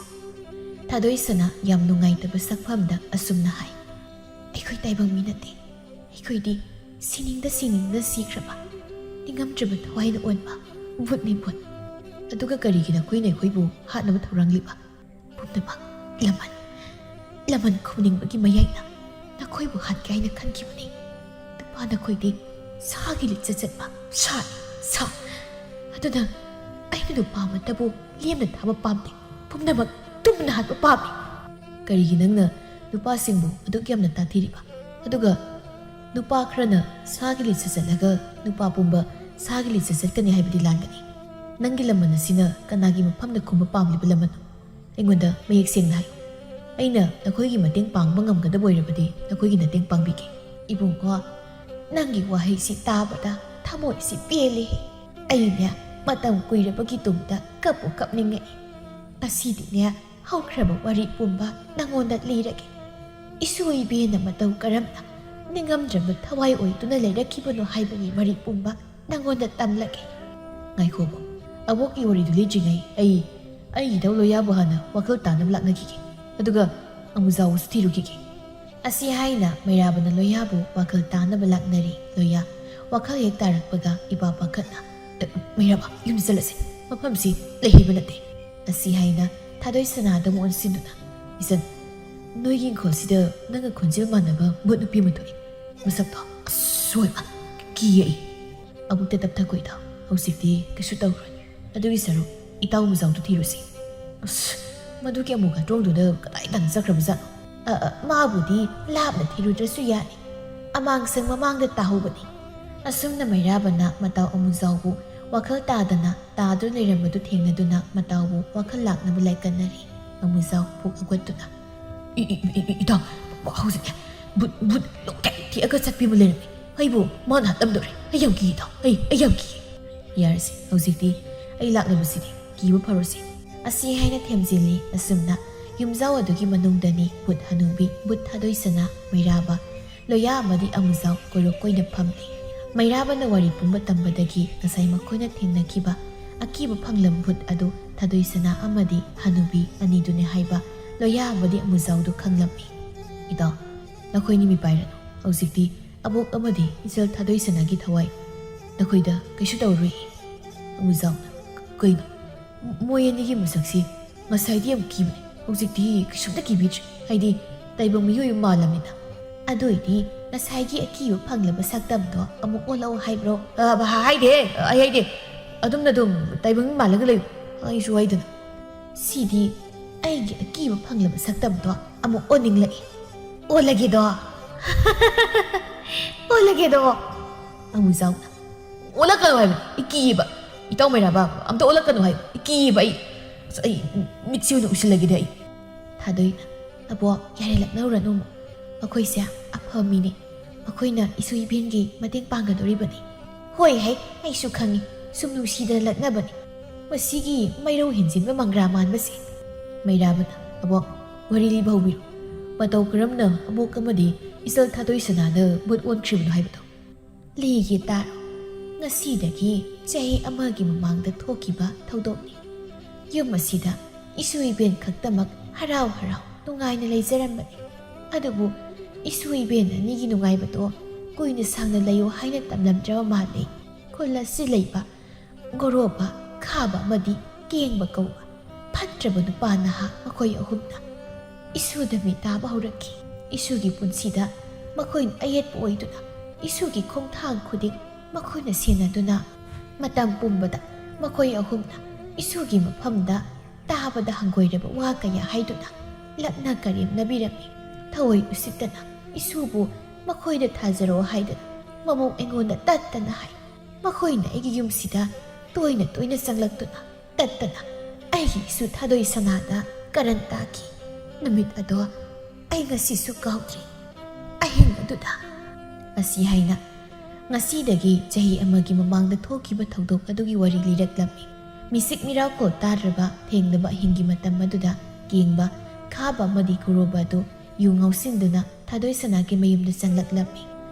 ꯊꯥꯗꯣꯏ ꯁꯅꯥ ꯌꯥꯝ ꯅꯨꯡꯉꯥꯏꯇꯕ ꯁꯛꯐꯝꯗ ꯑꯁꯨꯝꯅ ꯍꯥꯏ, "ꯑꯩꯈꯣꯏ ꯇꯥꯏꯕꯪ ꯃꯤ ꯅꯠꯇꯦ꯫ ꯑꯩꯈꯣꯏꯗꯤ ꯁꯤꯅꯤꯡꯗ ꯁꯤꯅꯤꯡꯗ ꯁꯤꯈ꯭ꯔꯕ, ꯅꯤꯡꯉꯝꯗ꯭ꯔꯕ ꯊꯋꯥꯏꯅ ꯑꯣꯟꯕ ꯚꯨꯠꯅꯤ ꯚꯨꯠ꯫ ꯑꯗꯨꯒ ꯀꯔꯤꯒꯤ ꯅꯈꯣꯏꯅ ꯑꯩꯈꯣꯏꯕꯨ ꯍꯥꯠꯅꯕ ꯊꯧꯔꯥꯡꯂꯤꯕ? ꯄꯨꯝꯅꯃꯛ ꯂꯃꯟ, ꯂꯃꯟ ꯈꯨꯝꯅꯤꯡꯕꯒꯤ ꯃꯌꯥꯏꯅ ꯅꯈꯣꯏꯕꯨ ꯍꯥꯠꯀꯦ ꯍꯥꯏꯅ ꯈꯟꯈꯤꯕꯅꯤ꯫ ꯅꯨꯄꯥ ꯅꯈꯣꯏꯗꯤ ꯁꯥꯒꯤ ꯂꯤꯆꯠ ꯆꯠꯄ ꯁꯥꯅꯤ, ꯁꯥ꯫ ꯑꯗꯨꯅ ꯑꯩꯅ ꯅꯨꯄꯥ ꯑꯃꯠꯇꯕꯨ ꯂꯦꯝꯅ ꯊꯥꯕ ꯄꯥꯝꯗꯦ꯫ ꯄꯨꯝꯅꯃꯛ ꯇꯨꯝꯅ ꯍꯥꯠꯄ ꯄꯥꯝꯃꯤ꯫" "ꯀꯔꯤꯒꯤ ꯅꯪꯅ ꯅꯨꯄꯥꯁꯤꯡꯕꯨ ꯑꯗꯨꯛ ꯌꯥꯝꯅ ꯇꯥꯊꯤꯔꯤꯕ? ꯑꯗꯨꯒ ꯅꯨꯄꯥ ꯈꯔꯅ ꯁꯥꯒꯤ ꯂꯤꯆꯠ ꯆꯠꯂꯒ ꯅꯨꯄꯥ ꯄꯨꯝꯕ ꯁꯥꯒꯤ ꯂꯤꯆꯠ ꯆꯠꯀꯅꯤ ꯍꯥꯏꯕꯗꯤ ꯂꯥꯟꯒꯅꯤ꯫ ꯅꯪꯒꯤ ꯂꯃꯟ ꯑꯁꯤꯅ ꯀꯅꯥꯒꯤ ꯃꯐꯝꯗ ꯈꯨꯝꯕ ꯄꯥꯝꯂꯤꯕ ꯂꯃꯟꯅꯣ? ꯑꯩꯉꯣꯟꯗ ꯃꯌꯦꯛ ꯁꯦꯡꯅ ꯍꯥꯏꯌꯨ꯫ ꯑꯩꯅ ꯅꯈꯣꯏꯒꯤ ꯃꯇꯦꯡ ꯄꯥꯡꯕ ꯉꯝꯒꯗꯕ ꯑꯣꯏꯔꯕꯗꯤ ꯅꯈꯣꯏꯒꯤ ꯃꯇꯦꯡ ꯄꯥꯡꯕꯤꯒꯦ꯫" "ꯏꯕꯨꯡꯉꯣ, ꯅꯪꯒꯤ ꯋꯥꯍꯩꯁꯤ ꯇꯥꯕꯗ ꯊꯃꯣꯏꯁꯤ ꯄꯦꯜꯂꯦ꯫ ꯑꯩꯅꯦ ꯃꯇꯝ ꯀꯨꯏꯔꯕꯒꯤ ꯇꯨꯡꯗ ꯀꯞꯄꯨ ꯀꯞꯅꯤꯡꯉꯛꯏ꯫ ꯉꯁꯤꯗꯤꯅꯦ ꯍꯧꯈ꯭ꯔꯕ ꯋꯥꯔꯤ ꯄꯨꯝꯕ ꯅꯪꯉꯣꯟꯗ ꯂꯤꯔꯒꯦ꯫ ꯏꯁꯣꯏ ꯏꯕꯦꯟꯅ ꯃꯇꯧ ꯀꯔꯝꯅ ꯅꯤꯡꯉꯝꯗ꯭ꯔꯕ ꯊꯋꯥꯏ ꯑꯣꯏꯗꯨꯅ ꯂꯩꯔꯛꯈꯤꯕꯅꯣ ꯍꯥꯏꯕꯒꯤ ꯋꯥꯔꯤ ꯄꯨꯝꯕ ꯅꯪꯉꯣꯟꯗ ꯇꯝꯂꯒꯦ꯫" "ꯉꯥꯏꯈꯣꯕ, ꯑꯕꯣꯛꯀꯤ ꯋꯥꯔꯤꯗꯨ ꯂꯤꯗ꯭ꯔꯤꯉꯩ ꯑꯩ, ꯑꯩ ꯏꯙꯧ ꯂꯣꯌꯥꯕꯨ ꯍꯥꯟꯅ ꯋꯥꯈꯜ ꯇꯥꯅꯕ ꯂꯥꯛꯅꯈꯤꯒꯦ꯫ ꯑꯗꯨꯒ ꯑꯃꯨꯖꯥꯎꯁꯨ ꯊꯤꯔꯨꯈꯤꯒꯦ꯫" ꯑꯁꯤ ꯍꯥꯏꯅ ꯃꯩꯔꯥꯕꯅ ꯂꯣꯌꯥꯕꯨ ꯋꯥꯈꯜ ꯇꯥꯅꯕ ꯂꯥꯛꯅꯔꯤ꯫ ꯂꯣꯌꯥ ꯋꯥꯈꯜ ꯍꯦꯛ ꯇꯥꯔꯛꯄꯒ ꯏꯄꯥ ꯄꯥꯈꯠꯅ, "ꯑ, ꯃꯩꯔꯥꯕ, ꯌꯨꯝꯗ ꯆꯠꯂꯁꯤ꯫ ꯃꯐꯝꯁꯤ ꯂꯩꯍꯩꯕ ꯅꯠꯇꯦ꯫" ꯑꯁꯤ ꯍꯥꯏꯅ ꯊꯥꯗꯣꯏ ꯁꯅꯥꯗ ꯑꯃꯨꯛ ꯑꯣꯟꯁꯤꯟꯗꯨꯅ, "ꯏꯆꯟ, ꯅꯣꯏꯒꯤ ꯏꯪꯈꯣꯜꯁꯤꯗ ꯅꯪꯒ ꯈꯣꯟꯖꯦꯜ ꯃꯥꯟꯅꯕ ꯚꯨꯠ ꯅꯨꯄꯤ ꯑꯃ ꯊꯣꯛꯏ꯫ ꯃꯁꯛꯇꯣ ꯑꯁ ꯁꯣꯏꯕ ꯀꯤꯌꯦ ꯑꯩ꯫" "ꯑꯃꯨꯛꯇ ꯇꯞꯊꯈꯣ ꯏꯇꯥꯎ, ꯍꯧꯖꯤꯛꯇꯤ ꯀꯩꯁꯨ ꯇꯧꯔꯣꯏ꯫ ꯑꯗꯨꯒꯤ ꯁꯔꯨꯛ ꯏꯇꯥꯎ ꯑꯃꯨꯖꯥꯎꯗꯨ ꯊꯤꯔꯨꯁꯤ꯫" "ꯑꯁ, ꯃꯗꯨꯒꯤ ꯑꯃꯨꯕ ꯇꯣꯡꯗꯨꯅ ꯀꯗꯥꯏ ꯇꯥꯟꯅ ꯆꯠꯈ꯭ꯔꯕꯖꯥꯠꯅꯣ?" "ꯑ, ꯑ, ꯃꯥꯕꯨꯗꯤ ꯂꯥꯞꯅ ꯊꯤꯔꯨꯗ꯭ꯔꯁꯨ ꯌꯥꯅꯤ꯫ ꯑꯃꯥꯡꯁꯪ ꯃꯃꯥꯡꯗ ꯇꯥꯍꯧꯕꯅꯤ꯫" ꯑꯁꯨꯝꯅ ꯃꯩꯔꯥꯕꯅ ꯃꯇꯥꯎ ꯑꯃꯨꯖꯥꯎꯕꯨ ꯋꯥꯈꯜ ꯇꯥꯗꯅ ꯇꯥꯗꯨꯅ ꯂꯩꯔꯝꯕꯗꯨ ꯊꯦꯡꯅꯗꯨꯅ ꯃꯇꯥꯎꯕꯨ ꯋꯥꯈꯜ ꯂꯥꯛꯅꯕ ꯂꯥꯏꯀꯠꯅꯔꯤ꯫ ꯑꯃꯨꯖꯥꯎ ꯄꯨꯛ ꯍꯧꯒꯠꯇꯨꯅ, "ꯏ, ꯏ, ꯏ, ꯏ, ꯏꯇꯥꯎ, ꯍꯧꯖꯤꯛꯅꯦ ꯚꯨꯠ, ꯚꯨꯠ ꯂꯣꯛꯇꯦꯛ ꯊꯦꯛꯑꯒ ꯆꯠꯄꯤ ꯑꯃ ꯂꯩꯔꯝꯃꯤ꯫ "ꯑꯩꯕꯨ ꯃꯥꯅ ꯍꯥꯠꯂꯝꯗꯣꯔꯦ꯫ ꯑꯩ ꯌꯥꯝ ꯀꯤꯗꯣ꯫ ꯑꯩ, ꯑꯩ ꯌꯥꯝ ꯀꯤ"꯫ "ꯌꯥꯔꯁꯤ, ꯍꯧꯖꯤꯛꯇꯤ ꯑꯩ ꯂꯥꯛꯂꯤꯕꯁꯤꯗꯤ ꯀꯤꯕ ꯐꯔꯣꯁꯤ"꯫ ꯑꯁꯤ ꯍꯥꯏꯅ ꯊꯦꯝꯖꯤꯜꯂꯤ꯫ ꯑꯁꯨꯝꯅ ꯌꯨꯝꯖꯥꯎ ꯑꯗꯨꯒꯤ ꯃꯅꯨꯡꯗꯅꯤ ꯚꯨꯠ ꯍꯅꯨꯕꯤ, ꯚꯨꯠ ꯊꯥꯗꯣꯏꯁꯅꯥ, ꯃꯩꯔꯥꯕ, ꯂꯣꯌꯥ ꯑꯃꯗꯤ ꯑꯃꯨꯖꯥꯎ ꯀꯣꯏꯔꯣꯛ ꯀꯣꯏꯅ ꯐꯝꯂꯤ꯫ ꯃꯩꯔꯥꯕꯅ ꯋꯥꯔꯤ ꯄꯨꯝꯕ ꯇꯝꯕꯗꯒꯤ ꯉꯁꯥꯏ ꯃꯈꯣꯏꯅ ꯊꯦꯡꯅꯈꯤꯕ ꯑꯀꯤꯕ ꯐꯪꯂꯝ ꯚꯨꯠ ꯑꯗꯨ ꯊꯥꯗꯣꯏꯁꯅꯥ ꯑꯃꯗꯤ ꯍꯅꯨꯕꯤ ꯑꯅꯤꯗꯨꯅꯤ ꯍꯥꯏꯕ ꯂꯣꯌꯥ ꯑꯃꯗꯤ ꯑꯃꯨꯖꯥꯎꯗꯨ ꯈꯪꯂꯝꯃꯤ꯫ "ꯏꯇꯥꯎ, ꯅꯈꯣꯏꯅꯤ ꯃꯤꯄꯥꯏꯔꯅꯨ꯫ ꯍꯧꯖꯤꯛꯇꯤ ꯑꯕꯣꯛ ꯑꯃꯗꯤ ꯏꯆꯜ ꯊꯥꯗꯣꯏꯁꯅꯥꯒꯤ ꯊꯋꯥꯏ ꯅꯈꯣꯏꯗ ꯀꯩꯁꯨ ꯇꯧꯔꯔꯣꯏ"꯫ ꯑꯃꯨꯖꯥꯎꯅ, "ꯀꯩꯅꯣ? ꯃꯣꯏ ꯑꯅꯤꯒꯤ ꯃꯁꯛꯁꯤ ꯉꯁꯥꯏꯗꯤ ꯌꯥꯝ ꯀꯤꯕꯅꯦ, ꯍꯧꯖꯤꯛꯇꯤ ꯀꯩꯁꯨꯝꯇ ꯀꯤꯕꯤꯗ꯭ꯔꯦ꯫ ꯍꯥꯏꯗꯤ ꯇꯥꯏꯕꯪ ꯃꯤꯑꯣꯏ ꯃꯥꯜꯂꯝꯃꯤꯅ"꯫ "ꯑꯗꯨ ꯑꯣꯏꯗꯤ ꯉꯁꯥꯏꯒꯤ ꯑꯀꯤꯕ ꯐꯪꯂꯕ ꯁꯛꯇꯝꯗꯣ ꯑꯃꯨꯛ ꯑꯣꯜꯂꯛꯑꯣ ꯍꯥꯏꯕ꯭ꯔꯣ?" "ꯑ, ꯕ-, ꯍꯥꯏꯗꯦ, ꯑꯩ ꯍꯥꯏꯗꯦ꯫ ꯑꯗꯨꯝꯅ ꯑꯗꯨꯝ ꯇꯥꯏꯕꯪ ꯃꯤ ꯃꯥꯜꯂꯒ ꯂꯩꯌꯨ, ꯑꯩꯁꯨ ꯍꯥꯏꯗꯅ"꯫ "ꯁꯤꯗꯤ ꯑꯩꯒꯤ ꯑꯀꯤꯕ ꯐꯪꯂꯕ ꯁꯛꯇꯝꯗꯣ ꯑꯃꯨꯛ ꯑꯣꯟꯅꯤꯡꯂꯛꯏ꯫ ꯑꯣꯜꯂꯒꯦꯗꯣ꯫ ꯑꯣꯜꯂꯒꯦꯗꯣ"꯫ ꯑꯃꯨꯖꯥꯎꯅ, "ꯑꯣꯜꯂꯛꯀꯅꯨ ꯍꯥꯏꯕꯅꯤ, ꯑꯩ ꯀꯤꯌꯦꯕ꯫ ꯏꯇꯥꯎ ꯃꯩꯔꯥꯕ, ꯑꯝꯇ ꯑꯣꯜꯂꯛꯀꯅꯨ ꯍꯥꯏꯕ, ꯑꯩ ꯀꯤꯌꯦꯕ ꯑꯩ꯫ ꯑꯁ, ꯑꯩ ꯃꯤꯠꯁꯤ ꯑꯣꯏꯅ ꯎꯏꯁꯤꯜꯂꯒꯦꯗ ꯑꯩ"꯫ ꯊꯥꯗꯣꯏꯅ, "ꯑꯕꯣꯛ, ꯌꯥꯔꯦ, ꯂꯛꯅꯧꯔꯅꯨ ꯑꯃꯨꯛ꯫ ꯃꯈꯣꯏꯁꯦ ꯑꯐꯕ ꯃꯤꯅꯤ꯫ ꯃꯈꯣꯏꯅ ꯏꯁꯨ ꯏꯕꯦꯟꯒꯤ ꯃꯇꯦꯡ ꯄꯥꯡꯒꯗꯧꯔꯤꯕꯅꯤ"꯫ "ꯍꯣꯏ ꯍꯩ, ꯑꯩꯁꯨ ꯈꯪꯉꯤ꯫ ꯁꯨꯝ ꯅꯨꯡꯁꯤꯗꯅ ꯂꯛꯅꯕꯅꯤ꯫ ꯃꯁꯤꯒꯤ ꯃꯩꯔꯧ ꯍꯦꯟꯖꯤꯟꯕ ꯃꯪꯒ꯭ꯔꯥ ꯃꯥꯟꯕꯁꯦ"꯫ ꯃꯩꯔꯥꯕꯅ, "ꯑꯕꯣꯛ, ꯋꯥꯔꯤ ꯂꯤꯕ ꯍꯧꯕꯤꯔꯣ꯫ ꯃꯇꯧ ꯀꯔꯝꯅ ꯑꯕꯣꯛ ꯑꯃꯗꯤ ꯏꯆꯜ ꯊꯥꯗꯣꯏ ꯁꯅꯥꯗ ꯚꯨꯠ ꯑꯣꯟꯈ꯭ꯔꯤꯕꯅꯣ ꯍꯥꯏꯕꯗꯣ"꯫ ꯂꯤꯒꯦ ꯇꯥꯔꯣ꯫ ꯉꯁꯤꯗꯒꯤ ꯆꯍꯤ ꯑꯃꯒꯤ ꯃꯃꯥꯡꯗ ꯊꯣꯛꯈꯤꯕ ꯊꯧꯗꯣꯛꯅꯤ꯫ ꯌꯨꯝ ꯑꯁꯤꯗ ꯏꯁꯨ ꯏꯕꯦꯟ ꯈꯛꯇꯃꯛ ꯍꯔꯥꯎ ꯍꯔꯥꯎ ꯅꯨꯡꯉꯥꯏꯅ ꯂꯩꯖꯔꯝꯕꯅꯤ꯫ ꯑꯗꯨꯕꯨ ꯏꯁꯨ ꯏꯕꯦꯟ ꯑꯅꯤꯒꯤ ꯅꯨꯡꯉꯥꯏꯕꯗꯣ ꯀꯨꯏꯅ ꯁꯥꯡꯅ ꯂꯩꯌꯨ ꯍꯥꯏꯅ ꯇꯝꯂꯝꯗ꯭ꯔꯕ ꯃꯥꯜꯂꯤ꯫ ꯈꯨꯜ ꯑꯁꯤ ꯂꯩꯕ ꯒꯣꯔꯣꯕ, ꯈꯥꯕ ꯑꯃꯗꯤ ꯀꯦꯡꯕ ꯀꯧꯕ ꯐꯠꯇ꯭ꯔꯕ ꯅꯨꯄꯥ ꯅꯍꯥ ꯃꯈꯣꯏ ꯑꯍꯨꯝꯅ ꯏꯁꯨꯗ ꯃꯤ ꯇꯥꯕ ꯍꯧꯔꯛꯈꯤ꯫ ꯏꯁꯨꯒꯤ ꯄꯨꯟꯁꯤꯗ ꯃꯈꯣꯏꯅ ꯑꯌꯦꯠꯄ ꯑꯣꯏꯗꯨꯅ ꯏꯁꯨꯒꯤ ꯈꯣꯡꯊꯥꯡ ꯈꯨꯗꯤꯡ ꯃꯈꯣꯏꯅ ꯁꯦꯟꯅꯗꯨꯅ ꯃꯇꯝ ꯄꯨꯝꯕꯗ ꯃꯈꯣꯏ ꯑꯍꯨꯝꯅ ꯏꯁꯨꯒꯤ ꯃꯐꯝꯗ ꯇꯥꯕꯗ ꯍꯪꯒꯣꯏꯔꯕ ꯋꯥ ꯀꯌꯥ ꯍꯥꯏꯗꯨꯅ ꯂꯛꯅ ꯀꯔꯦꯝꯅꯕꯤꯔꯝꯃꯤ꯫ ꯊꯑꯣꯏ ꯎꯁꯤꯠꯇꯅ ꯏꯁꯨꯕꯨ ꯃꯈꯣꯏꯗ ꯊꯥꯖꯔꯣ ꯍꯥꯏꯗꯨꯅ ꯃꯕꯨꯡ ꯑꯩꯉꯣꯟꯗ ꯇꯠꯇꯅ ꯍꯥꯏ꯫ ꯃꯈꯣꯏꯅ ꯑꯩꯒꯤ ꯌꯨꯝꯁꯤꯗ ꯇꯣꯏꯅ ꯇꯣꯏꯅ ꯆꯪꯂꯛꯇꯨꯅ ꯇꯠꯇꯅ ꯑꯩꯒꯤ ꯏꯁꯨ ꯊꯥꯗꯣꯏ ꯁꯅꯥꯗ ꯀꯔꯟ ꯇꯥꯈꯤ꯫ ꯅꯨꯃꯤꯠ ꯑꯗꯣ ꯑꯩ ꯉꯁꯤꯁꯨ ꯀꯥꯎꯗ꯭ꯔꯤ꯫ ꯑꯍꯤꯡ ꯑꯗꯨꯗ ꯑꯁꯤ ꯍꯥꯏꯅ ꯉꯁꯤꯗꯒꯤ ꯆꯍꯤ ꯑꯃꯒꯤ ꯃꯃꯥꯡꯗ ꯊꯣꯛꯈꯤꯕ ꯊꯧꯗꯣꯛ ꯑꯗꯨꯒꯤ ꯋꯥꯔꯤ ꯂꯤꯔꯛꯂꯝꯃꯤ꯫ ꯃꯤꯁꯤꯛ ꯃꯤꯔꯥꯎꯈꯣꯜ ꯇꯥꯗ꯭ꯔꯕ ꯊꯦꯡꯂꯕ ꯑꯍꯤꯡꯒꯤ ꯃꯇꯝ ꯑꯗꯨꯗ ꯀꯦꯡꯕ, ꯈꯥꯕ ꯑꯃꯗꯤ ꯒꯣꯔꯣꯕ ꯑꯗꯨ ꯌꯨ ꯉꯥꯎꯁꯤꯟꯗꯨꯅ ꯊꯥꯗꯣꯏ ꯁꯅꯥꯒꯤ ꯃꯌꯨꯝꯗ ꯆꯪꯂꯛꯂꯝꯃꯤ꯫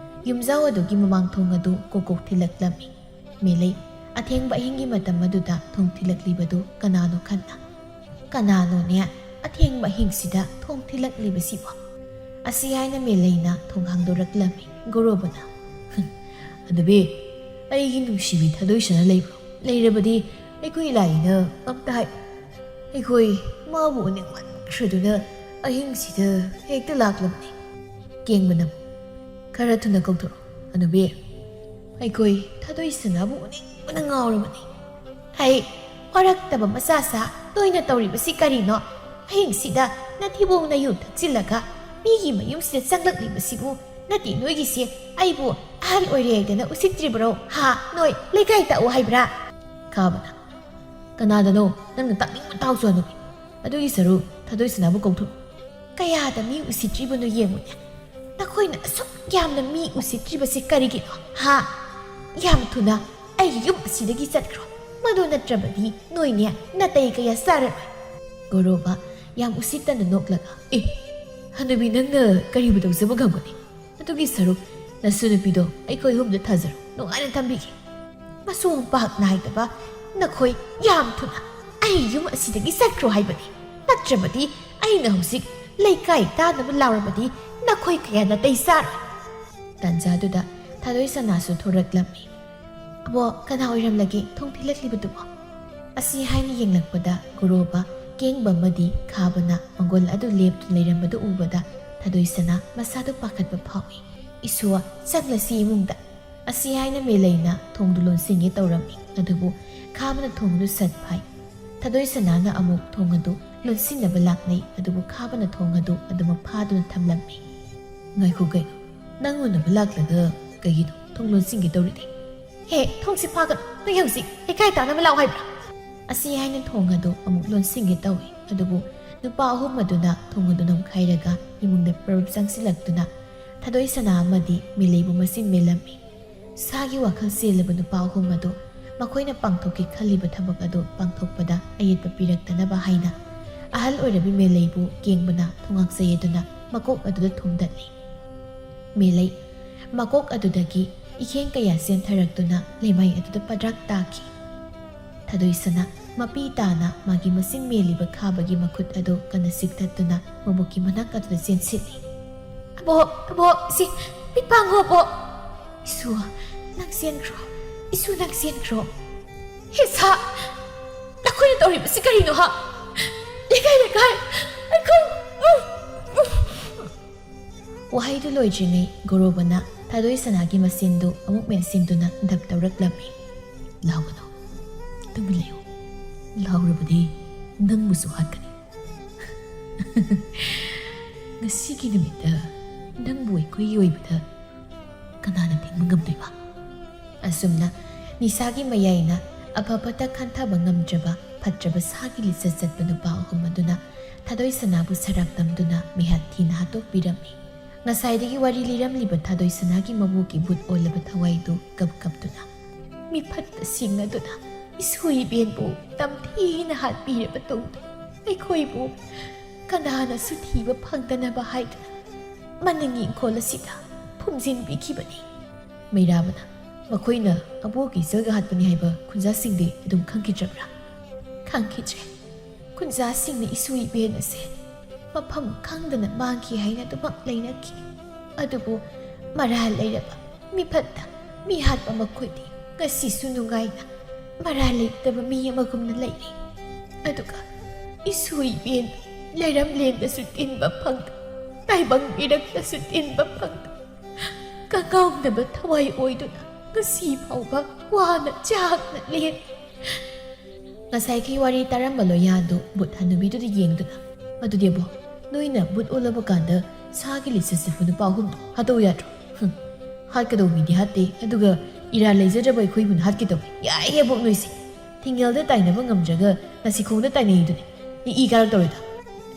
ꯌꯨꯝꯖꯥꯎ ꯑꯗꯨꯒꯤ ꯃꯃꯥꯡ ꯊꯣꯡ ꯑꯗꯨ ꯀꯣꯛ ꯀꯣꯛ ꯊꯤꯜꯂꯛꯂꯝꯃꯤ꯫ ꯃꯦꯂꯩ, ꯑꯊꯦꯡꯕ ꯑꯍꯤꯡꯒꯤ ꯃꯇꯝ ꯑꯗꯨꯗ ꯊꯣꯡ ꯊꯤꯜꯂꯛꯂꯤꯕꯗꯨ ꯀꯅꯥꯅꯣ ꯈꯟꯅ? "ꯀꯅꯥꯅꯣꯅꯦ ꯑꯊꯦꯡꯕ ꯑꯍꯤꯡꯁꯤꯗ ꯊꯣꯡ ꯊꯤꯜꯂꯛꯂꯤꯕꯁꯤꯕꯣ?" ꯑꯁꯤ ꯍꯥꯏꯅ ꯃꯦꯂꯩꯅ ꯊꯣꯡ ꯍꯥꯡꯗꯣꯔꯛꯂꯝꯃꯤ꯫ ꯒꯣꯔꯣꯕꯅ, "ꯍꯨꯝ, ꯑꯗꯨꯕꯤ, ꯑꯩꯒꯤ ꯅꯨꯡꯁꯤꯕꯤ ꯊꯥꯗꯣꯏꯁꯅꯥ ꯂꯩꯕ꯭ꯔꯣ? ꯂꯩꯔꯕꯗꯤ ꯑꯩꯈꯣꯏ ꯂꯥꯏꯅ ꯑꯝꯇ ꯍꯥꯏ꯫ ꯑꯩꯈꯣꯏ ꯃꯥꯕꯨ ꯎꯅꯤꯡꯃꯟꯈ꯭ꯔꯗꯨꯅ ꯑꯍꯤꯡꯁꯤꯗ ꯍꯦꯛꯇ ꯂꯥꯛꯂꯕꯅꯤ꯫" ꯀꯦꯡꯕꯅ, "ꯈꯔ ꯊꯨꯅ ꯀꯧꯊꯣꯔꯛꯑꯣ, ꯑꯅꯨꯕꯤ꯫ ꯑꯩꯈꯣꯏ ꯊꯥꯗꯣꯏ ꯁꯅꯥꯕꯨ ꯎꯅꯤꯡꯕꯅ ꯉꯥꯎꯔꯕꯅꯤ꯫" "ꯍꯩ, ꯋꯥꯔꯛꯇꯕ ꯃꯆꯥꯁꯥ, ꯅꯣꯏꯅ ꯇꯧꯔꯤꯕꯁꯤ ꯀꯔꯤꯅꯣ? ꯑꯍꯤꯡꯁꯤꯗ ꯅꯊꯤꯕꯣꯡ ꯅꯌꯨ ꯊꯛꯆꯤꯜꯂꯒ ꯃꯤꯒꯤ ꯃꯌꯨꯝꯁꯤꯗ ꯆꯪꯂꯛꯂꯤꯕꯁꯤꯕꯨ ꯅꯠꯇꯦ ꯅꯣꯏꯒꯤꯁꯦ꯫ ꯑꯩꯕꯨ ꯑꯍꯜ ꯑꯣꯏꯔꯦ ꯍꯥꯏꯗꯅ ꯎꯁꯤꯠꯇ꯭ꯔꯤꯕꯔꯣ? ꯍꯥ? ꯅꯣꯏ ꯂꯩꯀꯥꯏ ꯇꯥꯛꯎ ꯍꯥꯏꯕ꯭ꯔꯥ?" ꯈꯥꯕꯅ, "ꯀꯅꯥꯗꯅꯣ? ꯅꯪꯅ ꯇꯥꯛꯅꯤꯡꯕ ꯇꯥꯛꯎꯁꯨ, ꯑꯅꯨꯕꯤ꯫ ꯑꯗꯨꯒꯤ ꯁꯔꯨꯛ ꯊꯥꯗꯣꯏ ꯁꯅꯥꯕꯨ ꯀꯧꯊꯣꯔꯛꯎ꯫" "ꯀꯌꯥꯗ ꯃꯤ ꯎꯁꯤꯠꯇ꯭ꯔꯤꯕꯅꯣ ꯌꯦꯡꯉꯨꯅꯦ꯫ ꯅꯈꯣꯏꯅ ꯑꯁꯨꯛ ꯌꯥꯝꯅ ꯃꯤ ꯎꯁꯤꯠꯇ꯭ꯔꯤꯕꯁꯤ ꯀꯔꯤꯒꯤꯅꯣ? ꯍꯥ? ꯌꯥꯝ ꯊꯨꯅ ꯑꯩꯒꯤ ꯌꯨꯝ ꯑꯁꯤꯗꯒꯤ ꯆꯠꯈ꯭ꯔꯣ꯫ ꯃꯗꯨ ꯅꯠꯇ꯭ꯔꯕꯗꯤ ꯅꯣꯏꯅꯦ ꯅꯥꯇꯩ ꯀꯌꯥ ꯆꯥꯔꯔꯣꯏ꯫" ꯒꯣꯔꯣꯕ ꯌꯥꯝ ꯎꯁꯤꯠꯇꯅ ꯅꯣꯛꯂꯒ, "ꯑꯦ, ꯍꯅꯨꯕꯤ, ꯅꯪꯅ ꯀꯔꯤꯕꯨ ꯇꯧꯖꯕ ꯉꯝꯒꯅꯤ? ꯑꯗꯨꯒꯤ ꯁꯔꯨꯛ ꯅꯁꯨ ꯅꯨꯄꯤꯗꯣ ꯑꯩꯈꯣꯏ ꯑꯍꯨꯝꯗ ꯊꯥꯖꯔꯣ, ꯅꯨꯡꯉꯥꯏꯅ ꯊꯝꯕꯤꯒꯦ꯫ ꯃꯁꯨꯡ ꯄꯥꯛ ꯅꯥꯏꯗꯕ ꯅꯈꯣꯏ, ꯌꯥꯝ ꯊꯨꯅ ꯑꯩ ꯌꯨꯝ ꯑꯁꯤꯗꯒꯤ ꯆꯠꯈ꯭ꯔꯣ ꯍꯥꯏꯕꯅꯤ꯫ ꯅꯠꯇ꯭ꯔꯕꯗꯤ ꯑꯩꯅ ꯍꯧꯖꯤꯛ ꯂꯩꯀꯥꯏ ꯇꯥꯅꯕ ꯂꯥꯎꯔꯕꯗꯤ ꯅꯈꯣꯏ ꯀꯌꯥ ꯅꯥꯇꯩ ꯆꯥꯔꯣꯏ꯫" ꯇꯥꯟꯖꯥꯗꯨꯗ ꯊꯥꯗꯣꯏ ꯁꯅꯥꯁꯨ ꯊꯣꯔꯛꯂꯝꯃꯤ꯫ "ꯑꯕꯣ, ꯀꯅꯥ ꯑꯣꯏꯔꯝꯂꯒꯦ ꯊꯣꯡ ꯊꯤꯜꯂꯛꯂꯤꯕꯗꯨꯕꯣ?" ꯑꯁꯤ ꯍꯥꯏꯅ ꯌꯦꯡꯂꯛꯄꯗ ꯒꯣꯔꯣꯕ, ꯀꯦꯡꯕ ꯑꯃꯗꯤ ꯈꯥꯕꯅ ꯃꯪꯒꯣꯜ ꯑꯗꯨ ꯂꯦꯞꯇꯨꯅ ꯂꯩꯔꯝꯕꯗꯨ ꯎꯕꯗ ꯊꯥꯗꯣꯏ ꯁꯅꯥ ꯃꯁꯥꯗꯨ ꯄꯥꯈꯠꯄ ꯐꯥꯎꯏ꯫ "ꯏꯁꯨꯋꯥ, ꯆꯪꯂꯁꯤ ꯏꯃꯨꯡꯗ꯫" ꯑꯁꯤ ꯍꯥꯏꯅ ꯃꯦꯂꯩꯅ ꯊꯣꯡꯗꯨ ꯂꯣꯟꯁꯤꯟꯒꯦ ꯇꯧꯔꯝꯃꯤ꯫ ꯑꯗꯨꯕꯨ ꯈꯥꯕꯅ ꯊꯣꯡꯗꯨ ꯁꯠ ꯐꯥꯏ꯫ ꯊꯥꯗꯣꯏ ꯁꯅꯥꯅ ꯑꯃꯨꯛ ꯊꯣꯡ ꯑꯗꯨ ꯂꯣꯟꯁꯤꯟꯅꯕ ꯂꯥꯛꯅꯩ꯫ ꯑꯗꯨꯕꯨ ꯈꯥꯕꯅ ꯊꯣꯡ ꯑꯗꯨ ꯑꯗꯨꯃꯛ ꯐꯥꯗꯨꯅ ꯊꯝꯂꯝꯃꯤ꯫ "ꯉꯥꯏꯈꯣ ꯀꯩꯅꯣ, ꯅꯪ ꯎꯅꯕ ꯂꯥꯛꯂꯒ ꯀꯩꯒꯤꯅꯣ ꯊꯣꯡ ꯂꯣꯟꯁꯤꯟꯒꯦ ꯇꯧꯔꯤꯗꯤ?" "ꯍꯦ, ꯊꯣꯡꯁꯤ ꯐꯥꯒꯅꯨ꯫ ꯅꯣꯏ ꯍꯧꯖꯤꯛ ꯂꯩꯀꯥꯏ ꯇꯥꯅꯕ ꯂꯥꯛꯑꯣ ꯍꯥꯏꯕ꯭ꯔꯥ?" ꯑꯁꯤ ꯍꯥꯏꯅ ꯊꯣꯡ ꯑꯗꯨ ꯑꯃꯨꯛ ꯂꯣꯟꯁꯤꯟꯒꯦ ꯇꯧꯏ꯫ ꯑꯗꯨꯕꯨ ꯅꯨꯄꯥ ꯑꯍꯨꯝ ꯑꯗꯨꯅ ꯊꯣꯡ ꯑꯗꯨ ꯅꯝꯈꯥꯏꯔꯒ ꯏꯃꯨꯡꯗ ꯄꯔꯞ ꯆꯪꯁꯤꯜꯂꯛꯇꯨꯅ ꯊꯥꯗꯣꯏ ꯁꯅꯥ ꯑꯃꯗꯤ ꯃꯦꯂꯩꯕꯨ ꯃꯆꯤꯟ ꯃꯦꯜꯂꯝꯃꯤ꯫ ꯁꯥꯒꯤ ꯋꯥꯈꯜ ꯆꯦꯜꯂꯕ ꯅꯨꯄꯥ ꯑꯍꯨꯝ ꯑꯗꯨ ꯃꯈꯣꯏꯅ ꯄꯥꯡꯊꯣꯛꯀꯦ ꯈꯜꯂꯤꯕ ꯊꯕꯛ ꯑꯗꯨ ꯄꯥꯡꯊꯣꯛꯄꯗ ꯑꯌꯦꯠꯄ ꯄꯤꯔꯛꯇꯅꯕ ꯍꯥꯏꯅ ꯑꯍꯜ ꯑꯣꯏꯔꯕꯤ ꯃꯦꯂꯩꯕꯨ ꯀꯦꯡꯕꯅ ꯊꯣꯉꯥꯛꯆꯩ ꯑꯗꯨꯅ ꯃꯀꯣꯛ ꯑꯗꯨꯗ ꯊꯣꯝꯗꯠꯂꯤ꯫ ꯃꯦꯂꯩ ꯃꯀꯣꯛ ꯑꯗꯨꯗꯒꯤ ꯏꯈꯦꯡ ꯀꯌꯥ ꯆꯦꯟꯊꯔꯛꯇꯨꯅ ꯂꯩꯃꯥꯏ ꯑꯗꯨꯗ ꯄꯗ꯭ꯔꯥꯛ ꯇꯥꯈꯤ꯫ ꯊꯥꯗꯣꯏ ꯁꯅꯥ ꯃꯄꯤ ꯇꯥꯅ ꯃꯥꯒꯤ ꯃꯆꯤꯟ ꯃꯦꯜꯂꯤꯕ ꯈꯥꯕꯒꯤ ꯃꯈꯨꯠ ꯑꯗꯨ ꯀꯟꯅ ꯆꯤꯛꯊꯠꯇꯨꯅ ꯃꯕꯨꯛꯀꯤ ꯃꯅꯥꯛ ꯑꯗꯨꯗ ꯆꯦꯟꯁꯤꯜꯂꯤ꯫ "ꯑꯕꯣꯛ, ꯑꯕꯣꯛ, ꯁꯤ ꯃꯤꯠ ꯄꯥꯡꯉꯣ, ꯑꯕꯣꯛ!" "ꯏꯁꯨ, ꯅꯪ ꯆꯦꯟꯈ꯭ꯔꯣ꯫ ꯏꯁꯨ, ꯅꯪ ꯆꯦꯟꯈ꯭ꯔꯣ꯫" "ꯍꯦ ꯁꯥ, ꯅꯈꯣꯏꯅ ꯇꯧꯔꯤꯕꯁꯤ ꯀꯔꯤꯅꯣ, ꯍꯥ? ꯂꯩꯀꯥꯏ, ꯂꯩꯀꯥꯏ, ꯑꯩꯈꯣꯏ!" ꯎꯐ, ꯎꯐ꯫ ꯋꯥꯍꯩꯗꯨ ꯂꯣꯏꯗ꯭ꯔꯤꯉꯩ ꯒꯣꯔꯣꯕꯅ ꯊꯥꯗꯣꯏ ꯁꯅꯥꯒꯤ ꯃꯆꯤꯟꯗꯨ ꯑꯃꯨꯛ ꯃꯦꯟꯁꯤꯟꯗꯨꯅ ꯙꯞ ꯇꯧꯔꯛꯂꯝꯃꯤ꯫ "ꯂꯥꯎꯒꯅꯨ, ꯇꯨꯃꯤꯟ ꯂꯩꯌꯨ꯫ ꯂꯥꯎꯔꯕꯗꯤ ꯅꯪꯕꯨꯁꯨ ꯍꯥꯠꯀꯅꯤ꯫ ꯉꯁꯤꯒꯤ ꯅꯨꯃꯤꯠꯇ ꯅꯪꯕꯨ ꯑꯩꯈꯣꯏꯒꯤ ꯑꯣꯏꯕꯗ ꯀꯅꯥꯅ ꯊꯤꯡꯕ ꯉꯝꯗꯣꯏꯕ?" ꯑꯁꯨꯝꯅ ꯅꯤꯁꯥꯒꯤ ꯃꯌꯥꯏꯅ ꯑꯐ ꯐꯠꯇ ꯈꯟꯊꯕ ꯉꯝꯗ꯭ꯔꯕ ꯐꯠꯇ꯭ꯔꯕ ꯁꯥꯒꯤ ꯂꯤꯆꯠ ꯆꯠꯄ ꯅꯨꯄꯥ ꯑꯍꯨꯝ ꯑꯗꯨꯅ ꯊꯥꯗꯣꯏ ꯁꯅꯥꯕꯨ ꯁꯔꯥꯛ ꯇꯝꯗꯨꯅ ꯃꯤꯍꯥꯠ ꯊꯤꯅ ꯍꯥꯠꯇꯣꯛꯄꯤꯔꯝꯃꯤ꯫ ꯉꯁꯥꯏꯗꯒꯤ ꯋꯥꯔꯤ ꯂꯤꯔꯝꯂꯤꯕ ꯊꯥꯗꯣꯏ ꯁꯅꯥꯒꯤ ꯃꯕꯨꯛꯀꯤ ꯕꯨꯠ ꯑꯣꯜꯂꯕ ꯊꯋꯥꯏꯗꯨ ꯀꯞ ꯀꯞꯇꯨꯅ, ꯃꯤꯐꯠꯇꯁꯤꯡ ꯑꯗꯨꯅ ꯏꯁꯣꯏ ꯏꯕꯦꯟꯕꯨ ꯇꯝꯊꯤꯅ ꯍꯥꯠꯄꯤꯔꯕ ꯇꯨꯡꯗ ꯑꯩꯈꯣꯏꯕꯨ ꯀꯅꯥꯅꯁꯨ ꯊꯤꯕ ꯐꯪꯗꯅꯕ ꯍꯥꯏꯗꯨꯅ ꯃꯅꯤꯡ ꯏꯪꯈꯣꯜ ꯑꯁꯤꯗ ꯐꯨꯝꯖꯤꯟꯕꯤꯈꯤꯕꯅꯤ꯫ ꯃꯩꯔꯥꯕꯅ, "ꯃꯈꯣꯏꯅ ꯑꯕꯣꯛꯀꯤ ꯏꯆꯜꯒ ꯍꯥꯠꯄꯅꯤ ꯍꯥꯏꯕ ꯈꯨꯟꯖꯥꯁꯤꯡꯗꯤ ꯑꯗꯨꯝ ꯈꯪꯈꯤꯗ꯭ꯔꯕ꯭ꯔꯥ?" "ꯈꯪꯈꯤꯗ꯭ꯔꯦ꯫ ꯈꯨꯟꯖꯥꯁꯤꯡꯅ ꯏꯁꯨ ꯏꯕꯦꯟ ꯑꯁꯦ ꯃꯐꯝ ꯈꯪꯗꯅ ꯃꯥꯡꯈꯤ ꯍꯥꯏꯅ ꯑꯗꯨꯃꯛ ꯂꯩꯅꯈꯤ꯫ ꯑꯗꯨꯕꯨ ꯃꯔꯥꯜ ꯂꯩꯔꯕ ꯃꯤꯐꯠꯇ ꯃꯤ ꯍꯥꯠꯄ ꯃꯈꯣꯏꯗꯤ ꯉꯁꯤꯁꯨ ꯅꯨꯡꯉꯥꯏꯅ ꯃꯔꯥꯜ ꯂꯩꯇꯕ ꯃꯤ ꯑꯃꯒꯨꯝꯅ ꯂꯩꯔꯤ꯫ ꯑꯗꯨꯒ ꯏꯁꯨ ꯏꯕꯦꯟ ꯂꯩꯔꯝꯂꯦꯟꯗꯁꯨ ꯇꯤꯟꯕ ꯐꯪꯗ, ꯇꯥꯏꯕꯪ ꯃꯤꯔꯛꯇꯁꯨ ꯇꯤꯟꯕ ꯐꯪꯗ, ꯀꯉꯥꯎꯅꯕ ꯊꯋꯥꯏ ꯑꯣꯏꯗꯨꯅ ꯉꯁꯤ ꯐꯥꯎꯕ ꯋꯥꯅ ꯆꯥꯛꯅ ꯂꯦꯜꯂꯤ꯫" ꯉꯁꯥꯏꯒꯤ ꯋꯥꯔꯤ ꯇꯥꯔꯝꯕ ꯂꯣꯌꯥꯗꯨ ꯕꯨꯠ ꯍꯅꯨꯕꯤꯗꯨꯗ ꯌꯦꯡꯗꯨꯅ, "ꯑꯗꯨꯗꯤ ꯑꯕꯣꯛ, ꯅꯣꯏꯅ ꯕꯨꯠ ꯑꯣꯜꯂꯕ ꯀꯥꯟꯗ ꯁꯥꯒꯤ ꯂꯤꯆꯠ ꯆꯠꯄ ꯅꯨꯄꯥ ꯑꯍꯨꯝꯗꯣ ꯍꯥꯠꯇꯣꯛꯎ ꯌꯥꯗ꯭ꯔꯣ? ꯍꯨꯝ, ꯍꯥꯠꯀꯗꯧꯕ ꯃꯤꯗꯤ ꯍꯥꯠꯇꯦ, ꯑꯗꯨꯒ ꯏꯔꯥꯜ ꯂꯩꯖꯗ꯭ꯔꯕ ꯑꯩꯈꯣꯏꯕꯨꯅ ꯍꯥꯠꯀꯦ ꯇꯧꯏ꯫ ꯌꯥꯏꯌꯦ ꯑꯕꯣꯛ ꯅꯣꯏꯁꯦ꯫ ꯊꯤꯡꯉꯦꯜꯗ ꯇꯥꯏꯅꯕ ꯉꯝꯗ꯭ꯔꯒ ꯅꯥꯁꯤꯈꯣꯡꯗ ꯇꯥꯏꯅꯩꯗꯨꯅꯤ꯫ ꯑꯩ ꯏ ꯀꯥꯔꯛꯇꯧꯔꯦꯗ꯫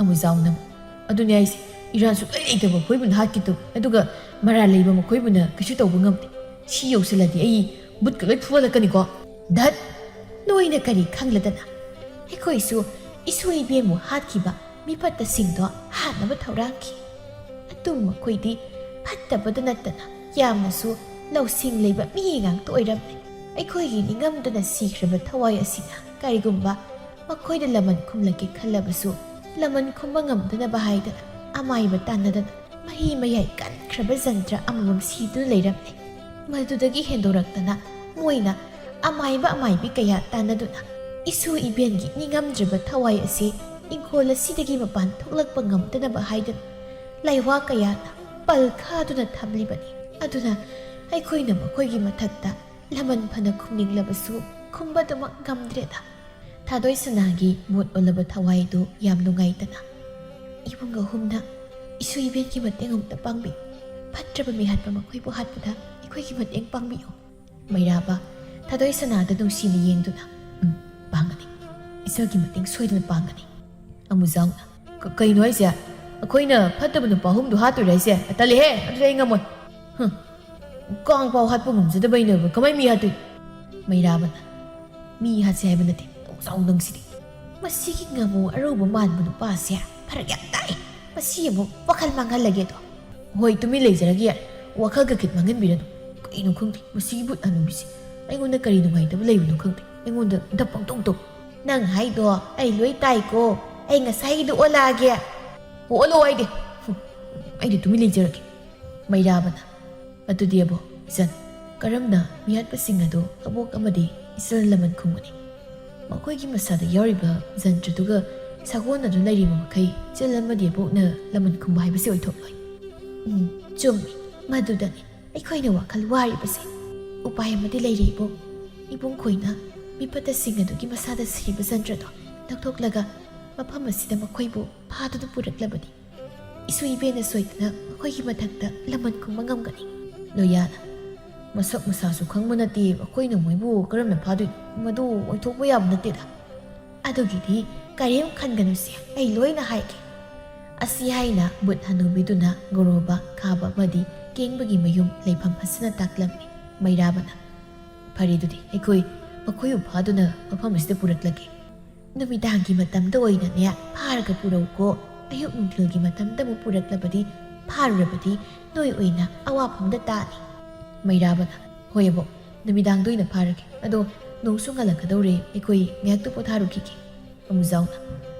ꯑꯃꯨꯖꯥꯎꯅ, ꯑꯗꯨꯅꯦ ꯍꯥꯏꯁꯦ, ꯏꯔꯥꯟ ꯁꯨꯛꯂꯩ ꯂꯩꯇꯕ ꯃꯈꯣꯏꯕꯨꯅ ꯍꯥꯠꯈꯤꯗꯨ, ꯑꯗꯨꯒ ꯃꯔꯥꯜ ꯂꯩꯕ ꯃꯈꯣꯏꯕꯨꯅ ꯀꯩꯁꯨ ꯇꯧꯕ ꯉꯝꯗꯦ꯫ ꯁꯤ ꯌꯧꯁꯤꯜꯂꯗꯤ ꯑꯩ ꯕꯨꯠꯀ ꯂꯣꯏ ꯐꯨꯍꯜꯂꯛꯀꯅꯤꯀꯣ꯫ ꯙꯠ! ꯅꯣꯏꯅ ꯀꯔꯤ ꯈꯪꯂꯗꯅ? ꯑꯩꯈꯣꯏꯁꯨ ꯏꯁꯣꯏ ꯏꯕꯦꯝꯕꯨ ꯍꯥꯠꯈꯤꯕ ꯃꯤꯐꯠꯇꯁꯤꯡꯗꯣ ꯍꯥꯠꯅꯕ ꯊꯧꯔꯥꯡꯈꯤ꯫ ꯑꯗꯨꯝ ꯃꯈꯣꯏꯗꯤ ꯐꯠꯇꯕꯗ ꯅꯠꯇꯅ ꯌꯥꯝꯅꯁꯨ ꯂꯧꯁꯤꯡ ꯂꯩꯕ ꯃꯤ ꯉꯥꯛꯇ ꯑꯣꯏꯔꯝꯃꯤ꯫ ꯑꯩꯈꯣꯏꯒꯤ ꯅꯤꯡꯉꯝꯗꯅ ꯁꯤꯈ꯭ꯔꯕ ꯊꯋꯥꯏ ꯑꯁꯤꯅ ꯀꯔꯤꯒꯨꯝꯕ ꯃꯈꯣꯏꯗ ꯂꯃꯟ ꯈꯨꯝꯂꯛꯀꯦ ꯈꯜꯂꯕꯁꯨ, ꯂꯃꯟ ꯈꯨꯝꯕ ꯉꯝꯗꯅꯕ ꯍꯥꯏꯗꯅ ꯑꯃꯥꯏꯕ ꯇꯥꯟꯅꯗꯅ ꯃꯍꯤ ꯃꯌꯥꯏ ꯀꯟꯈ꯭ꯔꯕ ꯖꯟꯇ꯭ꯔ ꯑꯃꯃꯝ ꯁꯤꯗꯨꯅ ꯂꯩꯔꯝꯂꯦ꯫ ꯃꯗꯨꯗꯒꯤ ꯍꯦꯟꯗꯣꯔꯛꯇꯅ ꯃꯣꯏꯅ ꯑꯃꯥꯏꯕ ꯑꯃꯥꯏꯕꯤ ꯀꯌꯥ ꯇꯥꯟꯅꯗꯨꯅ ꯏꯁꯨ ꯏꯕꯦꯟꯒꯤ ꯅꯤꯡꯉꯝꯗ꯭ꯔꯕ ꯊꯋꯥꯏ ꯑꯁꯤ ꯏꯪꯈꯣꯜ ꯑꯁꯤꯗꯒꯤ ꯃꯄꯥꯟ ꯊꯣꯛꯂꯛꯄ ꯉꯝꯗꯅꯕ ꯍꯥꯏꯗꯨꯅ ꯂꯩꯋꯥ ꯀꯌꯥꯅ ꯄꯜ ꯈꯥꯗꯨꯅ ꯊꯝꯂꯤꯕꯅꯤ꯫ ꯑꯗꯨꯅ ꯑꯩꯈꯣꯏꯅ ꯃꯈꯣꯏꯒꯤ ꯃꯊꯛꯇ ꯂꯃꯟ ꯐꯅ ꯈꯨꯝꯅꯤꯡꯂꯕꯁꯨ ꯈꯨꯝꯕꯗꯨꯃꯛ ꯉꯝꯗ꯭ꯔꯦꯗ꯫ ꯊꯥꯗꯣꯏ ꯁꯅꯥꯒꯤ ꯃꯣꯠ ꯑꯣꯜꯂꯕ ꯊꯋꯥꯏꯗꯨ ꯌꯥꯝ ꯅꯨꯡꯉꯥꯏꯇꯅ, "ꯏꯕꯨꯡ ꯑꯍꯨꯝꯅ ꯏꯁꯨ ꯏꯕꯦꯟꯒꯤ ꯃꯇꯦꯡ ꯑꯃꯨꯛꯇ ꯄꯥꯡꯕꯤꯌꯨ꯫ ꯐꯠꯇ꯭ꯔꯕ ꯃꯤ ꯍꯥꯠꯄ ꯃꯈꯣꯏꯕꯨ ꯍꯥꯠꯄꯗ ꯑꯩꯈꯣꯏꯒꯤ ꯃꯇꯦꯡ ꯄꯥꯡꯕꯤꯌꯨ꯫" ꯃꯩꯔꯥꯕ ꯊꯥꯗꯣꯏ ꯁꯅꯥꯗ ꯅꯨꯡꯁꯤꯅ ꯌꯦꯡꯗꯨꯅ, "ꯎꯝ, ꯄꯥꯡꯒꯅꯤ꯫ ꯏꯆꯜꯒꯤ ꯃꯇꯦꯡ ꯁꯣꯏꯗꯅ ꯄꯥꯡꯒꯅꯤ꯫" ꯑꯃꯨꯖꯥꯎꯅ, "ꯀ-, ꯀꯩꯅꯣ ꯍꯥꯏꯁꯦ? ꯑꯩꯈꯣꯏꯅ ꯐꯠꯇꯕ ꯅꯨꯄꯥ ꯑꯍꯨꯝꯗꯣ ꯍꯥꯠꯇꯣꯏꯔ ꯍꯥꯏꯁꯦ? ꯇꯜꯂꯤꯍꯦ, ꯑꯗꯨꯗꯤ ꯑꯩ ꯉꯝꯃꯣꯏ꯫ ꯍꯨꯝ, ꯀꯥꯡ ꯐꯥꯎ ꯍꯥꯠꯄ ꯉꯝꯖꯗꯕ ꯑꯩꯅ ꯀꯃꯥꯏ ꯃꯤ ꯍꯥꯠꯇꯣꯏꯅꯣ?" ꯃꯩꯔꯥꯕꯅ, "ꯃꯤ ꯍꯥꯠꯁꯦ ꯍꯥꯏꯕ ꯅꯠꯇꯦ, ꯑꯃꯨꯖꯥꯎ ꯅꯪꯁꯤꯗꯤ꯫ ꯃꯁꯤꯒꯤ ꯉꯥꯃꯨ ꯑꯔꯧꯕ ꯃꯥꯟꯕ ꯅꯨꯄꯥꯁꯦ ꯐꯔꯛ ꯌꯥꯝ ꯇꯥꯏ꯫ ꯃꯁꯤ ꯑꯃꯨꯛ ꯋꯥꯈꯜ ꯃꯥꯡꯍꯜꯂꯒꯦꯗꯣ꯫" "ꯍꯣꯏ, ꯇꯨꯃꯤꯟ ꯂꯩꯖꯔꯒꯦ ꯌꯥꯔꯦ꯫ ꯋꯥꯈꯜꯒ ꯈꯤꯠ ꯃꯥꯡꯍꯟꯕꯤꯔꯅꯨ꯫ ꯀꯩꯅꯣ ꯈꯪꯗꯦ, ꯃꯁꯤꯒꯤ ꯕꯨꯠ ꯍꯅꯨꯕꯤꯁꯦ꯫ ꯑꯩꯉꯣꯟꯗ ꯀꯔꯤ ꯅꯨꯡꯉꯥꯏꯇꯕ ꯂꯩꯕꯅꯣ ꯈꯪꯗꯦ꯫ ꯑꯩꯉꯣꯟꯗ ꯗꯞ ꯄꯪꯇꯧ ꯇꯧ꯫" "ꯅꯪ ꯍꯥꯏꯗꯣ ꯑꯩ ꯂꯣꯏ ꯇꯥꯏꯀꯣ꯫ ꯑꯩ ꯉꯁꯥꯏꯒꯤꯗꯣ ꯑꯣꯜꯂꯛꯑꯒꯦ꯫" "ꯑꯣ, ꯑꯣꯜꯂꯣ ꯍꯥꯏꯗꯤ꯫ ꯍꯨꯝ, ꯑꯩꯗꯤ ꯇꯨꯃꯤꯟ ꯂꯩꯖꯔꯒꯦ꯫" ꯃꯩꯔꯥꯕꯅ, "ꯑꯗꯨꯗꯤ ꯑꯕꯣ, ꯏꯆꯟ, ꯀꯔꯝꯅ ꯃꯤꯍꯥꯠꯄꯁꯤꯡ ꯑꯗꯨ ꯑꯕꯣꯛ ꯑꯃꯗꯤ ꯏꯆꯜ ꯂꯃꯟ ꯈꯨꯝꯒꯅꯤ? ꯃꯈꯣꯏꯒꯤ ꯃꯁꯥꯗ ꯌꯥꯎꯔꯤꯕ ꯖꯟꯇ꯭ꯔꯗꯨꯒ ꯁꯥꯒꯣꯟꯅꯗꯨꯅ ꯂꯩꯔꯤꯕ ꯃꯈꯩ ꯏꯆꯜ ꯑꯃꯗꯤ ꯑꯕꯣꯛꯅ ꯂꯃꯟ ꯈꯨꯝꯕ ꯍꯥꯏꯕꯁꯤ ꯑꯣꯏꯊꯣꯛꯂꯣꯏ꯫" "ꯎꯝ, ꯆꯨꯝꯃꯤ꯫ ꯃꯗꯨꯗꯅꯤ ꯑꯩꯈꯣꯏꯅ ꯋꯥꯈꯜ ꯋꯥꯔꯤꯕꯁꯦ꯫ ꯎꯄꯥꯏ ꯑꯃꯗꯤ ꯂꯩꯔꯦ, ꯏꯕꯨꯡ꯫ ꯏꯕꯨꯡ ꯈꯣꯏꯅ ꯃꯤꯐꯠꯇꯁꯤꯡ ꯑꯗꯨꯒꯤ ꯃꯁꯥꯗ ꯁꯤꯔꯤꯕ ꯖꯟꯇ꯭ꯔꯗꯣ ꯂꯧꯊꯣꯛꯂꯒ ꯃꯐꯝ ꯑꯁꯤꯗ ꯃꯈꯣꯏꯕꯨ ꯐꯥꯗꯨꯅ ꯄꯨꯔꯛꯂꯕꯅꯤ꯫ ꯏꯁꯨ ꯏꯕꯦꯟꯅ ꯁꯣꯏꯗꯅ ꯃꯈꯣꯏꯒꯤ ꯃꯊꯛꯇ ꯂꯃꯟ ꯈꯨꯝꯕ ꯉꯝꯒꯅꯤ꯫" ꯂꯣꯌꯥꯅ, "ꯃꯁꯛ ꯃꯁꯥꯁꯨ ꯈꯪꯕ ꯅꯠꯇꯦ, ꯑꯩꯈꯣꯏꯅ ꯃꯣꯏꯕꯨ ꯀꯔꯝꯅ ꯐꯥꯗꯣꯏꯅꯣ? ꯃꯗꯨ ꯑꯣꯏꯊꯣꯛꯄ ꯌꯥꯕ ꯅꯠꯇꯦꯗ꯫" "ꯑꯗꯨꯒꯤꯗꯤ ꯀꯔꯤꯝ ꯈꯟꯒꯅꯨꯁꯦ, ꯑꯩ ꯂꯣꯏꯅ ꯍꯥꯏꯒꯦ꯫ ꯑꯁꯤ ꯍꯥꯏꯅ ꯕꯨꯠ ꯍꯅꯨꯕꯤꯗꯨꯅ ꯒꯣꯔꯣꯕ, ꯈꯥꯕ ꯑꯃꯗꯤ ꯀꯦꯡꯕꯒꯤ ꯃꯌꯨꯝ ꯂꯩꯐꯝ ꯐꯖꯅ ꯇꯥꯛꯂꯝꯃꯤ꯫ ꯃꯩꯔꯥꯕꯅ, "ꯐꯔꯦ, ꯑꯗꯨꯗꯤ ꯑꯩꯈꯣꯏ ꯃꯈꯣꯏꯕꯨ ꯐꯥꯗꯨꯅ ꯃꯐꯝ ꯑꯁꯤꯗ ꯄꯨꯔꯛꯂꯒꯦ꯫ ꯅꯨꯃꯤꯗꯥꯡꯒꯤ ꯃꯇꯝꯗ ꯑꯣꯏꯅꯅꯦ ꯐꯥꯔꯒ ꯄꯨꯔꯛꯎꯀꯣ꯫ ꯑꯌꯨꯛ ꯅꯨꯡꯊꯤꯜꯒꯤ ꯃꯇꯝꯗ ꯑꯃꯨꯛ ꯄꯨꯔꯛꯂꯕꯗꯤ, ꯐꯥꯔꯨꯔꯕꯗꯤ ꯅꯣꯏ ꯑꯣꯏꯅ ꯑꯋꯥꯐꯝꯗ ꯇꯥꯅꯤ꯫" ꯃꯩꯔꯥꯕꯅ, "ꯍꯣꯏ ꯑꯕꯣꯛ, ꯅꯨꯃꯤꯗꯥꯡꯗ ꯑꯣꯏꯅ ꯐꯥꯔꯒꯦ꯫ ꯑꯗꯣ ꯅꯣꯡꯁꯨ ꯉꯜꯂꯛꯀꯗꯧꯔꯦ, ꯑꯩꯈꯣꯏ ꯉꯥꯏꯍꯥꯛꯇ ꯄꯣꯊꯥꯔꯨꯈꯤꯒꯦ꯫" ꯑꯃꯨꯖꯥꯎꯅ,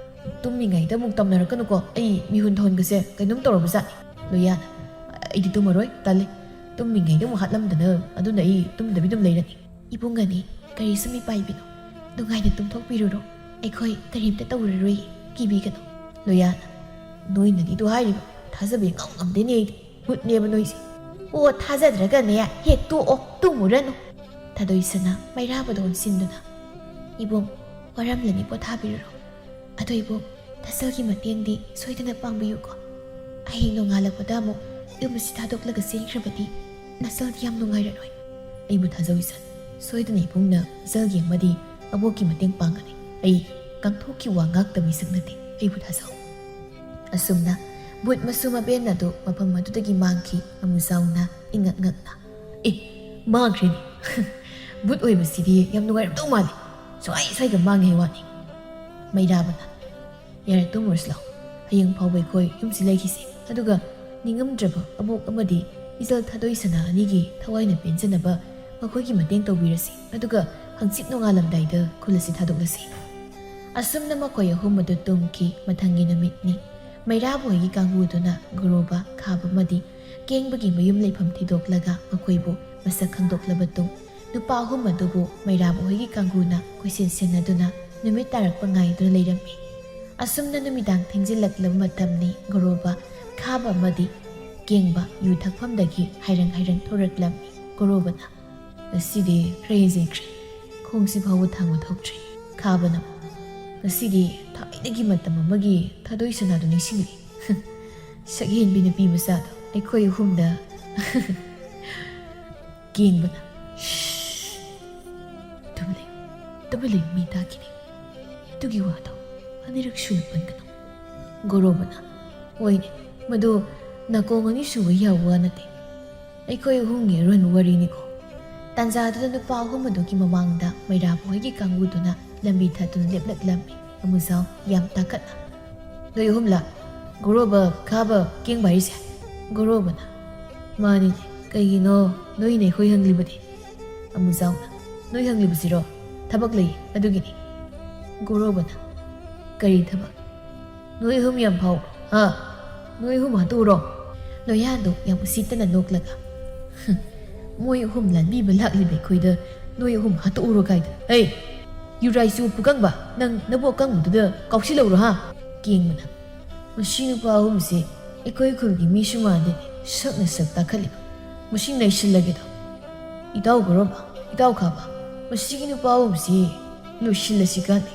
"ꯇꯨꯝꯃꯤꯉꯩꯗ ꯑꯃꯨꯛ ꯇꯝꯅꯔꯛꯀꯅꯨꯀꯣ, ꯑꯩ ꯃꯤꯍꯨꯟ ꯊꯥꯍꯨꯟꯒꯁꯦ ꯀꯩꯅꯣꯝ ꯇꯧꯔꯕꯖꯥꯠꯅꯤ꯫" ꯂꯣꯌꯥꯅ, "ꯑꯩꯗꯤ ꯇꯨꯝꯃꯔꯣꯏ, ꯇꯜꯂꯦ꯫ ꯇꯨꯝꯃꯤꯉꯩꯗ ꯑꯃꯨꯛ ꯍꯥꯠꯂꯝꯗꯅ, ꯑꯗꯨꯅ ꯑꯩ ꯇꯨꯝꯗꯕꯤ ꯑꯗꯨꯝ ꯂꯩꯔꯅꯤ꯫" "ꯏꯕꯨꯡ ꯑꯅꯤ, ꯀꯔꯤꯁꯨ ꯃꯤꯄꯥꯏꯕꯤꯅꯣ, ꯅꯨꯡꯉꯥꯏꯅ ꯇꯨꯝꯊꯣꯛꯄꯤꯔꯨꯔꯣ꯫ ꯑꯩꯈꯣꯏ ꯀꯔꯤꯝꯇ ꯇꯧꯔꯔꯣꯏ, ꯀꯤꯕꯤꯒꯅꯨ꯫" ꯂꯣꯌꯥꯅ, "ꯅꯣꯏꯅꯗꯤ ꯑꯗꯨ ꯍꯥꯏꯔꯤꯕ, ꯊꯥꯖꯕ ꯏꯉꯝ ꯉꯝꯗꯦꯅꯦ ꯑꯩꯗꯤ꯫ ꯕꯨꯠꯅꯦꯕ ꯅꯣꯏꯁꯦ꯫ ꯑꯣ, ꯊꯥꯖꯗ꯭ꯔꯒꯅꯦ ꯍꯦꯛ ꯇꯣꯛꯑꯣ, ꯇꯨꯝꯃꯨꯔꯅꯨ꯫" ꯊꯥꯗꯣꯏꯁꯅꯥ ꯃꯩꯔꯥꯕꯗ ꯑꯣꯟꯁꯤꯟꯗꯨꯅ, "ꯏꯕꯨꯡ, ꯋꯥꯔꯝꯂꯅꯤ, ꯄꯣꯊꯥꯕꯤꯔꯨꯔꯣ꯫ ꯑꯗꯣ ꯏꯕꯨꯡ, ꯊꯥꯖꯜꯒꯤ ꯃꯇꯦꯡꯗꯤ ꯁꯣꯏꯗꯅ ꯄꯥꯡꯕꯤꯌꯨꯀꯣ꯫ ꯍꯌꯦꯡ ꯅꯣꯡꯉꯥꯜꯂꯛꯄꯗ ꯑꯃꯨꯛ ꯌꯨꯝ ꯑꯁꯤ ꯊꯥꯗꯣꯛꯂꯒ ꯆꯦꯟꯈ꯭ꯔꯕꯗꯤ ꯅꯆꯜꯗꯤ ꯌꯥꯝ ꯅꯨꯡꯉꯥꯏꯔꯔꯣꯏ꯫" "ꯑꯩꯕꯨ ꯊꯥꯖꯧ ꯏꯆꯟ, ꯁꯣꯏꯗꯅ ꯏꯕꯨꯡꯅ ꯏꯆꯜꯒꯤ ꯑꯃꯗꯤ ꯑꯕꯣꯛꯀꯤ ꯃꯇꯦꯡ ꯄꯥꯡꯒꯅꯤ꯫ ꯑꯩ ꯀꯥꯡꯊꯣꯛꯀꯤ ꯋꯥ ꯉꯥꯛꯇ ꯃꯤꯁꯛ ꯅꯠꯇꯦ, ꯑꯩꯕꯨ ꯊꯥꯖꯧ꯫" ꯑꯁꯨꯝꯅ ꯕꯨꯠ ꯃꯁꯨ ꯃꯕꯦꯟ ꯑꯗꯨ ꯃꯐꯝ ꯑꯗꯨꯗꯒꯤ ꯃꯥꯡꯈꯤ꯫ ꯑꯃꯨꯖꯥꯎꯅ ꯏꯉꯛ ꯉꯛꯅ, "ꯑꯦ, ꯃꯥꯡꯈ꯭ꯔꯦꯅꯦ꯫ ꯕꯨꯠ ꯑꯣꯏꯕꯁꯤꯗꯤ ꯌꯥꯝ ꯅꯨꯡꯉꯥꯏꯔꯝꯗꯧ ꯃꯥꯜꯂꯤ꯫ ꯁ꯭ꯋꯥꯏ ꯁ꯭ꯋꯥꯏꯒ ꯃꯥꯡꯉꯦ ꯍꯥꯏ ꯋꯥꯅꯤ꯫" ꯃꯩꯔꯥꯕꯅ, "ꯌꯥꯔꯦ, ꯇꯨꯝꯃꯨꯔꯁꯤ ꯂꯥꯛꯑꯣ꯫ ꯍꯌꯦꯡ ꯐꯥꯎꯕ ꯑꯩꯈꯣꯏ ꯌꯨꯝꯁꯤ ꯂꯩꯈꯤꯁꯤ꯫ ꯑꯗꯨꯒ ꯅꯤꯡꯉꯝꯗ꯭ꯔꯕ ꯑꯕꯣꯛ ꯑꯃꯗꯤ ꯏꯆꯜ ꯊꯥꯗꯣꯏ ꯁꯅꯥ ꯑꯅꯤꯒꯤ ꯊꯋꯥꯏꯅ ꯄꯦꯟꯖꯅꯕ ꯃꯈꯣꯏꯒꯤ ꯃꯇꯦꯡ ꯇꯧꯕꯤꯔꯁꯤ꯫ ꯑꯗꯨꯒ ꯍꯪꯆꯤꯠ ꯅꯣꯡꯉꯥꯜꯂꯝꯗꯥꯏꯗ ꯈꯨꯜ ꯑꯁꯤ ꯊꯥꯗꯣꯛꯂꯁꯤ꯫" ꯑꯁꯨꯝꯅ ꯃꯈꯣꯏ ꯑꯍꯨꯝ ꯑꯗꯨ ꯇꯨꯝꯈꯤ꯫ ꯃꯊꯪꯒꯤ ꯅꯨꯃꯤꯠꯅꯤ꯫ ꯃꯩꯔꯥꯕ ꯍꯣꯏꯒꯤ ꯀꯥꯡꯕꯨꯗꯨꯅ ꯒꯣꯔꯣꯕ, ꯈꯥꯕ ꯑꯃꯗꯤ ꯀꯦꯡꯕꯒꯤ ꯃꯌꯨꯝ ꯂꯩꯐꯝ ꯊꯤꯗꯣꯛꯂꯒ ꯃꯈꯣꯏꯕꯨ ꯃꯁꯛ ꯈꯪꯗꯣꯛꯂꯕ ꯇꯨꯡ, ꯅꯨꯄꯥ ꯑꯍꯨꯝ ꯑꯗꯨꯕꯨ ꯃꯩꯔꯥꯕ ꯍꯣꯏꯒꯤ ꯀꯥꯡꯕꯨꯅ ꯀꯣꯏꯁꯦꯟ ꯁꯦꯟꯅꯗꯨꯅ ꯅꯨꯃꯤꯠ ꯇꯥꯔꯛꯄ ꯉꯥꯏꯗꯨꯅ ꯂꯩꯔꯝꯃꯤ꯫ ꯑꯁꯨꯝꯅ ꯅꯨꯃꯤꯗꯥꯡ ꯊꯦꯡꯖꯤꯜꯂꯛꯂꯕ ꯃꯇꯝꯅꯤ꯫ ꯒꯣꯔꯣꯕ, ꯈꯥꯕ ꯑꯃꯗꯤ ꯀꯦꯡꯕ ꯌꯨ ꯊꯛꯐꯝꯗꯒꯤ ꯍꯥꯏꯔꯪ ꯍꯥꯏꯔꯪ ꯊꯣꯔꯛꯂꯝꯃꯤ꯫ ꯒꯣꯔꯣꯕꯅ, "ꯉꯁꯤꯗꯤ ꯈꯔ ꯍꯦꯟꯖꯤꯟꯈ꯭ꯔꯦ꯫ ꯈꯣꯡꯁꯤ ꯐꯥꯎꯕ ꯊꯥꯡꯕ ꯊꯣꯛꯇ꯭ꯔꯤ꯫" ꯈꯥꯕꯅ, "ꯉꯁꯤꯗꯤ ꯊꯥꯏꯅꯒꯤ ꯃꯇꯝ ꯑꯃꯒꯤ ꯊꯥꯗꯣꯏ ꯁꯅꯥꯗꯨ ꯅꯤꯡꯁꯤꯡꯂꯛꯏ꯫ ꯁꯛꯍꯦꯟꯕꯤ ꯅꯨꯄꯤ ꯃꯆꯥꯗꯣ ꯑꯩꯈꯣꯏ ꯑꯍꯨꯝꯗ ꯀꯦꯡꯕꯅ꯫" "ꯁ꯭ꯁ! ꯇꯨꯃꯤꯟ ꯂꯩꯌꯨ, ꯇꯨꯃꯤꯟ ꯂꯩꯌꯨ, ꯃꯤ ꯇꯥꯈꯤꯅꯤ꯫ ꯑꯗꯨꯒꯤ ꯋꯥꯗꯣ ꯑꯅꯤꯔꯛ ꯁꯨꯅ ꯄꯟꯒꯅꯨ꯫" ꯒꯣꯔꯣꯕꯅ, "ꯍꯣꯏꯅꯦ, ꯃꯗꯨ ꯅꯥꯀꯣꯡ ꯑꯅꯤ ꯁꯨꯕ ꯌꯥꯎꯕ ꯅꯠꯇꯦ꯫ ꯑꯩꯈꯣꯏ ꯑꯍꯨꯝꯒꯤ ꯑꯔꯣꯟꯕ ꯋꯥꯔꯤꯅꯤꯀꯣ꯫" ꯇꯥꯟꯖꯥꯗꯨꯗ ꯅꯨꯄꯥ ꯑꯍꯨꯝ ꯑꯗꯨꯒꯤ ꯃꯃꯥꯡꯗ ꯃꯩꯔꯥꯕ ꯍꯣꯏꯒꯤ ꯀꯥꯡꯕꯨꯗꯨꯅ ꯂꯝꯕꯤ ꯊꯠꯇꯨꯅ ꯂꯦꯞꯂꯛꯂꯝꯃꯤ꯫ ꯑꯃꯨꯖꯥꯎ ꯌꯥꯝ ꯇꯥꯈꯠꯅ, "ꯅꯣꯏ ꯑꯍꯨꯝꯂ ꯒꯣꯔꯣꯕ, ꯈꯥꯕ, ꯀꯦꯡꯕ ꯍꯥꯏꯔꯤꯁꯦ?" ꯒꯣꯔꯣꯕꯅ, "ꯃꯥꯅꯤꯅꯦ, ꯀꯩꯒꯤꯅꯣ ꯅꯣꯏꯅ ꯑꯩꯈꯣꯏ ꯍꯪꯂꯤꯕꯗꯤ?" ꯑꯃꯨꯖꯥꯎꯅ, "ꯅꯣꯏ ꯍꯪꯂꯤꯕꯁꯤꯔꯣ? ꯊꯕꯛ ꯂꯩ, ꯑꯗꯨꯒꯤꯅꯤ꯫" ꯒꯣꯔꯣꯕꯅ, "ꯀꯔꯤ ꯊꯕꯛ? ꯅꯣꯏ ꯑꯍꯨꯝ ꯌꯥꯝ ꯐꯥꯎꯕ꯭ꯔꯣ, ꯍꯥ? ꯅꯣꯏ ꯑꯍꯨꯝ ꯍꯥꯠꯇꯣꯛꯎꯔꯣ?" ꯂꯣꯌꯥꯗꯣ ꯌꯥꯝ ꯎꯁꯤꯠꯇꯅ ꯅꯣꯛꯂꯒ, "ꯃꯣꯏ ꯑꯍꯨꯝ ꯂꯥꯟꯕꯤꯕ ꯂꯥꯛꯂꯤꯕ ꯑꯩꯈꯣꯏꯗ ꯅꯣꯏ ꯑꯍꯨꯝ ꯍꯥꯠꯇꯣꯛꯎꯔꯣ ꯀꯥꯏꯗ? ꯍꯩ, ꯌꯨꯔꯥꯏꯆꯨ ꯄꯨꯀꯪꯕ, ꯅꯪ ꯅꯕꯨꯛ ꯑꯀꯪꯕꯗꯨꯗ ꯀꯥꯎꯁꯤꯜꯂꯧꯔꯣ, ꯍꯥ?" ꯀꯦꯡꯕꯅ, "ꯃꯁꯤ ꯅꯨꯄꯥ ꯑꯍꯨꯝꯁꯦ ꯑꯩꯈꯣꯏ ꯈꯨꯜꯒꯤ ꯃꯤꯁꯨ ꯃꯥꯟꯗꯦꯅꯦ, ꯁꯛꯅ ꯁꯛ ꯇꯥꯈꯠꯂꯤꯕ꯫ ꯃꯁꯤ ꯅꯩꯁꯤꯜꯂꯒꯦꯗꯣ꯫ ꯏꯇꯥꯎ ꯒꯣꯔꯣꯕ, ꯏꯇꯥꯎ ꯈꯥꯕ, ꯃꯁꯤꯒꯤ ꯅꯨꯄꯥ ꯑꯍꯨꯝꯁꯤ ꯂꯣꯏꯁꯤꯜꯂꯁꯤ ꯀꯥꯟꯗꯦ꯫"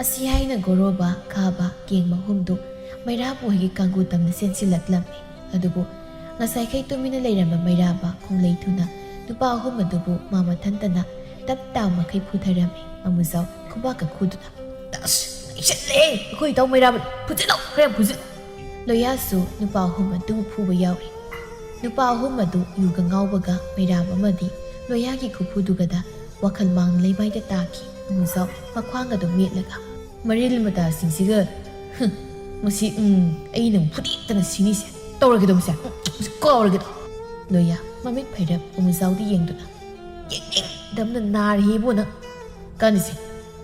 ꯑꯁꯤ ꯍꯥꯏꯅ ꯒꯣꯔꯣꯕ, ꯈꯥꯕ, ꯀꯦꯡꯕ ꯑꯍꯨꯝꯗꯨ ꯃꯩꯔꯥꯕ ꯍꯣꯏꯒꯤ ꯀꯥꯡꯒꯨ ꯇꯝꯅ ꯆꯦꯟꯁꯤꯜꯂꯛꯂꯝꯃꯤ꯫ ꯑꯗꯨꯕꯨ ꯉꯁꯥꯏꯈꯩ ꯇꯨꯃꯤꯟꯅ ꯂꯩꯔꯝꯕ ꯃꯩꯔꯥꯕ ꯈꯣꯡꯂꯩ ꯊꯨꯅ ꯅꯨꯄꯥ ꯑꯍꯨꯝ ꯑꯗꯨꯕꯨ ꯃꯥ ꯃꯊꯟꯇꯅ ꯇꯞ ꯇꯥꯎ ꯃꯈꯩ ꯐꯨꯊꯔꯝꯃꯤ꯫ ꯑꯃꯨꯖꯥꯎ ꯈꯨꯕꯥꯛꯀ ꯈꯨꯗꯨꯅ, "ꯑꯁ, ꯅꯩꯁꯜꯂꯦ! ꯑꯩꯈꯣꯏ ꯏꯇꯥꯎ ꯃꯩꯔꯥꯕ ꯐꯨꯖꯤꯜꯂꯣ, ꯈꯔ ꯌꯥꯝ ꯐꯨꯖꯤꯜꯂꯣ!" ꯂꯣꯌꯥꯁꯨ ꯅꯨꯄꯥ ꯑꯍꯨꯝ ꯑꯗꯨꯕꯨ ꯐꯨꯕ ꯌꯥꯎꯔꯤ꯫ ꯅꯨꯄꯥ ꯑꯍꯨꯝ ꯑꯗꯨ ꯌꯨꯒ ꯉꯥꯎꯕꯒ ꯃꯩꯔꯥꯕ ꯑꯃꯗꯤ ꯂꯣꯌꯥꯒꯤ ꯈꯨꯐꯨꯗꯨꯒꯗ ꯋꯥꯈꯜ ꯃꯥꯡꯅ ꯂꯩꯃꯥꯏꯗ ꯇꯥꯈꯤ꯫ ꯑꯃꯨꯖꯥꯎ ꯃꯈ꯭ꯋꯥꯡ ꯑꯗꯨ ꯃꯦꯠꯂꯒ, "ꯃꯔꯤꯜ ꯃꯇꯥꯁꯤꯡꯁꯤꯒ, ꯍꯨꯝ, ꯃꯁꯤ, ꯎꯝ, ꯑꯩꯅ ꯑꯃꯨꯛ ꯐꯨꯗꯦꯛꯇꯅ ꯁꯤꯅꯤꯁꯦ꯫ ꯇꯧꯔꯒꯦꯗꯣ ꯃꯁꯦ, ꯎꯝ, ꯃꯁꯤ ꯀꯥꯎꯔꯒꯦꯗꯣ꯫" ꯂꯣꯌꯥ ꯃꯃꯤꯠ ꯐꯩꯔꯞ ꯑꯃꯨꯖꯥꯎꯗ ꯌꯦꯡꯗꯨꯅ, "ꯌꯦꯡꯅꯤꯡꯗꯕꯅ ꯅꯥꯔꯦ ꯏꯕꯣ ꯅꯪ꯫ ꯀꯥꯟꯅꯁꯦ,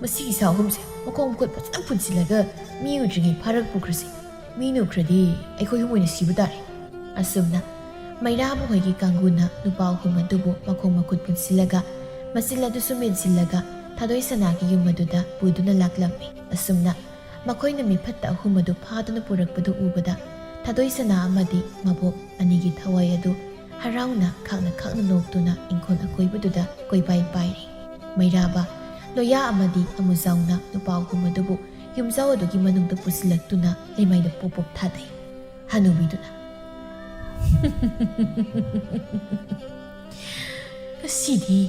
ꯃꯁꯤꯒꯤ ꯁꯥ ꯑꯍꯨꯝꯁꯦ ꯃꯈꯣꯡ ꯃꯈꯨꯠ ꯐꯖꯅ ꯄꯨꯟꯁꯤꯜꯂꯒ ꯃꯤ ꯎꯗ꯭ꯔꯤꯉꯩ ꯐꯥꯔꯒ ꯄꯨꯈ꯭ꯔꯁꯤ꯫ ꯃꯤ ꯎꯈ꯭ꯔꯗꯤ ꯑꯩꯈꯣꯏ ꯑꯍꯨꯝ ꯑꯣꯏꯅ ꯁꯤꯕ ꯇꯥꯔꯦ꯫" ꯑꯁꯨꯝꯅ ꯃꯩꯔꯥꯕ ꯍꯣꯏꯒꯤ ꯀꯥꯡꯕꯨꯅ ꯅꯨꯄꯥ ꯑꯍꯨꯝ ꯑꯗꯨꯕꯨ ꯃꯈꯣꯡ ꯃꯈꯨꯠ ꯄꯨꯟꯁꯤꯜꯂꯒ, ꯃꯆꯤꯜ ꯑꯗꯨꯁꯨ ꯃꯦꯟꯁꯤꯜꯂꯒ, ꯊꯥꯗꯣꯏ ꯁꯅꯥꯒꯤ ꯌꯨꯝ ꯑꯗꯨꯗ ꯄꯨꯗꯨꯅ ꯂꯥꯛꯂꯝꯃꯤ꯫ ꯑꯁꯨꯝꯅ ꯃꯈꯣꯏꯅ ꯃꯤꯐꯠꯇ ꯑꯍꯨꯝ ꯑꯗꯨ ꯐꯥꯗꯨꯅ ꯄꯨꯔꯛꯄꯗꯨ ꯎꯕꯗ, ꯊꯥꯗꯣꯏ ꯁꯅꯥ ꯑꯃꯗꯤ ꯃꯕꯣꯛ ꯑꯅꯤꯒꯤ ꯊꯋꯥꯏ ꯑꯗꯨ ꯍꯔꯥꯎꯅ ꯈꯥꯛꯅ ꯈꯥꯛꯅ ꯅꯣꯛꯇꯨꯅ ꯏꯪꯈꯣꯜ ꯑꯀꯣꯏꯕꯗꯨꯗ ꯀꯣꯏꯄꯥꯏ ꯄꯥꯏꯔꯤ꯫ ꯃꯩꯔꯥꯕ, ꯂꯣꯌꯥ ꯑꯃꯗꯤ ꯑꯃꯨꯖꯥꯎꯅ ꯅꯨꯄꯥ ꯑꯍꯨꯝ ꯑꯗꯨꯕꯨ ꯌꯨꯝꯖꯥꯎ ꯑꯗꯨꯒꯤ ꯃꯅꯨꯡꯗ ꯄꯨꯁꯤꯜꯂꯛꯇꯨꯅ ꯂꯩꯃꯥꯏꯗ ꯄꯣꯞ ꯄꯣꯞ ꯊꯥꯗꯩ꯫ ꯍꯅꯨꯕꯤꯗꯨꯅ, "ꯉꯁꯤꯗꯤ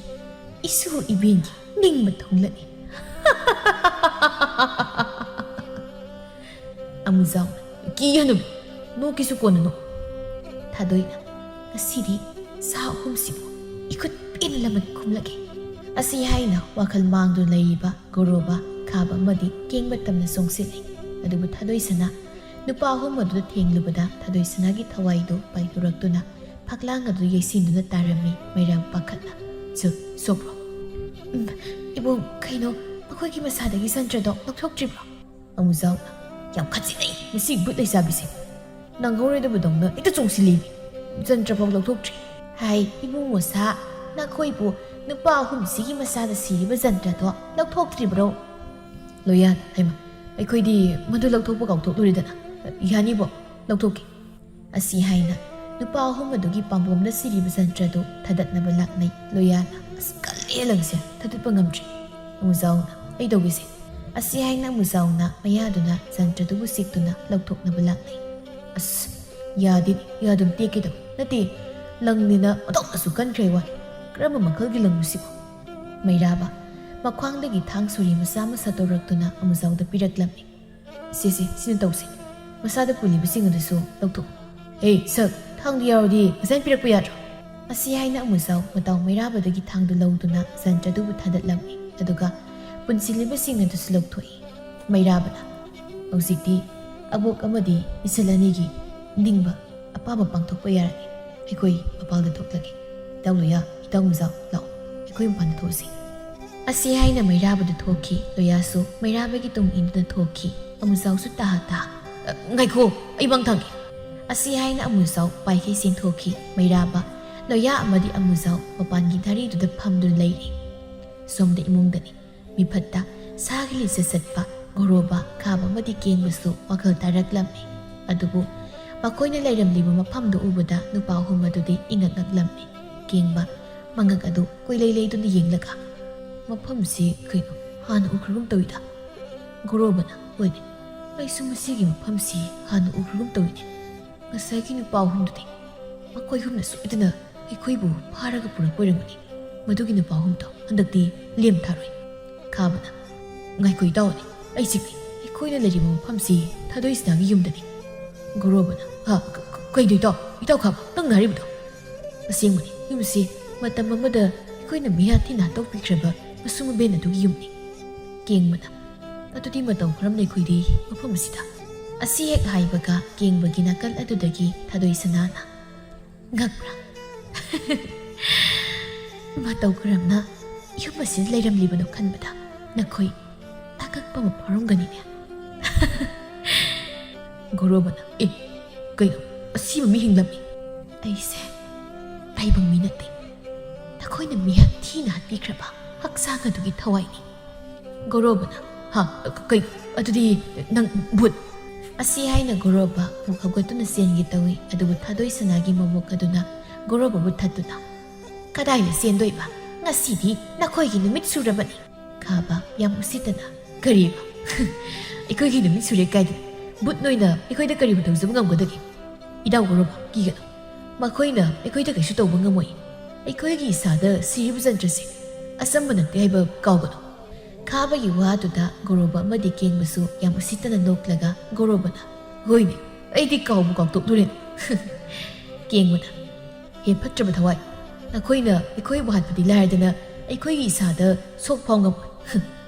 ꯏꯁꯨ ꯏꯕꯦꯟꯒꯤ ꯅꯤꯡꯕ ꯊꯨꯡꯂꯅꯤ꯫" ꯑꯃꯨꯖꯥꯎꯅ, "ꯀꯤꯍꯟꯅꯨ, ꯅꯣꯛꯀꯦꯁꯨ ꯀꯣꯟꯅ ꯅꯣꯛ꯫" ꯊꯥꯗꯣꯏꯅ, "ꯉꯁꯤꯗꯤ ꯁꯥ ꯑꯍꯨꯝꯁꯤꯕꯨ ꯏꯈꯨꯠ ꯄꯦꯟꯅ ꯂꯃꯟ ꯈꯨꯝꯂꯒꯦ꯫" ꯑꯁꯤ ꯍꯥꯏꯅ ꯋꯥꯈꯜ ꯃꯥꯡꯗꯨꯅ ꯂꯩꯔꯤꯕ ꯒꯧꯔꯣꯕ, ꯈꯥꯕ ꯑꯃꯗꯤ ꯀꯦꯡꯕ ꯇꯝꯅ ꯆꯣꯡꯁꯤꯜꯂꯤ꯫ ꯑꯗꯨꯕꯨ ꯊꯥꯗꯣꯏ ꯁꯅꯥ ꯅꯨꯄꯥ ꯑꯍꯨꯝ ꯑꯗꯨꯗ ꯊꯦꯡꯂꯨꯕꯗ ꯊꯥꯗꯣꯏ ꯁꯅꯥꯒꯤ ꯊꯋꯥꯏꯗꯨ ꯄꯥꯏꯊꯣꯔꯛꯇꯨꯅ ꯐꯛꯂꯥꯡ ꯑꯗꯨ ꯌꯩꯁꯤꯟꯗꯨꯅ ꯇꯥꯔꯝꯃꯤ꯫ ꯃꯩꯔꯥ ꯄꯥꯈꯠꯅ, "ꯁꯨ-, ꯁꯣꯛꯄ꯭ꯔꯣ?" "ꯎꯝ, ꯏꯕꯨꯡ, ꯀꯩꯅꯣ, ꯃꯈꯣꯏꯒꯤ ꯃꯁꯥꯗꯒꯤ ꯖꯟꯇ꯭ꯔꯗꯣ ꯂꯧꯊꯣꯛꯇ꯭ꯔꯤꯕ꯭ꯔꯣ?" ꯑꯃꯨꯖꯥꯎꯅ, "ꯌꯥꯝ ꯈꯠꯆꯤꯟꯅꯩ ꯃꯁꯤ ꯕꯨꯠ ꯂꯩꯁꯥꯕꯤꯁꯦ꯫ ꯅꯪꯍꯧꯔꯣꯏꯗꯕꯗꯧꯅ ꯍꯦꯛꯇ ꯆꯣꯡꯁꯤꯜꯂꯤ꯫ ꯖꯟꯇ꯭ꯔꯐꯥꯎ ꯂꯧꯊꯣꯛꯇ꯭ꯔꯤ꯫ ꯍꯥꯏ, ꯏꯕꯨꯡ ꯃꯣꯁꯥ, ꯅꯈꯣꯏꯕꯨ ꯅꯨꯄꯥ ꯑꯍꯨꯝꯁꯤꯒꯤ ꯃꯁꯥꯗ ꯁꯤꯔꯤꯕ ꯖꯟꯇ꯭ꯔꯗꯣ ꯂꯧꯊꯣꯛꯇ꯭ꯔꯤꯕ꯭ꯔꯣ?" ꯂꯣꯌꯥꯟ, "ꯍꯩꯃ, ꯑꯩꯈꯣꯏꯗꯤ ꯃꯗꯨ ꯂꯧꯊꯣꯛꯄ ꯀꯥꯎꯊꯣꯛꯂꯨꯔꯦꯗꯅ꯫ ꯌꯥꯅꯤꯕꯣ, ꯂꯧꯊꯣꯛꯀꯦ꯫" ꯑꯁꯤ ꯍꯥꯏꯅ ꯅꯨꯄꯥ ꯑꯍꯨꯝ ꯑꯗꯨꯒꯤ ꯄꯥꯝꯕꯣꯝꯗ ꯁꯤꯔꯤꯕ ꯖꯟꯇ꯭ꯔꯗꯨ ꯊꯥꯗꯠꯅꯕ ꯂꯥꯛꯅꯩ꯫ ꯂꯣꯌꯥꯟꯅ, "ꯑꯁ, ꯀꯜꯂꯦ ꯂꯪꯁꯦ, ꯊꯥꯗꯠꯄ ꯉꯝꯗ꯭ꯔꯤ꯫" ꯑꯃꯨꯖꯥꯎꯅ, "ꯑꯩ ꯇꯧꯒꯦꯁꯦ꯫" ꯑꯁꯤ ꯍꯥꯏꯅ ꯑꯃꯨꯖꯥꯎꯅ ꯃꯌꯥꯗꯨꯅ ꯖꯟꯇ꯭ꯔꯗꯨꯕꯨ ꯁꯤꯛꯇꯨꯅ ꯂꯧꯊꯣꯛꯅꯕ ꯂꯥꯛꯅꯩ꯫ "ꯑꯁ, ꯌꯥꯗꯦꯅꯦ, ꯌꯥꯗꯨꯝ ꯇꯦꯛꯀꯦ ꯇꯧꯏ꯫ ꯅꯠꯇꯦ, ꯂꯪꯅꯤꯅ ꯑꯣꯟꯊꯣꯛꯅꯁꯨ ꯀꯟꯈ꯭ꯔꯦ ꯋꯥ꯫ ꯀꯔꯝꯕ ꯃꯈꯜꯒꯤ ꯂꯪꯅꯣ ꯁꯤꯕꯣ?" ꯃꯩꯔꯥꯕ, ꯃꯈ꯭ꯋꯥꯡꯗꯒꯤ ꯊꯥꯡ ꯁꯣꯔꯤ ꯃꯆꯥ ꯑꯃ ꯁꯠꯇꯣꯔꯛꯇꯨꯅ ꯑꯃꯨꯖꯥꯎꯗ ꯄꯤꯔꯛꯂꯝꯃꯤ꯫ "ꯁꯦ, ꯁꯦ, ꯁꯤꯅ ꯇꯧꯁꯦ꯫ ꯃꯁꯥꯗ ꯄꯨꯜꯂꯤꯕꯁꯤꯡ ꯑꯗꯨꯁꯨ ꯂꯧꯊꯣꯛꯎ꯫ ꯑꯦ, ꯁꯛ, ꯊꯥꯡꯗꯨ ꯌꯥꯎꯔꯗꯤ ꯉꯁꯥꯏꯅ ꯄꯤꯔꯛꯄ ꯌꯥꯗ꯭ꯔꯣ?" ꯑꯁꯤ ꯍꯥꯏꯅ ꯑꯃꯨꯖꯥꯎ ꯃꯇꯥꯎ ꯃꯩꯔꯥꯕꯗꯒꯤ ꯊꯥꯡꯗꯨ ꯂꯧꯗꯨꯅ ꯖꯟꯇ꯭ꯔꯗꯨꯕꯨ ꯊꯥꯗꯠꯂꯝꯃꯤ꯫ ꯑꯗꯨꯒ ꯄꯨꯟꯁꯤꯜꯂꯤꯕꯁꯤꯡ ꯑꯗꯨꯁꯨ ꯂꯧꯊꯣꯛꯏ꯫ ꯃꯩꯔꯥꯕꯅ, "ꯍꯧꯖꯤꯛꯇꯤ ꯑꯕꯣꯛ ꯑꯃꯗꯤ ꯏꯆꯜ ꯑꯅꯤꯒꯤ ꯅꯤꯡꯕ ꯑꯄꯥꯝꯕ ꯄꯥꯡꯊꯣꯛꯄ ꯌꯥꯔꯅꯤ꯫ ꯑꯩꯈꯣꯏ ꯃꯄꯥꯜꯗ ꯊꯣꯛꯂꯒꯦ꯫ ꯏꯇꯥꯎ ꯂꯣꯌꯥ, ꯏꯇꯥꯎ ꯃꯨꯖꯥꯎ, ꯂꯥꯛꯑꯣ, ꯑꯩꯈꯣꯏ ꯃꯄꯥꯟꯗ ꯊꯣꯛꯑꯁꯤ꯫" ꯑꯁꯤ ꯍꯥꯏꯅ ꯃꯩꯔꯥꯕꯗꯨ ꯊꯣꯛꯈꯤ꯫ ꯂꯣꯌꯥꯁꯨ ꯃꯩꯔꯥꯕꯒꯤ ꯇꯨꯡ ꯏꯟꯗꯨꯅ ꯊꯣꯛꯈꯤ꯫ ꯑꯃꯨꯖꯥꯎꯁꯨ ꯇꯍꯥ ꯇꯍꯥ, "ꯑ, ꯉꯥꯏꯈꯣ, ꯑꯩ ꯃꯥꯡ ꯊꯥꯡꯒꯦ꯫" ꯑꯁꯤ ꯍꯥꯏꯅ ꯑꯃꯨꯖꯥꯎ ꯄꯥꯏꯈꯩ ꯆꯦꯟꯊꯣꯛꯈꯤ꯫ ꯃꯩꯔꯥꯕ, ꯂꯣꯌꯥ ꯑꯃꯗꯤ ꯑꯃꯨꯖꯥꯎ ꯃꯄꯥꯟꯒꯤ ꯙꯥꯔꯤꯗꯨꯗ ꯐꯝꯗꯨꯅ ꯂꯩꯔꯤ꯫ ꯁꯣꯝꯗ ꯏꯃꯨꯡꯗꯅꯤ꯫ ꯃꯤꯐꯠꯇ ꯁꯥꯒꯤ ꯂꯤꯆꯠ ꯆꯠꯄ ꯒꯣꯔꯣꯕ, ꯈꯥꯕ ꯑꯃꯗꯤ ꯀꯦꯡꯕꯁꯨ ꯋꯥꯈꯜ ꯇꯥꯔꯛꯂꯝꯃꯤ꯫ ꯑꯗꯨꯕꯨ ꯃꯈꯣꯏꯅ ꯂꯩꯔꯝꯂꯤꯕ ꯃꯐꯝꯗꯨ ꯎꯕꯗ ꯅꯨꯄꯥ ꯑꯍꯨꯝ ꯑꯗꯨꯗꯤ ꯏꯉꯛ ꯉꯛꯂꯝꯃꯤ꯫ ꯀꯦꯡꯕ ꯃꯉꯛ ꯑꯗꯨ ꯀꯣꯏꯂꯩ ꯂꯩꯗꯨꯅ ꯌꯦꯡꯂꯒ, "ꯃꯐꯝꯁꯤ ꯀꯩꯅꯣ, ꯍꯥꯟꯅ ꯎꯈ꯭ꯔꯒꯨꯝ ꯇꯧꯏꯗ꯫" ꯒꯣꯔꯣꯕꯅ, "ꯍꯣꯏꯅꯦ, ꯑꯩꯁꯨ ꯃꯁꯤꯒꯤ ꯃꯐꯝꯁꯤ ꯍꯥꯟꯅ ꯎꯈ꯭ꯔꯒꯨꯝ ꯇꯧꯏꯅꯦ꯫ ꯉꯁꯥꯏꯒꯤ ꯅꯨꯄꯥ ꯑꯍꯨꯝꯗꯨꯗꯤ, ꯃꯈꯣꯏ ꯑꯍꯨꯝꯅ ꯁꯣꯏꯗꯅ ꯑꯩꯈꯣꯏꯕꯨ ꯐꯥꯔꯒ ꯄꯨꯔꯛꯄ ꯑꯣꯏꯔꯝꯒꯅꯤ꯫ ꯃꯗꯨꯒꯤ ꯅꯨꯄꯥ ꯑꯍꯨꯝꯗꯣ ꯍꯟꯗꯛꯇꯤ ꯂꯦꯝ ꯊꯥꯔꯣꯏ꯫" ꯈꯥꯕꯅ, "ꯉꯥꯏꯈꯣ ꯏꯇꯥꯎꯅꯦ, ꯑꯩ ꯆꯤꯡꯅꯩ꯫ ꯑꯩꯈꯣꯏꯅ ꯂꯩꯔꯤꯕ ꯃꯐꯝꯁꯤ ꯊꯥꯗꯣꯏ ꯁꯤꯅꯥꯒꯤ ꯌꯨꯝꯗꯅꯤ꯫ ꯒꯣꯔꯣꯕꯅ, "ꯍꯥ? ꯀ-, ꯀ-, ꯀꯩꯅꯣ ꯏꯇꯥꯎ? ꯏꯇꯥꯎ ꯈꯥꯕ, ꯅꯪꯅ ꯍꯥꯏꯔꯤꯕꯗꯣ?" "ꯑꯁꯦꯡꯕꯅꯤ, ꯌꯨꯝꯁꯤ ꯃꯇꯝ ꯑꯃꯗ ꯑꯩꯈꯣꯏꯅ ꯃꯤꯍꯥꯠ ꯊꯤꯅ ꯍꯥꯠꯇꯣꯛꯄꯤꯈ꯭ꯔꯕ ꯃꯁꯨ ꯃꯕꯦꯟ ꯑꯗꯨꯒꯤ ꯌꯨꯝꯅꯤ꯫" ꯀꯦꯡꯕꯅ, "ꯑꯗꯨꯗꯤ ꯃꯇꯧ ꯀꯔꯝꯅ ꯑꯩꯈꯣꯏꯗꯤ ꯃꯐꯝ ꯑꯁꯤꯗ?" ꯑꯁꯤ ꯍꯦꯛ ꯍꯥꯏꯕꯒ ꯀꯦꯡꯕꯒꯤ ꯅꯥꯀꯜ ꯑꯗꯨꯗꯒꯤ ꯊꯥꯗꯣꯏ ꯁꯅꯥꯅ, "ꯉꯛꯄ꯭ꯔꯥ? ꯃꯇꯧ ꯀꯔꯝꯅ ꯌꯨꯝ ꯑꯁꯤꯗ ꯂꯩꯔꯝꯂꯤꯕꯅꯣ ꯈꯟꯕꯗ ꯅꯈꯣꯏ ꯑꯉꯛꯄ ꯑꯃ ꯐꯥꯎꯔꯝꯒꯅꯤꯅꯦ꯫" ꯒꯣꯔꯣꯕꯅ, "ꯑꯦ, ꯀꯩꯅꯣ? ꯑꯁꯤꯕ ꯃꯤ ꯍꯤꯡꯂꯝꯃꯤ?" "ꯑꯩꯁꯦ ꯇꯥꯏꯕꯪ ꯃꯤ ꯅꯠꯇꯦ꯫ ꯅꯈꯣꯏꯅ ꯃꯤꯍꯥꯠ ꯊꯤꯅ ꯍꯥꯠꯄꯤꯈ꯭ꯔꯕ ꯍꯛꯆꯥꯡ ꯑꯗꯨꯒꯤ ꯊꯋꯥꯏꯅꯤ꯫" ꯒꯣꯔꯣꯕꯅ, "ꯍꯥ? ꯀꯩ? ꯑꯗꯨꯗꯤ ꯅꯪ ꯚꯨꯠ?" ꯑꯁꯤ ꯍꯥꯏꯅ ꯒꯣꯔꯣꯕ ꯄꯨꯛ ꯍꯧꯒꯠꯇꯨꯅ ꯆꯦꯟꯒꯦ ꯇꯧꯏ, ꯑꯗꯨꯕꯨ ꯊꯥꯗꯣꯏ ꯁꯅꯥꯒꯤ ꯃꯕꯣꯛ ꯑꯗꯨꯅ ꯒꯣꯔꯣꯕꯕꯨ ꯊꯠꯇꯨꯅ, "ꯀꯗꯥꯏꯗ ꯆꯦꯟꯗꯣꯏꯕ? ꯉꯁꯤꯗꯤ ꯅꯈꯣꯏꯒꯤ ꯅꯨꯃꯤꯠ ꯁꯨꯔꯕꯅꯤ꯫" ꯈꯥꯕ ꯌꯥꯝ ꯎꯁꯤꯠꯇꯅ, "ꯀꯔꯤꯕ? ꯑꯩꯈꯣꯏꯒꯤ ꯅꯨꯃꯤꯠ ꯁꯨꯔꯦ ꯀꯥꯏꯗꯅ? ꯚꯨꯠ ꯅꯣꯏꯅ ꯑꯩꯈꯣꯏꯗ ꯀꯔꯤꯕꯨ ꯇꯧꯖꯕ ꯉꯝꯒꯗꯒꯦ? ꯏꯗꯥꯎ ꯒꯣꯔꯣꯕ, ꯀꯤꯒꯅꯨ꯫ ꯃꯈꯣꯏꯅ ꯑꯩꯈꯣꯏꯗ ꯀꯩꯁꯨ ꯇꯧꯕ ꯉꯝꯃꯣꯏ꯫ ꯑꯩꯈꯣꯏꯒꯤ ꯏꯁꯥꯗ ꯁꯤꯔꯤꯕ ꯖꯟꯇ꯭ꯔꯁꯦ ꯑꯆꯝꯕ ꯅꯠꯇꯦ ꯍꯥꯏꯕ ꯀꯥꯎꯒꯅꯨ꯫" ꯈꯥꯕꯒꯤ ꯋꯥꯗꯨꯗ ꯒꯣꯔꯣꯕ ꯑꯃꯗꯤ ꯀꯦꯡꯕꯁꯨ ꯌꯥꯝ ꯎꯁꯤꯠꯇꯅ ꯅꯣꯛꯂꯒ ꯒꯣꯔꯣꯕꯅ, "ꯍꯣꯏꯅꯦ, ꯑꯩꯗꯤ ꯀꯥꯎꯕ ꯀꯥꯎꯊꯣꯛꯂꯨꯔꯦꯅꯦ꯫" ꯀꯦꯡꯕꯅ, "ꯍꯦ ꯐꯠꯇ꯭ꯔꯕ ꯊꯋꯥꯏ, ꯅꯈꯣꯏꯅ ꯑꯩꯈꯣꯏꯕꯨ ꯍꯥꯠꯄꯗꯤ ꯂꯥꯏꯔꯗꯅ ꯑꯩꯈꯣꯏꯒꯤ ꯏꯁꯥꯗ ꯁꯣꯛ ꯐꯥꯎ ꯉꯝꯃꯣꯏ꯫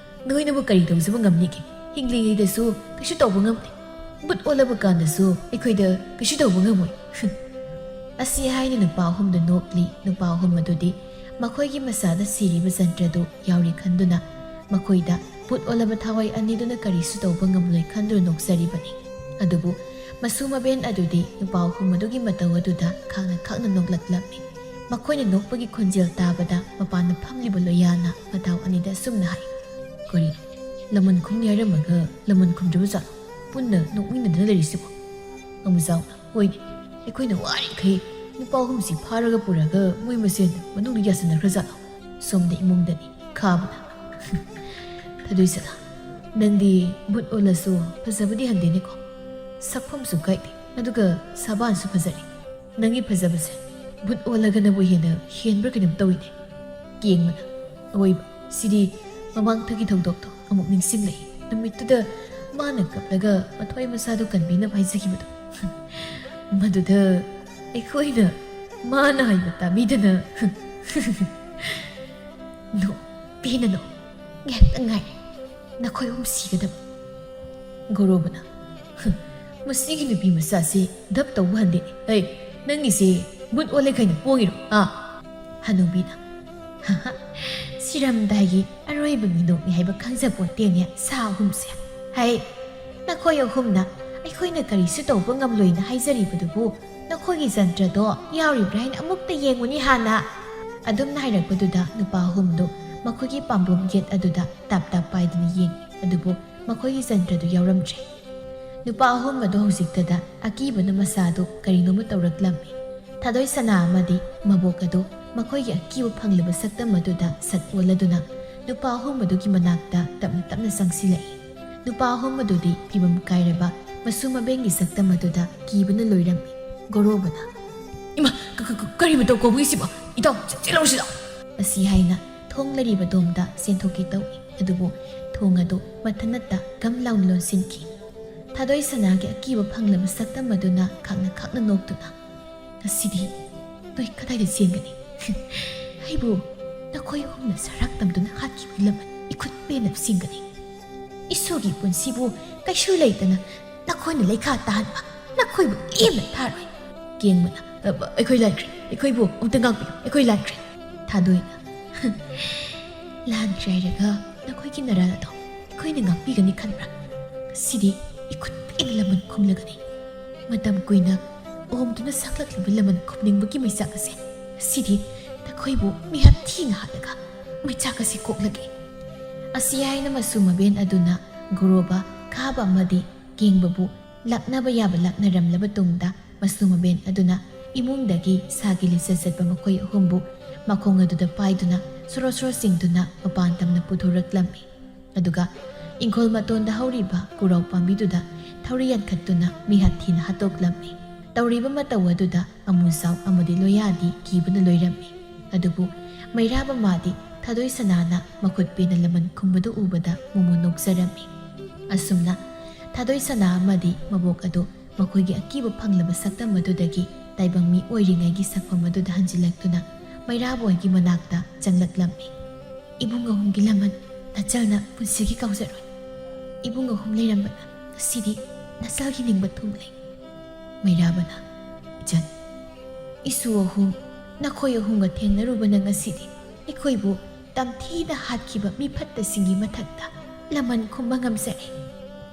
ꯅꯈꯣꯏꯅꯕꯨ ꯀꯔꯤ ꯇꯧꯖꯕ ꯉꯝꯅꯤꯒꯦ? ꯍꯤꯡꯂꯤꯉꯩꯗꯁꯨ ꯀꯩꯁꯨ ꯇꯧꯕ ꯉꯝꯗꯦ꯫ ꯚꯨꯠ ꯑꯣꯜꯂꯕ ꯀꯥꯟꯗꯁꯨ ꯑꯩꯈꯣꯏꯗ ꯀꯩꯁꯨ ꯇꯧꯕ ꯉꯝꯃꯣꯏ꯫" ꯑꯁꯤ ꯍꯥꯏꯅ ꯅꯨꯄꯥ ꯑꯍꯨꯝꯗꯨ ꯅꯣꯛꯂꯤ꯫ ꯅꯨꯄꯥ ꯑꯍꯨꯝ ꯑꯗꯨꯗꯤ ꯃꯈꯣꯏꯒꯤ ꯃꯁꯥꯗ ꯁꯤꯔꯤꯕ ꯖꯟꯇ꯭ꯔꯗꯨ ꯌꯥꯎꯔꯤ ꯈꯟꯗꯨꯅ ꯃꯈꯣꯏꯗ ꯚꯨꯠ ꯑꯣꯜꯂꯕ ꯊꯋꯥꯏ ꯑꯅꯤꯗꯨꯅ ꯀꯔꯤꯁꯨ ꯇꯧꯕ ꯉꯝꯂꯣꯏ ꯈꯟꯗꯨꯅ ꯅꯣꯛꯆꯔꯤꯕꯅꯤ꯫ ꯑꯗꯨꯕꯨ ꯃꯁꯨ ꯃꯕꯦꯟ ꯑꯗꯨꯗꯤ ꯅꯨꯄꯥ ꯑꯍꯨꯝ ꯑꯗꯨꯒꯤ ꯃꯇꯧ ꯑꯗꯨꯗ ꯈꯥꯡꯅ ꯈꯥꯡꯅ ꯅꯣꯛꯂꯛꯂꯝꯃꯤ꯫ ꯃꯈꯣꯏꯅ ꯅꯣꯛꯄꯒꯤ ꯈꯣꯟꯖꯦꯜ ꯇꯥꯕꯗ ꯃꯄꯥꯟꯗ ꯐꯝꯂꯤꯕ ꯂꯣꯌꯥꯅ ꯃꯇꯥꯎ ꯑꯅꯤꯗ ꯑꯁꯨꯝꯅ ꯍꯥꯏ, "ꯀꯔꯤꯅꯣ? ꯂꯃꯟ ꯈꯨꯝꯅꯤ ꯍꯥꯏꯔꯝꯃꯒ ꯂꯃꯟ ꯈꯨꯝꯗ꯭ꯔꯕ ꯖꯥꯠꯂꯣ? ꯄꯨꯟꯅ ꯅꯣꯛꯃꯤꯟꯅꯗꯨꯅ ꯂꯩꯔꯤꯁꯤꯕꯣ?" ꯑꯃꯨꯖꯥꯎꯅ, "ꯍꯣꯏꯅꯦ, ꯑꯩꯈꯣꯏꯅ ꯋꯥꯔꯤꯈꯩ ꯅꯨꯄꯥ ꯑꯍꯨꯝꯁꯤ ꯐꯥꯔꯒ ꯄꯨꯔꯒ ꯃꯣꯏ ꯃꯁꯦꯟ ꯃꯅꯨꯡꯗ ꯌꯥꯁꯤꯟꯅꯈ꯭ꯔꯖꯥꯠꯂꯣ?" ꯁꯣꯝꯗ ꯏꯃꯨꯡꯗꯅꯤ ꯈꯥꯕꯅ, "ꯊꯥꯗꯣꯏꯁꯅꯥ, ꯅꯪꯗꯤ ꯚꯨꯠ ꯑꯣꯜꯂꯁꯨ ꯐꯖꯕꯗꯤ ꯍꯟꯗꯦꯅꯦꯀꯣ꯫ ꯁꯛꯐꯝꯁꯨ ꯀꯥꯏꯗꯦ, ꯑꯗꯨꯒ ꯁꯕꯥꯟꯁꯨ ꯐꯖꯔꯦ꯫ ꯅꯪꯒꯤ ꯐꯖꯕꯁꯦ ꯚꯨꯠ ꯑꯣꯜꯂꯒꯅꯕꯨ ꯍꯦꯟꯅ ꯍꯦꯟꯕ꯭ꯔꯥ ꯀꯩꯅꯣꯝ ꯇꯧꯏꯅꯦ꯫" ꯀꯦꯡꯕꯅ, "ꯑꯋꯣꯏꯕ, ꯁꯤꯗꯤ ꯃꯃꯥꯡꯊꯒꯤ ꯊꯧꯗꯣꯛꯇꯣ ꯑꯃꯨꯛ ꯅꯤꯡꯁꯤꯡꯂꯛꯏ꯫ ꯅꯨꯃꯤꯠꯇꯨꯗ ꯃꯥꯅ ꯀꯞꯂꯒ ꯃꯊ꯭ꯋꯥꯏ ꯃꯁꯥꯗꯣ ꯀꯟꯕꯤꯅꯕ ꯍꯥꯏꯖꯈꯤꯕꯗꯣ꯫ ꯃꯗꯨꯗ ꯑꯩꯈꯣꯏꯅ ꯃꯥꯅ ꯍꯥꯏꯕ ꯇꯥꯕꯤꯗꯅ ꯅꯣꯛꯄꯤꯅ ꯅꯣꯛ꯫ ꯉꯥꯏꯍꯥꯛꯇꯪ ꯉꯥꯏꯔꯦ, ꯅꯈꯣꯏ ꯑꯍꯨꯝ ꯁꯤꯒꯗꯕ꯫ ꯒꯣꯔꯣꯕꯅ, "ꯃꯁꯤꯒꯤ ꯅꯨꯄꯤ ꯃꯆꯥꯁꯤ ꯙꯞ ꯇꯧꯕ ꯍꯟꯗꯦ꯫ ꯍꯩ, ꯅꯪꯒꯤꯁꯤ ꯕꯨꯠ ꯑꯣꯜꯂꯦ ꯈꯩꯅ ꯄꯣꯡꯉꯤꯔꯣ, ꯑꯥ?" ꯍꯅꯨꯕꯤꯅ, "ꯁꯤꯔꯝꯗꯥꯏꯒꯤ ꯑꯔꯣꯏꯕ ꯃꯤꯅꯣꯛꯅꯤ ꯍꯥꯏꯕ ꯈꯪꯖꯄꯣꯠꯇꯦꯅꯦ, ꯁꯥ ꯑꯍꯨꯝꯁꯦ꯫ ꯍꯩ, ꯅꯈꯣꯏ ꯑꯍꯨꯝꯅ ꯑꯩꯈꯣꯏꯅ ꯀꯔꯤꯁꯨ ꯇꯧꯕ ꯉꯝꯂꯣꯏꯅ ꯍꯥꯏꯖꯔꯤꯕꯗꯨꯕꯨ, ꯅꯈꯣꯏꯒꯤ ꯖꯟꯇ꯭ꯔꯗꯣ ꯌꯥꯎꯔꯤꯕ꯭ꯔꯥ ꯍꯥꯏꯅ ꯑꯃꯨꯛꯇ ꯌꯦꯡꯉꯨꯅꯤ ꯍꯥꯟꯅ꯫" ꯑꯗꯨꯝꯅ ꯍꯥꯏꯔꯛꯄꯗꯨꯗ ꯅꯨꯄꯥ ꯑꯍꯨꯝꯗꯨ ꯃꯈꯣꯏꯒꯤ ꯄꯥꯝꯕꯣꯝ ꯒꯦꯠ ꯑꯗꯨꯗ ꯇꯥꯞ ꯇꯥꯞ ꯄꯥꯏꯗꯨꯅ ꯌꯦꯡꯉꯤ, ꯑꯗꯨꯕꯨ ꯃꯈꯣꯏꯒꯤ ꯖꯟꯇ꯭ꯔꯗꯨ ꯌꯥꯎꯔꯝꯗ꯭ꯔꯦ꯫ ꯅꯨꯄꯥ ꯑꯍꯨꯝ ꯑꯗꯨ ꯍꯧꯖꯤꯛꯇꯗ ꯑꯀꯤꯕꯅ ꯃꯁꯥꯗꯨ ꯀꯔꯤꯅꯣꯃ ꯇꯧꯔꯛꯂꯝꯃꯤ꯫ ꯊꯥꯗꯣꯏ ꯁꯅꯥ ꯑꯃꯗꯤ ꯃꯕꯣꯛ ꯑꯗꯨ ꯃꯈꯣꯏꯒꯤ ꯑꯀꯤꯕ ꯐꯪꯂꯕ ꯁꯛꯇꯝ ꯑꯗꯨꯗ ꯁꯠ ꯑꯣꯜꯂꯗꯨꯅ ꯅꯨꯄꯥ ꯑꯍꯨꯝ ꯑꯗꯨꯒꯤ ꯃꯅꯥꯛꯇ ꯇꯞꯅ ꯇꯞꯅ ꯆꯪꯁꯤꯜꯂꯛꯏ꯫ ꯅꯨꯄꯥ ꯑꯍꯨꯝ ꯑꯗꯨꯗꯤ ꯐꯤꯕꯝ ꯀꯥꯏꯔꯕ ꯃꯁꯨ ꯃꯕꯦꯟꯒꯤ ꯁꯛꯇꯝ ꯑꯗꯨꯗ ꯀꯤꯕꯅ ꯂꯣꯏꯔꯝꯃꯤ꯫ ꯒꯣꯔꯣꯕꯅ, "ꯏꯃꯥ, ꯀ-, ꯀ-, ꯀ-, ꯀꯔꯤ ꯃꯇꯧ ꯀꯧꯕꯒꯤꯁꯤꯕꯣ? ꯏꯇꯥꯎ, ꯆꯦ-, ꯆꯦꯜꯂꯧꯁꯤꯗ!" ꯃꯁꯤ ꯍꯥꯏꯅ ꯊꯣꯡ ꯂꯩꯔꯤꯕ ꯗꯣꯝꯗ ꯆꯦꯟꯊꯣꯛꯀꯦ ꯇꯧꯏ꯫ ꯑꯗꯨꯕꯨ ꯊꯣꯡ ꯑꯗꯨ ꯃꯊꯟꯅꯇ ꯒꯝ ꯂꯥꯎꯅ ꯂꯣꯟꯁꯤꯟꯈꯤ꯫ ꯊꯥꯗꯣꯏ ꯁꯅꯥꯒꯤ ꯑꯀꯤꯕ ꯐꯪꯂꯕ ꯁꯛꯇꯝ ꯑꯗꯨꯅ ꯈꯥꯛꯅ ꯈꯥꯛꯅ ꯅꯣꯛꯇꯨꯅ, "ꯉꯁꯤꯗꯤ ꯅꯣꯏ ꯀꯗꯥꯏꯗ ꯆꯦꯟꯒꯅꯤ? ꯑꯩꯕꯨ ꯅꯈꯣꯏ ꯑꯍꯨꯝꯅ ꯁꯔꯥꯛ ꯇꯝꯗꯨꯅ ꯍꯥꯠꯈꯤꯕꯒꯤ ꯂꯃꯟ ꯏꯈꯨꯠ ꯄꯦꯟꯅ ꯆꯤꯡꯒꯅꯤ꯫ ꯏꯁꯣꯔꯒꯤ ꯄꯨꯟꯁꯤꯕꯨ ꯀꯩꯁꯨ ꯂꯩꯇꯅ ꯅꯈꯣꯏꯅ ꯂꯩꯈꯥ ꯇꯥꯍꯟꯕ ꯅꯈꯣꯏꯕꯨ ꯂꯦꯝꯅ ꯊꯥꯔꯣꯏ꯫" ꯀꯦꯡꯕꯅ, "ꯑ, ꯑ, ꯑꯩꯈꯣꯏ ꯂꯥꯟꯈ꯭ꯔꯦ, ꯑꯩꯈꯣꯏꯕꯨ ꯑꯃꯨꯛꯇ ꯉꯥꯛꯄꯤꯌꯨ, ꯑꯩꯈꯣꯏ ꯂꯥꯟꯈ꯭ꯔꯦ꯫" ꯊꯥꯗꯣꯏꯅ, "ꯂꯥꯟꯈ꯭ꯔꯦ ꯍꯥꯏꯔꯒ ꯅꯈꯣꯏꯒꯤ ꯅꯔꯥꯜ ꯑꯗꯣ ꯑꯩꯈꯣꯏꯅ ꯉꯥꯛꯄꯤꯒꯅꯤ ꯈꯟꯕ꯭ꯔꯥ? ꯉꯁꯤꯗꯤ ꯏꯈꯨꯠ ꯄꯦꯟꯅ ꯂꯃꯟ ꯈꯨꯝꯂꯒꯅꯤ꯫ ꯃꯇꯝ ꯀꯨꯏꯅ ꯑꯣꯝꯗꯨꯅ ꯁꯛꯂꯛꯂꯤꯕ ꯂꯃꯟ ꯈꯨꯝꯅꯤꯡꯕꯒꯤ ꯃꯩꯆꯥꯛ ꯑꯁꯦ ꯉꯁꯤꯗꯤ ꯅꯈꯣꯏꯕꯨ ꯃꯤꯍꯥꯠ ꯊꯤꯅ ꯍꯥꯠꯂꯒ ꯃꯩꯆꯥꯛ ꯑꯁꯤ ꯀꯣꯛꯂꯒꯦ꯫" ꯑꯁꯤ ꯍꯥꯏꯅ ꯃꯁꯨ ꯃꯕꯦꯟ ꯑꯗꯨꯅ ꯒꯣꯔꯣꯕ, ꯈꯥꯕ ꯑꯃꯗꯤ ꯀꯦꯡꯕꯕꯨ ꯂꯥꯛꯅꯕ ꯌꯥꯕ ꯂꯥꯛꯅꯔꯝꯂꯕ ꯇꯨꯡꯗ, ꯃꯁꯨ ꯃꯕꯦꯟ ꯑꯗꯨꯅ ꯏꯃꯨꯡꯗꯒꯤ ꯁꯥꯒꯤ ꯂꯤꯆꯠ ꯆꯠꯄ ꯃꯈꯣꯏ ꯑꯍꯨꯝꯕꯨ ꯃꯈꯣꯡ ꯑꯗꯨꯗ ꯄꯥꯏꯗꯨꯅ ꯁꯣꯔꯣ ꯁꯣꯔꯣ ꯆꯤꯡꯗꯨꯅ ꯃꯄꯥꯟ ꯇꯝꯅ ꯄꯨꯊꯣꯔꯛꯂꯝꯃꯤ꯫ ꯑꯗꯨꯒ ꯏꯪꯈꯣꯜ ꯃꯇꯣꯟꯗ ꯍꯧꯔꯤꯕ ꯀꯨꯔꯥꯎ ꯄꯥꯝꯕꯤꯗꯨꯗ ꯊꯧꯔꯤ ꯌꯥꯟꯈꯠꯇꯨꯅ ꯃꯤꯍꯥꯠ ꯊꯤꯅ ꯍꯥꯠꯇꯣꯛꯂꯝꯃꯤ꯫ ꯇꯧꯔꯤꯕ ꯃꯇꯧ ꯑꯗꯨꯗ ꯑꯃꯨꯖꯥꯎ ꯑꯃꯗꯤ ꯂꯣꯌꯥꯗꯤ ꯀꯤꯕꯅ ꯂꯣꯏꯔꯝꯃꯤ꯫ ꯑꯗꯨꯕꯨ ꯃꯩꯔꯥꯕ ꯃꯥꯗꯤ ꯊꯥꯗꯣꯏ ꯁꯅꯥꯅ ꯃꯈꯨꯠ ꯄꯦꯟꯅ ꯂꯃꯟ ꯈꯨꯝꯕꯗꯨ ꯎꯕꯗ ꯃꯣꯃꯣꯟ ꯅꯣꯛꯆꯔꯝꯃꯤ꯫ ꯑꯁꯨꯝꯅ ꯊꯥꯗꯣꯏ ꯁꯅꯥ ꯑꯃꯗꯤ ꯃꯕꯣꯛ ꯑꯗꯨ ꯃꯈꯣꯏꯒꯤ ꯑꯀꯤꯕ ꯐꯪꯂꯕ ꯁꯛꯇꯝ ꯑꯗꯨꯗꯒꯤ ꯇꯥꯏꯕꯪ ꯃꯤ ꯑꯣꯏꯔꯤꯉꯩꯒꯤ ꯁꯛꯐꯝ ꯑꯗꯨꯗ ꯍꯟꯖꯤꯜꯂꯛꯇꯨꯅ ꯃꯩꯔꯥꯕ ꯍꯣꯏꯒꯤ ꯃꯅꯥꯛꯇ ꯆꯪꯂꯛꯂꯝꯃꯤ꯫ "ꯏꯕꯨꯡ ꯑꯍꯨꯝꯒꯤ ꯂꯃꯟ ꯅꯆꯜꯅ ꯄꯨꯟꯁꯤꯒꯤ ꯀꯥꯎꯖꯔꯣꯏ꯫ ꯏꯕꯨꯡ ꯑꯍꯨꯝ ꯂꯩꯔꯝꯕꯅ ꯉꯁꯤꯗꯤ ꯅꯆꯜꯒꯤ ꯅꯤꯡꯕ ꯊꯨꯡꯂꯦ꯫" ꯃꯩꯔꯥꯕꯅ, "ꯏꯆꯟ, ꯏꯁꯨ ꯑꯍꯨꯝ, ꯅꯈꯣꯏ ꯑꯍꯨꯝꯒ ꯊꯦꯡꯅꯔꯨꯕꯅ ꯉꯁꯤꯗꯤ ꯑꯩꯈꯣꯏꯕꯨ ꯇꯝꯊꯤꯅ ꯍꯥꯠꯈꯤꯕ ꯃꯤꯐꯠꯇꯁꯤꯡꯒꯤ ꯃꯊꯛꯇ ꯂꯃꯟ ꯈꯨꯝꯕ ꯉꯝꯖꯔꯦ꯫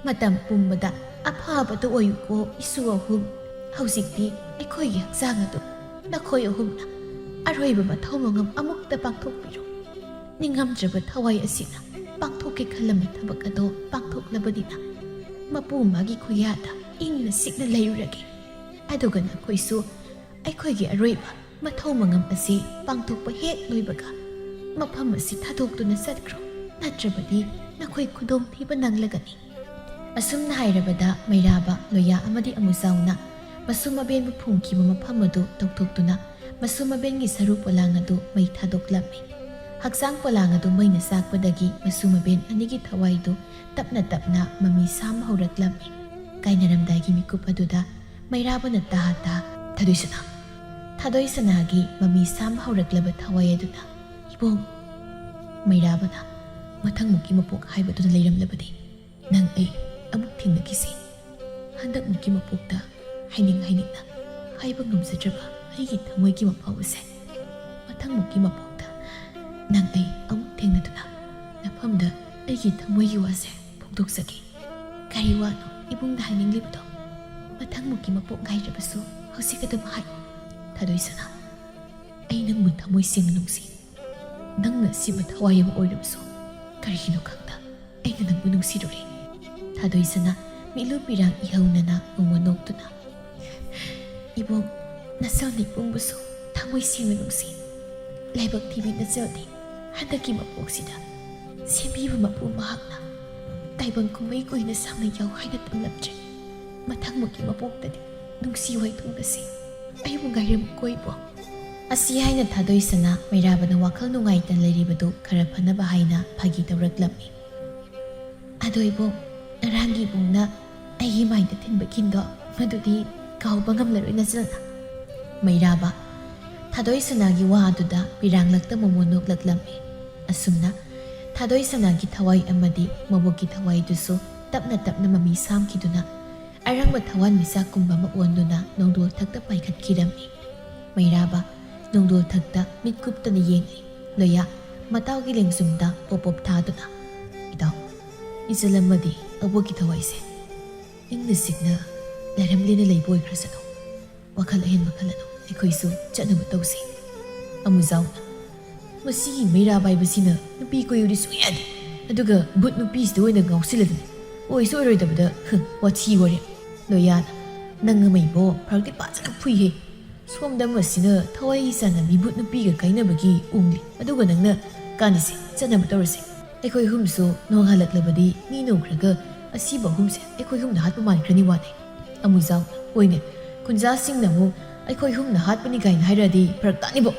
ꯃꯇꯝ ꯄꯨꯝꯕꯗ ꯑꯐꯕꯗ ꯑꯣꯏꯌꯨꯀꯣ ꯏꯁꯨ ꯑꯍꯨꯝ꯫ ꯍꯧꯖꯤꯛꯇꯤ ꯑꯩꯈꯣꯏꯒꯤ ꯍꯛꯆꯥꯡ ꯑꯗꯨ ꯅꯈꯣꯏ ꯑꯍꯨꯝꯅ ꯑꯔꯣꯏꯕ ꯃꯊꯧ ꯃꯉꯝ ꯑꯃꯨꯛꯇ ꯄꯥꯡꯊꯣꯛꯄꯤꯔꯣ꯫ ꯅꯤꯡꯉꯝꯗ꯭ꯔꯕ ꯊꯋꯥꯏ ꯑꯁꯤꯅ ꯄꯥꯡꯊꯣꯛꯀꯦ ꯈꯜꯂꯝꯕ ꯊꯕꯛ ꯑꯗꯣ ꯄꯥꯡꯊꯣꯛꯂꯕꯅꯤꯅ ꯃꯄꯨ ꯃꯥꯒꯤ ꯈꯨꯌꯥꯗ ꯏꯪꯅ ꯆꯤꯛꯅ ꯂꯩꯔꯨꯔꯒꯦ꯫ ꯑꯗꯨꯒ ꯅꯈꯣꯏꯁꯨ ꯑꯩꯈꯣꯏꯒꯤ ꯑꯔꯣꯏꯕ ꯃꯊꯧ ꯃꯉꯝ ꯑꯁꯤ ꯄꯥꯡꯊꯣꯛꯄ ꯍꯦꯛ ꯂꯣꯏꯕꯒ ꯃꯐꯝ ꯑꯁꯤ ꯊꯥꯗꯣꯛꯇꯨꯅ ꯆꯠꯈ꯭ꯔꯣ, ꯅꯠꯇ꯭ꯔꯕꯗꯤ ꯅꯈꯣꯏ ꯈꯨꯗꯣꯡꯊꯤꯕ ꯅꯪꯂꯒꯅꯤ꯫" ꯑꯁꯨꯝꯅ ꯍꯥꯏꯔꯕꯗ ꯃꯩꯔꯥꯕ, ꯂꯣꯌꯥ ꯑꯃꯗꯤ ꯑꯃꯨꯆꯥꯎꯅ ꯃꯁꯨ ꯃꯕꯦꯟꯕꯨ ꯐꯨꯝꯈꯤꯕ ꯃꯐꯝ ꯑꯗꯨ ꯇꯧꯊꯣꯛꯇꯨꯅ ꯃꯁꯨ ꯃꯕꯦꯟꯒꯤ ꯁꯔꯨ ꯄꯣꯂꯥꯡ ꯑꯗꯨ ꯃꯩ ꯊꯥꯗꯣꯛꯂꯝꯃꯤ꯫ ꯍꯛꯆꯥꯡ ꯄꯣꯂꯥꯡ ꯑꯗꯨ ꯃꯩꯅ ꯆꯥꯛꯄꯗꯒꯤ ꯃꯁꯨ ꯃꯕꯦꯟ ꯑꯅꯤꯒꯤ ꯊꯋꯥꯏꯗꯨ ꯇꯞꯅ ꯇꯞꯅ ꯃꯃꯤ ꯁꯥꯝ ꯍꯧꯔꯛꯂꯝꯃꯤ꯫ ꯀꯥꯏꯅꯔꯝꯗꯥꯏꯒꯤ ꯃꯤꯀꯨꯞ ꯑꯗꯨꯗ ꯃꯩꯔꯥꯕꯅ ꯇꯍꯥ ꯇꯍꯥ, "ꯊꯥꯗꯣꯏꯁꯅꯥ!" ꯊꯥꯗꯣꯏꯁꯅꯥꯒꯤ ꯃꯃꯤ ꯁꯥꯝ ꯍꯧꯔꯛꯂꯕ ꯊꯋꯥꯏ ꯑꯗꯨꯅ, "ꯏꯕꯣꯝ!" ꯃꯩꯔꯥꯕꯅ, "ꯃꯊꯪꯃꯨꯛꯀꯤ ꯃꯄꯣꯛ ꯍꯥꯏꯕꯗꯨꯅ ꯂꯩꯔꯝꯂꯕꯗꯤ ꯅꯪ ꯑꯩ ꯑꯃꯨꯛ ꯊꯦꯡꯅꯈꯤꯁꯤ꯫ ꯍꯟꯗꯛꯃꯨꯛꯀꯤ ꯃꯄꯣꯛꯇ ꯍꯥꯏꯅꯤꯡ ꯍꯥꯏꯅꯤꯡꯅ ꯍꯥꯏꯕ ꯉꯝꯖꯗ꯭ꯔꯕ ꯑꯩꯒꯤ ꯊꯃꯣꯏꯒꯤ ꯃꯄꯥꯎ ꯑꯁꯦ ꯃꯊꯪꯃꯨꯛꯀꯤ ꯃꯄꯣꯛꯇ ꯅꯪ ꯑꯩ ꯑꯃꯨꯛ ꯊꯦꯡꯅꯗꯨꯅ ꯅꯐꯝꯗ ꯑꯩꯒꯤ ꯊꯃꯣꯏꯒꯤ ꯋꯥꯁꯦ ꯐꯣꯡꯗꯣꯛꯆꯒꯦ꯫ ꯀꯔꯤ ꯋꯥꯅꯣ ꯏꯕꯨꯡꯗ ꯍꯥꯏꯅꯤꯡꯂꯤꯕꯗꯣ? ꯃꯊꯪꯃꯨꯛꯀꯤ ꯃꯄꯣꯛ ꯉꯥꯏꯔꯕꯁꯨ ꯍꯧꯖꯤꯛ ꯑꯗꯨꯝ ꯍꯥꯏ꯫" "ꯊꯥꯗꯣꯏꯁꯅꯥ, ꯑꯩ ꯅꯪꯕꯨ ꯊꯃꯣꯏ ꯁꯦꯡꯅ ꯅꯨꯡꯁꯤ꯫ ꯅꯪꯅ ꯑꯁꯤꯕ ꯊꯋꯥꯏ ꯑꯃ ꯑꯣꯏꯔꯕꯁꯨ ꯀꯔꯤꯒꯤꯅꯣ ꯈꯪꯗ ꯑꯩꯅ ꯅꯪꯕꯨ ꯅꯨꯡꯁꯤꯔꯨꯔꯦ꯫" ꯊꯥꯗꯣꯏꯁꯅꯥ ꯃꯤꯠꯂꯨ ꯄꯤꯔꯥꯡ ꯏꯍꯧꯅꯅ ꯎꯃ ꯅꯣꯛꯇꯨꯅ, "ꯏꯕꯣꯝ, ꯅꯆꯜꯅ ꯏꯕꯨꯡꯕꯨꯁꯨ ꯊꯃꯣꯏ ꯁꯦꯡꯅ ꯅꯨꯡꯁꯤ꯫ ꯂꯥꯏꯕꯛ ꯊꯤꯕꯤ ꯅꯆꯜꯗꯤ ꯍꯟꯗꯛꯀꯤ ꯃꯄꯣꯛꯁꯤꯗ ꯁꯦꯝꯕꯤꯕ ꯃꯄꯨ ꯃꯍꯥꯛꯅ ꯇꯥꯏꯕꯪ ꯀꯨꯝꯍꯩ ꯀꯨꯏꯅ ꯁꯥꯡꯅ ꯌꯥꯎ ꯍꯥꯏꯅ ꯇꯝꯂꯝꯗ꯭ꯔꯦ꯫ ꯃꯊꯪꯃꯨꯛꯀꯤ ꯃꯄꯣꯛꯇꯗꯤ ꯅꯨꯡꯁꯤ ꯋꯥꯏꯊꯨꯡꯅꯁꯤ꯫ ꯑꯩꯕꯨ ꯉꯥꯏꯔꯝꯃꯨꯀꯣ ꯏꯕꯣꯝ꯫" ꯑꯁꯤ ꯍꯥꯏꯅ ꯊꯥꯗꯣꯏꯁꯅꯥ ꯃꯩꯔꯥꯕꯅ ꯋꯥꯈꯜ ꯅꯨꯡꯉꯥꯏꯇꯅ ꯂꯩꯔꯤꯕꯗꯨ ꯈꯔ ꯐꯅꯕ ꯍꯥꯏꯅ ꯐꯥꯒꯤ ꯇꯧꯔꯛꯂꯝꯃꯤ꯫ "ꯑꯗꯣ ꯏꯕꯣꯝ, ꯉꯔꯥꯡꯒꯤ ꯏꯕꯨꯡꯅ ꯑꯩꯒꯤ ꯃꯥꯏꯗ ꯊꯤꯟꯕ ꯀꯤꯟꯗꯣ ꯃꯗꯨꯗꯤ ꯀꯥꯎꯕ ꯉꯝꯂꯔꯣꯏ ꯅꯆꯜꯅ꯫ ꯃꯩꯔꯥꯕ, ꯊꯥꯗꯣꯏ ꯁꯅꯥꯒꯤ ꯋꯥ ꯑꯗꯨꯗ ꯄꯤꯔꯥꯡꯂꯛꯇ ꯃꯣꯃꯣ ꯅꯣꯛꯂꯛꯂꯝꯃꯤ꯫ ꯑꯁꯨꯝꯅ ꯊꯥꯗꯣꯏ ꯁꯅꯥꯒꯤ ꯊꯋꯥꯏ ꯑꯃꯗꯤ ꯃꯕꯣꯛꯀꯤ ꯊꯋꯥꯏꯗꯨꯁꯨ ꯇꯞꯅ ꯇꯞꯅ ꯃꯃꯤ ꯁꯥꯝꯈꯤꯗꯨꯅ ꯑꯔꯪꯕ ꯊꯋꯥꯟꯃꯤꯆꯥꯛꯀꯨꯝꯕ ꯑꯃ ꯑꯣꯟꯗꯨꯅ ꯅꯣꯡꯗꯣꯜ ꯊꯛꯇ ꯄꯥꯏꯈꯠꯈꯤꯔꯝꯃꯤ꯫ ꯃꯩꯔꯥꯕ ꯅꯣꯡꯗꯣꯜ ꯊꯛꯇ ꯃꯤꯠ ꯀꯨꯞꯇꯅ ꯌꯦꯡꯂꯤ꯫ ꯂꯣꯌꯥ ꯃꯇꯥꯎꯒꯤ ꯂꯦꯡꯖꯨꯝꯗ ꯄꯣꯞ ꯄꯣꯞ ꯊꯥꯗꯨꯅ, "ꯏꯇꯥꯎ, ꯏꯆꯜ ꯑꯃꯗꯤ ꯑꯕꯣꯛꯀꯤ ꯊꯋꯥꯏꯁꯦ ꯏꯪꯅ ꯆꯤꯛꯅ ꯂꯩꯔꯝꯂꯦꯅ ꯂꯩꯕ ꯑꯣꯏꯈ꯭ꯔꯁꯅꯨ꯫ ꯋꯥꯈꯜ ꯑꯍꯦꯟꯕ ꯈꯜꯂꯅꯨ꯫ ꯑꯩꯈꯣꯏꯁꯨ ꯆꯠꯅꯕ ꯇꯧꯁꯤ꯫" ꯑꯃꯨꯖꯥꯎꯅ, "ꯃꯁꯤꯒꯤ ꯃꯩꯔꯥꯕ ꯍꯥꯏꯕꯁꯤꯅ ꯅꯨꯄꯤ ꯀꯣꯏꯌꯨꯗꯤ ꯁꯨꯡꯌꯥ ꯌꯥꯗꯦ꯫ ꯑꯗꯨꯒ ꯚꯨꯠ ꯅꯨꯄꯤꯁꯤꯗ ꯑꯣꯏꯅ ꯉꯥꯎꯁꯤꯜꯂꯗꯅ ꯑꯣꯏꯁꯨ ꯑꯣꯏꯔꯣꯏꯗꯕꯗ, ꯍꯨꯝ, ꯋꯥꯊꯤ ꯋꯥꯔꯦꯝ꯫" ꯂꯣꯌꯥꯅ, "ꯅꯪ ꯑꯃ ꯏꯕꯣ, ꯐꯔꯛꯇꯤ ꯐꯖꯅ ꯐꯨꯏꯍꯦ꯫ ꯁꯣꯝꯗ ꯑꯃꯁꯤꯅ ꯊꯋꯥꯏ ꯆꯥꯟꯅꯕꯤ ꯚꯨꯠ ꯅꯨꯄꯤꯒ ꯀꯥꯏꯅꯕꯒꯤ ꯎꯪꯂꯤ꯫ ꯑꯗꯨꯒ ꯅꯪꯅ, ꯀꯥꯟꯅꯁꯦ, ꯆꯠꯅꯕ ꯇꯧꯔꯁꯦ꯫ ꯑꯩꯈꯣꯏ ꯑꯍꯨꯝꯁꯨ ꯅꯣꯡꯉꯥꯜꯂꯛꯂꯕꯗꯤ ꯃꯤ ꯅꯧꯈ꯭ꯔꯒ ꯑꯁꯤꯕ ꯑꯍꯨꯝꯁꯦ ꯑꯩꯈꯣꯏ ꯑꯍꯨꯝꯅ ꯍꯥꯠꯄ ꯃꯥꯟꯈ꯭ꯔꯅꯤ ꯋꯥꯅꯦ꯫" ꯑꯃꯨꯖꯥꯎ, "ꯍꯣꯏꯅꯦ, ꯈꯨꯟꯖꯥꯁꯤꯡꯅ ꯑꯃꯨꯛ ꯑꯩꯈꯣꯏ ꯑꯍꯨꯝꯅ ꯍꯥꯠꯄꯅꯤ ꯀꯥꯏꯅ ꯍꯥꯏꯔꯛꯑꯗꯤ ꯐꯔꯛ ꯇꯥꯅꯤꯕꯣ꯫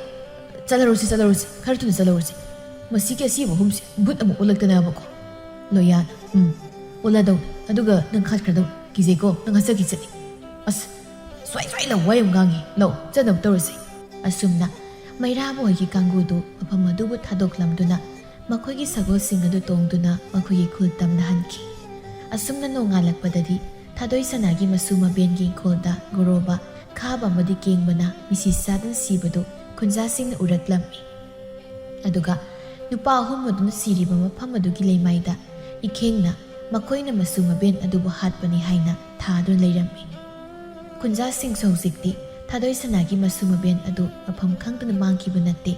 ꯆꯠꯂꯔꯣꯁꯤ, ꯆꯠꯂꯔꯣꯁꯤ, ꯈꯔ ꯊꯨꯅ ꯆꯠꯂꯔꯣꯁꯤ꯫ ꯃꯁꯤꯒꯤ ꯑꯁꯤꯕ ꯑꯍꯨꯝꯁꯦ ꯚꯨꯠ ꯑꯃꯨꯛ ꯑꯣꯜꯂꯛꯇꯅꯕꯀꯣ꯫" ꯂꯣꯌꯥꯅ, "ꯎꯝ, ꯑꯣꯜꯂꯗꯧꯅꯤ꯫ ꯑꯗꯨꯒ ꯅꯪ ꯍꯥꯠꯈ꯭ꯔꯗꯧꯅꯤ꯫ ꯀꯤꯖꯩꯀꯣ, ꯅꯪ ꯍꯥꯠꯆꯈꯤ ꯆꯠꯅꯤ꯫ ꯑꯁ, ꯁ꯭ꯋꯥꯏ ꯁ꯭ꯋꯥꯏ ꯂꯥꯎ ꯋꯥ ꯌꯥꯝ ꯉꯥꯡꯉꯤ꯫ ꯂꯥꯎ, ꯆꯠꯅꯕ ꯇꯧꯔꯁꯤ꯫" ꯑꯁꯨꯝꯅ ꯃꯩꯔꯥꯕ ꯍꯣꯏꯒꯤ ꯀꯥꯡꯕꯨꯗꯨ ꯃꯐꯝ ꯑꯗꯨꯕꯨ ꯊꯥꯗꯣꯛꯂꯝꯗꯨꯅ ꯃꯈꯣꯏꯒꯤ ꯁꯒꯣꯜꯁꯤꯡ ꯑꯗꯨ ꯇꯣꯡꯗꯨꯅ ꯃꯈꯣꯏꯒꯤ ꯈꯨꯜ ꯇꯝꯅ ꯍꯟꯈꯤ꯫ ꯑꯁꯨꯝꯅ ꯅꯣꯡꯉꯥꯜꯂꯛꯄꯗꯗꯤ ꯊꯥꯗꯣꯏ ꯁꯅꯥꯒꯤ ꯃꯁꯨ ꯃꯕꯦꯟꯒꯤ ꯏꯪꯈꯣꯜꯗ ꯒꯣꯔꯣꯕ, ꯈꯥꯕ ꯑꯃꯗꯤ ꯀꯦꯡꯕꯅ ꯃꯤꯁꯤ ꯆꯥꯗꯨꯅ ꯁꯤꯕꯗꯨ ꯈꯨꯟꯖꯥꯁꯤꯡꯅ ꯎꯔꯛꯂꯝꯃꯤ꯫ ꯑꯗꯨꯒ ꯅꯨꯄꯥ ꯑꯍꯨꯝ ꯑꯗꯨꯅ ꯁꯤꯔꯤꯕ ꯃꯐꯝ ꯑꯗꯨꯒꯤ ꯂꯩꯃꯥꯏꯗ ꯏꯈꯦꯡꯅ ꯃꯈꯣꯏꯅ ꯃꯁꯨ ꯃꯕꯦꯟ ꯑꯗꯨꯕꯨ ꯍꯥꯠꯄꯅꯤ ꯍꯥꯏꯅ ꯊꯥꯗꯨꯅ ꯂꯩꯔꯝꯃꯤ꯫ ꯈꯨꯟꯖꯥꯁꯤꯡꯁꯨ ꯍꯧꯖꯤꯛꯇꯤ ꯊꯥꯗꯣꯏ ꯁꯅꯥꯒꯤ ꯃꯁꯨ ꯃꯕꯦꯟ ꯑꯗꯨ ꯃꯐꯝ ꯈꯪꯗꯅ ꯃꯥꯡꯈꯤꯕ ꯅꯠꯇꯦ,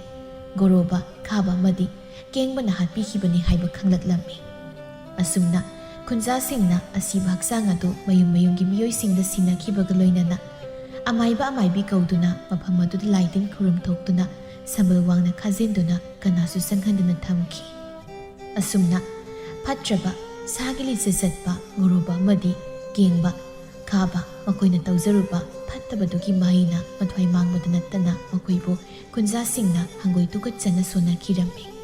ꯒꯣꯔꯣꯕ, ꯈꯥꯕ ꯑꯃꯗꯤ ꯀꯦꯡꯕꯅ ꯍꯥꯠꯄꯤꯈꯤꯕꯅꯤ ꯍꯥꯏꯕ ꯈꯪꯂꯛꯂꯝꯃꯤ꯫ ꯑꯁꯨꯝꯅ ꯈꯨꯟꯖꯥꯁꯤꯡꯅ ꯑꯁꯤꯕ ꯍꯛꯆꯥꯡ ꯑꯗꯨ ꯃꯌꯨꯝ ꯃꯌꯨꯝꯒꯤ ꯃꯤꯑꯣꯏꯁꯤꯡꯗ ꯁꯤꯟꯅꯈꯤꯕꯒ ꯂꯣꯏꯅꯅ ꯑꯃꯥꯏꯕ ꯑꯃꯥꯏꯕꯤ ꯀꯧꯗꯨꯅ ꯃꯐꯝ ꯑꯗꯨꯗ ꯂꯥꯏ ꯇꯤꯟ ꯈꯨꯔꯨꯝ ꯊꯣꯛꯇꯨꯅ ꯁꯝꯕꯜ ꯋꯥꯡꯅ ꯈꯥꯖꯤꯟꯗꯨꯅ ꯀꯅꯥꯁꯨ ꯆꯪꯍꯟꯗꯅ ꯊꯝꯈꯤ꯫ ꯑꯁꯨꯝꯅ ꯐꯠꯇ꯭ꯔꯕ ꯁꯥꯒꯤ ꯂꯤꯆꯠ ꯆꯠꯄ ꯒꯣꯔꯣꯕ ꯑꯃꯗꯤ ꯀꯦꯡꯕ, ꯈꯥꯕ ꯃꯈꯣꯏꯅ ꯇꯧꯖꯔꯨꯕ ꯐꯠꯇꯕꯗꯨꯒꯤ ꯃꯍꯩꯅ ꯃꯊ꯭ꯋꯥꯏ ꯃꯥꯡꯕꯗ ꯅꯠꯇꯅ ꯃꯈꯣꯏꯕꯨ ꯈꯨꯟꯖꯥꯁꯤꯡꯅ ꯍꯪꯒꯣꯏ ꯇꯨꯀꯠꯆꯅ ꯁꯣꯟꯅꯈꯤꯔꯝꯃꯤ꯫